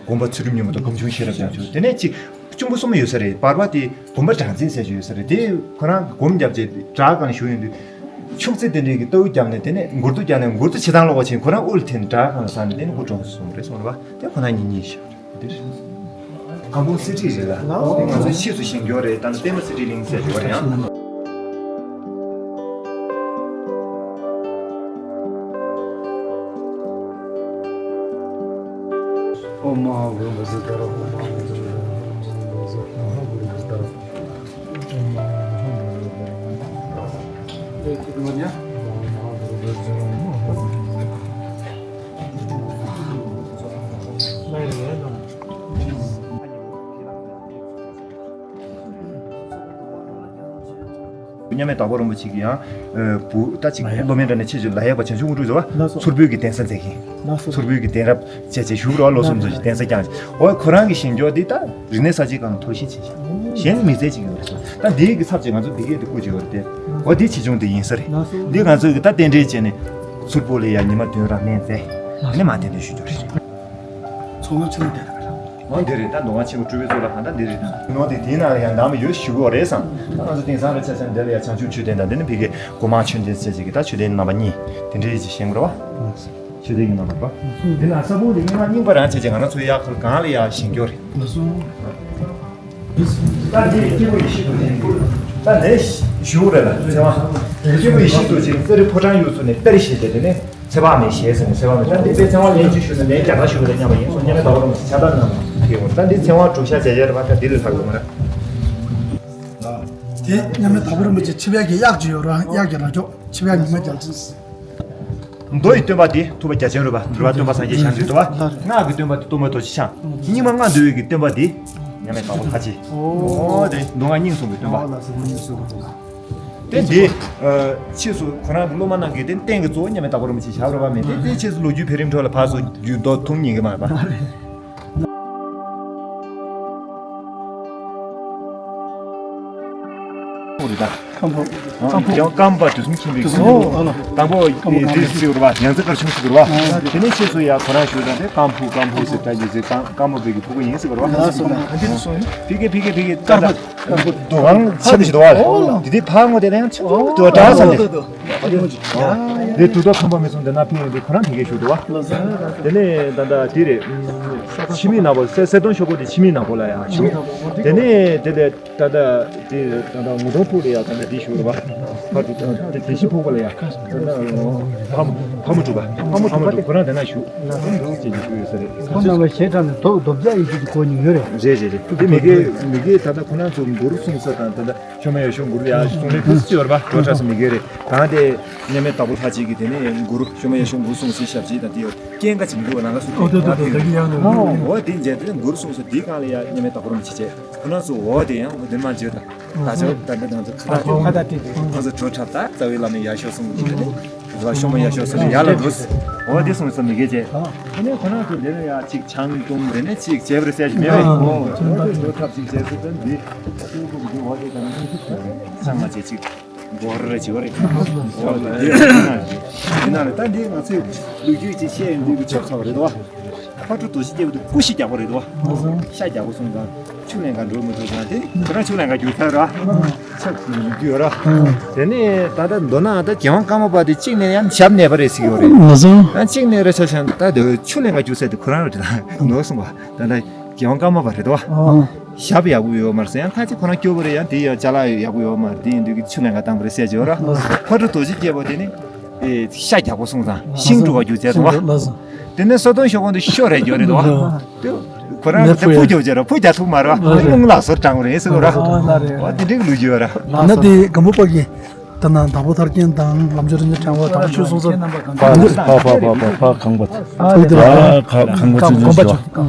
དགོངས་པ་ཚུལ་ཁྲིམས་སྙིང་པོ་དང་སྒོམ་ཆུང་ཤེས་རབ་བྱང་ཆུབ། དེ་ནས་ཅིག་གཅུང་པོ་གསུམ་ཡོད་ས་རེད། བར་པ་དེ་དགོན་པ་སྦྲང་རྩི་ཟེར་ཞིག་ཡོད་ས་རེད། དེ་ཁོ་རང་གི་སྒོམ་བརྒྱབ་རྗེས་བྲག་སྒང་བཞུགས་ཡོང་དུས། ཕྱུགས་རྫི་དེ་འདྲའི་གི་རྟའུ་བརྒྱབ་ནས་དེ་ནས་མགུར་དུ་བརྒྱབ་ནས་མགུར་དུ་བྱེད་སྟངས་ལོག་པ་ཕྱིན། ཁོ་རང་དབུ་ལ་འཐེན་བྲག་སྒང་ལ་ཟགས་ནས་དེ་ནས་སྐུ་གྲོངས་སོང་རེད་གསུངས་རེད་པ། དེ་ཁོ་རང་གཉིས་གཉིས་ཤག་སྒམ་པོ་གསེར་ཁྲི་རེད་ལ། དེ་ང་ཚོའི་ཕྱིས་སུ་བཞེངས་ཀྱི་ཡོད་རེད། ད་ནི་པདྨ་གསེར་ཁྲིའི་གླིང་ཟེར་གྱི་ཡོད་རེད་ཡང་། ཨོཾ་མ་ཧཱ་གུ་རུ་བཛྲ་ཏཱ་ར། ཨོཾ་མ་ཧཱ་གུ་རུ་བཛྲ་ཏཱ་ར། ཨོཾ་མ་ཧཱ་གུ་རུ་བཛྲ་ཏཱ་ར། མཉམ་མེད་དྭགས་པོ་རིན་པོ་ཆེ་གི་ཡང་བུ་ད་ཅིག་སློབ་མའི་གྲས་ནས་ཆེས་ཆེར་ལ་ཡག་པ་བྱང་ཆུབ་དངོས་གྲུབ་ཟེར་བ། ཚུར་འབུལ་གྱི་གདན་ས་མཛད་མཁན། ཚུར་འབུལ་གྱི་གདན་རབས་བྱས་བྱས་བཞུགས་རོགས། ལོ་གསུམ་ཙམ་ཞིག་གདན་ས་བསྐྱངས་ཤིང་། འོ་ཁོ་རང་གི་བཞེངས་སྐྱོར་འདི་ད་རིག་གནས་གསར་བརྗེའི་སྒང་ཐོར་ཞིག་བྱས་ཤག་གཞན་མི་ཚེ་གཅིག་ཡོད་རེད་ཟེར། ད་འདིའི་གི་ཚབ་བྱས་ང་ཚོ་འབུལ་སྐྱེལ་དེ་བསྐུར་གྱི་ཡོད་རེད་དེ། འོ་འདི་ཆེ་ཆུང་དེ་ཡིན་ས་རེད། འདི་ང་ཚོའི་གི་ད་རྟེན་འབྲེལ་བྱས་ནས་ཚུར་འབུལ་ལ་ཡ་ཉི་མ་བདུན་རང་ལན་མཛད། ནི་མ་བསྟན་ཏེ་ཞུ་རྒྱུ་རེད། ཚོགས་ལམ་ཆེན་མོ་དེ་ལ། འོ་འདི་རེད། ད་མདོ་སྔགས་ཆེན་མོ་སྤྲུལ་པའི་གཙུག་ལག་ཁང་ད་འདི་རེད། ནོར་དེ་དེའི་ནང་ལ་ཡང་འདམ་ཡོད་ཞུ་གི་ཡོད་རེད་བསམ། ད་ང་ཚོ་དེང་སང་རེ་ཆ་ཆ་འདི་ལ་ཡང་བྱང་ཆུབ་མཆོད་རྟེན་དང་། འདི་ནི་ཕ་གིའི་སྒོ་མང་ཆོས་འདི་ཟེར་ཅིག་གི་ད་མཆོད་རྟེན་རྣམ་པ་གཉིས་དེ་འདྲའི་ཅིག་བཞེངས་དགོས་རེད་པ། མཆོད་རྟེན་གྱི་རྣམ་པ་རེད་པ། འདི་ན་ས་ཕུང་དེ་སྔོན་མ་རྙིང་པ་རང་བྱས་ཅིག་ང་རང་ཚོའི་ཡག་ཁུལ་གང་ལ་ཡག་བཞེངས་སྐྱོར་རེད། ད་འདི་སྐྱེས་བུ་ཡེ་ཤེས་རྡོ་རྗེ། ད་ནས་ཞུ་རེད་ལ་ཚེ་དབང་། སྐྱེས་བུ་ཡེ་ཤེས་རྡོ་རྗེ་གསེར་རི་ཕོ་བྲང་ཡུལ་ཚོ་ནས་གཏེར་བཞེས་ཏེ་དེ་ནས། ཚེ་དཔག་མེད་ཞལ་ཟེར་ནས་ཚེ་དཔག་མེད། ད་འདི་དཔེ་ཚེ་དབང་ལན་གཅིག་ཞུས་ན་ལན་བརྒྱ་ཕྲག་ཞུ་བ་དང་མཉམ་པ་ཡིན་གསུངས། མཉམ་མེད་དྭགས་པོ་རིན་པོ་ཆེ་ཕྱག་རྟགས་གནང་བ་དེ་ཡོང་། ད་འདི་ཚེ་དབང་སྒྲུབ་ཞག་བྱས་བྱས་རེད་པ། ད་འདི་ལས་ལྷག་དགོས་མ་རེད། དེ་མཉམ་མེད་དྭགས་པོ་རིན་པོ་ཆེ་ཆིབས་ཡག་གི་གཡག་ཅིག་ཡོད་ར། གཡག་གི་རྭ་ཅོ་ཆིབས་ཡག་ཉི་མ་རྒྱལ་མཚན། མདོ་ཡི་སྟོན་པ་དེ་ཐུབ་པ་རྒྱ་ཆེན་རོལ་པ། རོལ་པ་སྟོན་པ་སངས་རྒྱས་ཞབས་འདྲེན་ཐུབ་པ། སྔགས་ཀྱི་སྟོན་པ་དེ་གཏོར་མ་རྡོ་རྗེ་འཆང་། རྙིང་མ་སྔགས་འདུལ་བའི་གི་སྟོན་པ་དེ་མཉམ་མེད་དྭགས་པོ་ལྷ་རྗེ། འོ་དེ་མདོ་སྔགས་སྙིང་གསུམ་གྱི་སྟོན་པ། དེ་འདི་ཕྱིས་སུ་ཁོ་རང་གི་སློབ་མ་རྣམས་ཀྱིས་དེ་རྟེན་གྱི་གཙོ་བོ་མཉམ་མེད་དྭགས་པོ་རིན་པོ་ཆེ་བཞག་རོགས་པ་མེད་དེ། དེ་ཕྱིས་སུ་ལོ་རྒྱུས་འཕེལ་རིམ་ཁྲོད་ལ་ཕར་ཚུར་འགྱུར་ལྡོག་ཐུབ་ཉན་གྱི་མ་རེད་པ། ཁམས་པ་དུས་གསུམ་མཁྱེན་པའི་དུས་གསུམ་མཁྱེན་པའི། དང་པོ་འདི་ཟེར་བ་རེད་པ། ཡང་རྩེ་དཀར་ཆུང་ཟེར་བ་རེད་པ། དེ་ནས་ཕྱིས་སུ་ཡ་ཁོ་རང་ཞུ་དང་དེ་ཀམ་ཕུ་ཀམ་ཕུ་ཟེར་ད་ཡི་ཟེར་ཀམ་ཀམ་པོ་པའི་གི་ཕུ་གུ་ཡིན་ཟེར་བ་རེད་པ། ཕི་གེ་ཕི་གེ་ཕི་གེ་དཀར་པོ། རྡོ་ཁང་ཆེན་པོ་ཞིག་འདུག་བ། དེ་དེ་ཕར་ངོས་དེ་ལ་ཡང་ཆེན་པོ་འདུག་བ། གྲྭ་ས་ནས། དེ་དུས་ད་ཁམས་པ་མི་གསུམ་དེ་ན་ཕེབས་ཡོང་དུས་ཁོ་རང་ཕ་གིར་བཞུགས་འདུག་བ། དེ་ནས་ད་ལྟ་དེ་རེད། ཕྱི་མིག་ནག་པོ་གསེར་གསེར་སྡོང་ཤོག་བུ་དེ་ཕྱི་མིག་ནག་པོ་ལ་ཡང་བཞུགས། དེ་ནས་དེ་ལས་ད་ལྟ་དེ་ད་ལྟ་ངོ་གདོང་ཕུག་ལ་ཡང་ད་ལྟ་དེ་བཞུགས་རེད་བ། ཕར་དེ་དེ་བཞི་ཕུག་པ་ལ་ཡང་ད་ལྟ་ཕ་མ་ཕ་མ་གྲུབ་པ། ཕ་མ་གྲུབ་པ་དེ་ཁོ་རང་དེ་ན་བཞུགས་ཅེས་བཞུགས་ཡོད་ས་རེད། ཁོ་རྣམ་པ་ཞལ་གྲངས་ནས་དོག་རྡོ་བརྒྱ་ཡི་ཅིག་གོ་མྱོང་ཡོད་རེད། རེད་རེད་རེད། དེ་མི་དགེ་མི་དགེ་ད་ལྟ་ཁོ་རང་ཚོ་མགུར་གསུང་ས་དང་ད་ལྟ། ཆོ་མེ་ཡ་ཤོ་མགུར་ཡ་གསུང་ལེ་ཕུ་སི་ཡོར་བ་ཀྲོ་ཁྲ་སི་མི་གེ་རེ་གང་དེ། མཉམ་མེད་དྭགས་པོ་ལྷ་གཅིག་གིས་དེ་ནས་མགུར་ཤོ་མ་ཡ་ཤོ་མགུར་གསུངས་ཟིན་ཞབས་ཕྱི་དང་དེ་ཡོད་རྐྱེན་འགའ་ཅིག་མི་འདུག་ནང་ག་སུ་ཨོ་ཏོ་ཏོ་ཏོ་ད་གི་ཡང་ནོ། འོ་དེ་མཇལ་དེ་མགུར་གསུངས་སོ་དེའི་སྒང་ལ་ཡ་མཉམ་མེད་དྭགས་པོ་རིན་པོ་ཆེ་ཁོ་རང་ཚོ་འོ་དེ་ཡང་འོ་དེ་མ་བརྗོད་ད་ད་ཆ་ད་ད་ད་ཚོ་ཁ་ད་ཁ་ད་ཏི་ཏི་ཁོ་ཚོ་བྲོ་འཁྲབ་ད་རྩ་བའི་བླ་མའི་ཡ་ཤོ་གསུངས་ཀྱི་རེད། ལ་ཤོ་མ་ཡ་ཤོ་གསུངས་ཡ་ལ་འདུག་འོ་དེ་གསུངས་སོ་མི་དགེ་བྱས། དེ་ནས་ཁོ་རང་ཚོ་དེ་ནས་ཡ་གཅིག་ཆང་བཏུང་དེ་ནས་གཅིག་བྱས་པ་རེད་ཟེར་གྱི་མེད་པས། འོ་དེ་བྲོ་འཁྲབ་ཅིག་བྱས་སོ་ད་འདི་ཆང་མ་བྱས་གཅིག་འགོར་རེ་བྱེད་པ་རེད། འོ་དེ་ཡིན་ན་རེད། ད་འདི་ང་ཚོས་ལོ་རྒྱུས་ཅིག་བཤད་ཡོང་དུས་ཀྱི་ཆོག་ཆོག་རེད་དོ། ཕ་ཁྲོ་རྡོ་རྗེ་རྒྱལ་པོ་དེ་སྐུ་ཤ་རྒྱག་པ་རེད་དོ། ཤ་རྒྱག་པ་སོང་ཙང་ཆུ་ལེན་ག་འགྲོ་མི་འགྲོ་ཙང་དེ་ཁོ་རང་ཆུ་ལེན་ག་རྒྱུག་ཚར་ར། ཆབ་ཀྱི་རྒྱུ་ར། དེ་ནས་ད་ལྟ་མདོར་ན་ད་རྒྱལ་དབང་ཀརྨ་པ་དེ་གཅིག་ནས་ཡང་ཞབས་གནས་པ་རེད་ཟེར་གྱི་ཡོད་རེད། ང་ཚོ་ཡང་གཅིག་ནས་རེད་ཆ་བཞག་ད་དེ་ཆུ་ལེན་ག་རྒྱུག་ས་དེ་ཁོ་རང་རེད་ད་ནོར་སོང་བ་ད་ལྟ། རྒྱལ་དབང་ཀརྨ་པ་རེད་དོ། ཞབས་ཡག་པོ་ཡོད་མ་རེད་ཟེར་ཡང་ཁ་ཅིག་ཁོ་རང་སྐྱོ་པོ་རེད་ཡང་དེ་ཡང་ཅ་ལག་ཡག་པོ་ཡོད་མ་རེད་དེ་ཡིན་དུས་ཀྱི་ཆུ་ལེན་ག་བཏང་པ་རེད་ཟེར་གྱི་ཡོད་ར། ཕ་ཁྲོ་རྡོ་རྗེ་རྒྱལ་པོ་དེ་ནི་ཨེ་ཤ་རྒྱག་པོ་སོང་ཙང་ཤིང་འབྲུ་བ་རྒྱུག་ཚད་དོ། དེ་ནས་སོ་སྟོན་ཤོ་གོང་དུ་ཤོ་རེད་རྒྱུ་རེད་དོ། དེ་ཁོ་རང་གི་དེ་ཕུ་རྒྱུག་བྱས་ར་ཕུ་རྒྱག་ཐུབ་མ་རེད་བ་རླུང་ལ་ཟུར་དྲངས་པ་རེད་ཟེར་གྱི་ཡོད་ར། འོ་དེ་འདྲའི་ལོ་རྒྱུས་ཡོད་ར། ན་དེ་སྒམ་པོ་པ་གི་ད་ནང་དྭགས་པོ་ཐར་རྒྱན་དང་ལམ་བྱོར་རིན་ཆེན་ཕྲེང་བ་དྭགས་པོ་ཆོས་གསུང་ས། ཕ་ཕ་ཕ་ཕ་ཕ་གངས་པ། ཨ་དེ་ལ་ཕ་གངས་པ་ཚོས་ཉོས་ཤོག་ང་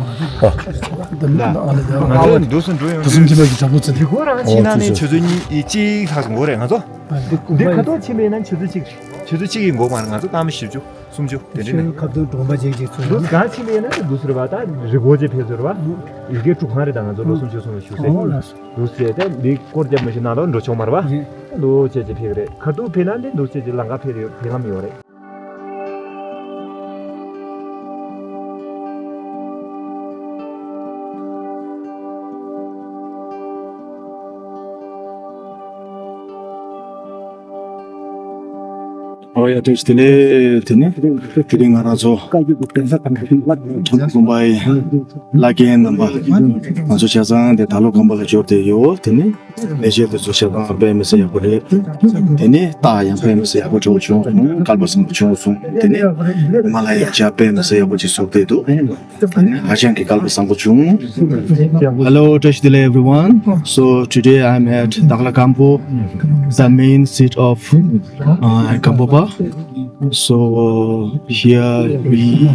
ཚོ་འདུག་སུ་འགྲོ་ཡོང་དུས་གསུམ་ཁྱིམ་པ་གི་གྲོགས་པོ་ཚོ་དེ་ཁོ་རང་ཕྱིན་ན་ནི་ཆུ་ཚོད་གཉིས་གཅིག་ལྷག་སོང་གོ་རེད་ང་ཚོ། འདི་ཁ་ཐོག་ཕྱིན་པས་ན་ཆུ་ཚོད་གཅིག་ཆུ་ཚོད་གཅིག་གི་འགོར་མ་རེད་ང་ཚོ་སྐར་མ་བཞི་བཅུ་སུམ་ཅུ་དེ་འདྲ་ཆོས་ནས་ཁ་ཐོག་གྲོང་པ་ཅིག་ཅིག་ཚུར་འདུག་གང་ཕྱིན་པས་ན་འདུག་སུ་རེད་བ་ད་རི་སྒོ་ཅིག་ཕེབས་སུ་རེད་བ། ཡི་གེ་དཀྲུག་ཁང་རེད་ད་ང་ཚོ་ལོ་སུམ་ཅུ་སོང་བའི་ཞུ་སེ། འདུག་ཟེར་ཏེ་འདི་སྐོར་རྒྱབ་མི་ཤེས་ནང་ལོགས་འགྲོ་ཆོག་མ་རེད་བ། འདུག་བྱས་ཅིག་ཕེབས་རེད་ཁ་ཐུག་ཕེབས་ན་འདི་འདུག་བྱས་ཅིག་ལམ་ཁ་ཕེབས་ཡོད་ཕེབས་ལམ་ཡོད་རེད། ཨོ་ཡ་ཏེས་དེ་ལས་དེ་ནི་དེ་རིང་ང་རང་ཚོ་ཐོན་དགོན་པའི་བླ་རྒན་རྣམ་པ་ང་ཚོ་ཆ་ཚང་དེ་ད་ལོ་སྒམ་པོ་ལ་འབྱོར་ཏེ་ཡོད། དེ་ནི་ལས་བྱེད་དེ་ཚོ་ཆ་ཚང་དཔེ་མི་སྲིད་ཡག་པོ་རེད། དེ་ནི་རྟགས་ཡང་དཔེ་མི་སྲིད་ཡག་པོ་འདྲ་བོ་བྱུང་སོང་། སྐལ་པ་བཟང་པོ་བྱུང་སོང་། དེ་ནི་ཧི་མ་ལ་ཡའི་བྱ་དཔེ་མི་སྲིད་ཡག་པོ་ཅིག་བཟོ་བསྡད་འདུག་ཧ་ཅང་གི་སྐལ་པ་བཟང་པོ་བྱུང་། Hello, Tashi Delek everyone. So today I'm at Dakhla Gampo, the main seat of uh, Gampopa. So uh, here we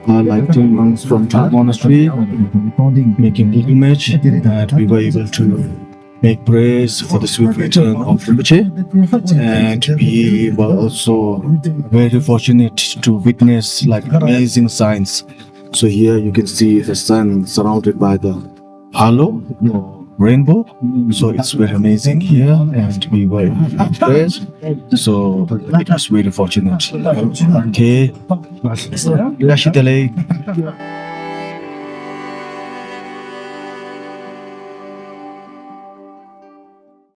are like ten monks from Thar Monastery making pilgrimage, and we were able to make prayers for the swift return of Rinpoche. And we were also very fortunate to witness like amazing signs. So here you can see the sun surrounded by the halo, uh, rainbow. So it's very amazing here, and we were in prayers. So it was very fortunate. Okay. Tashi Delek.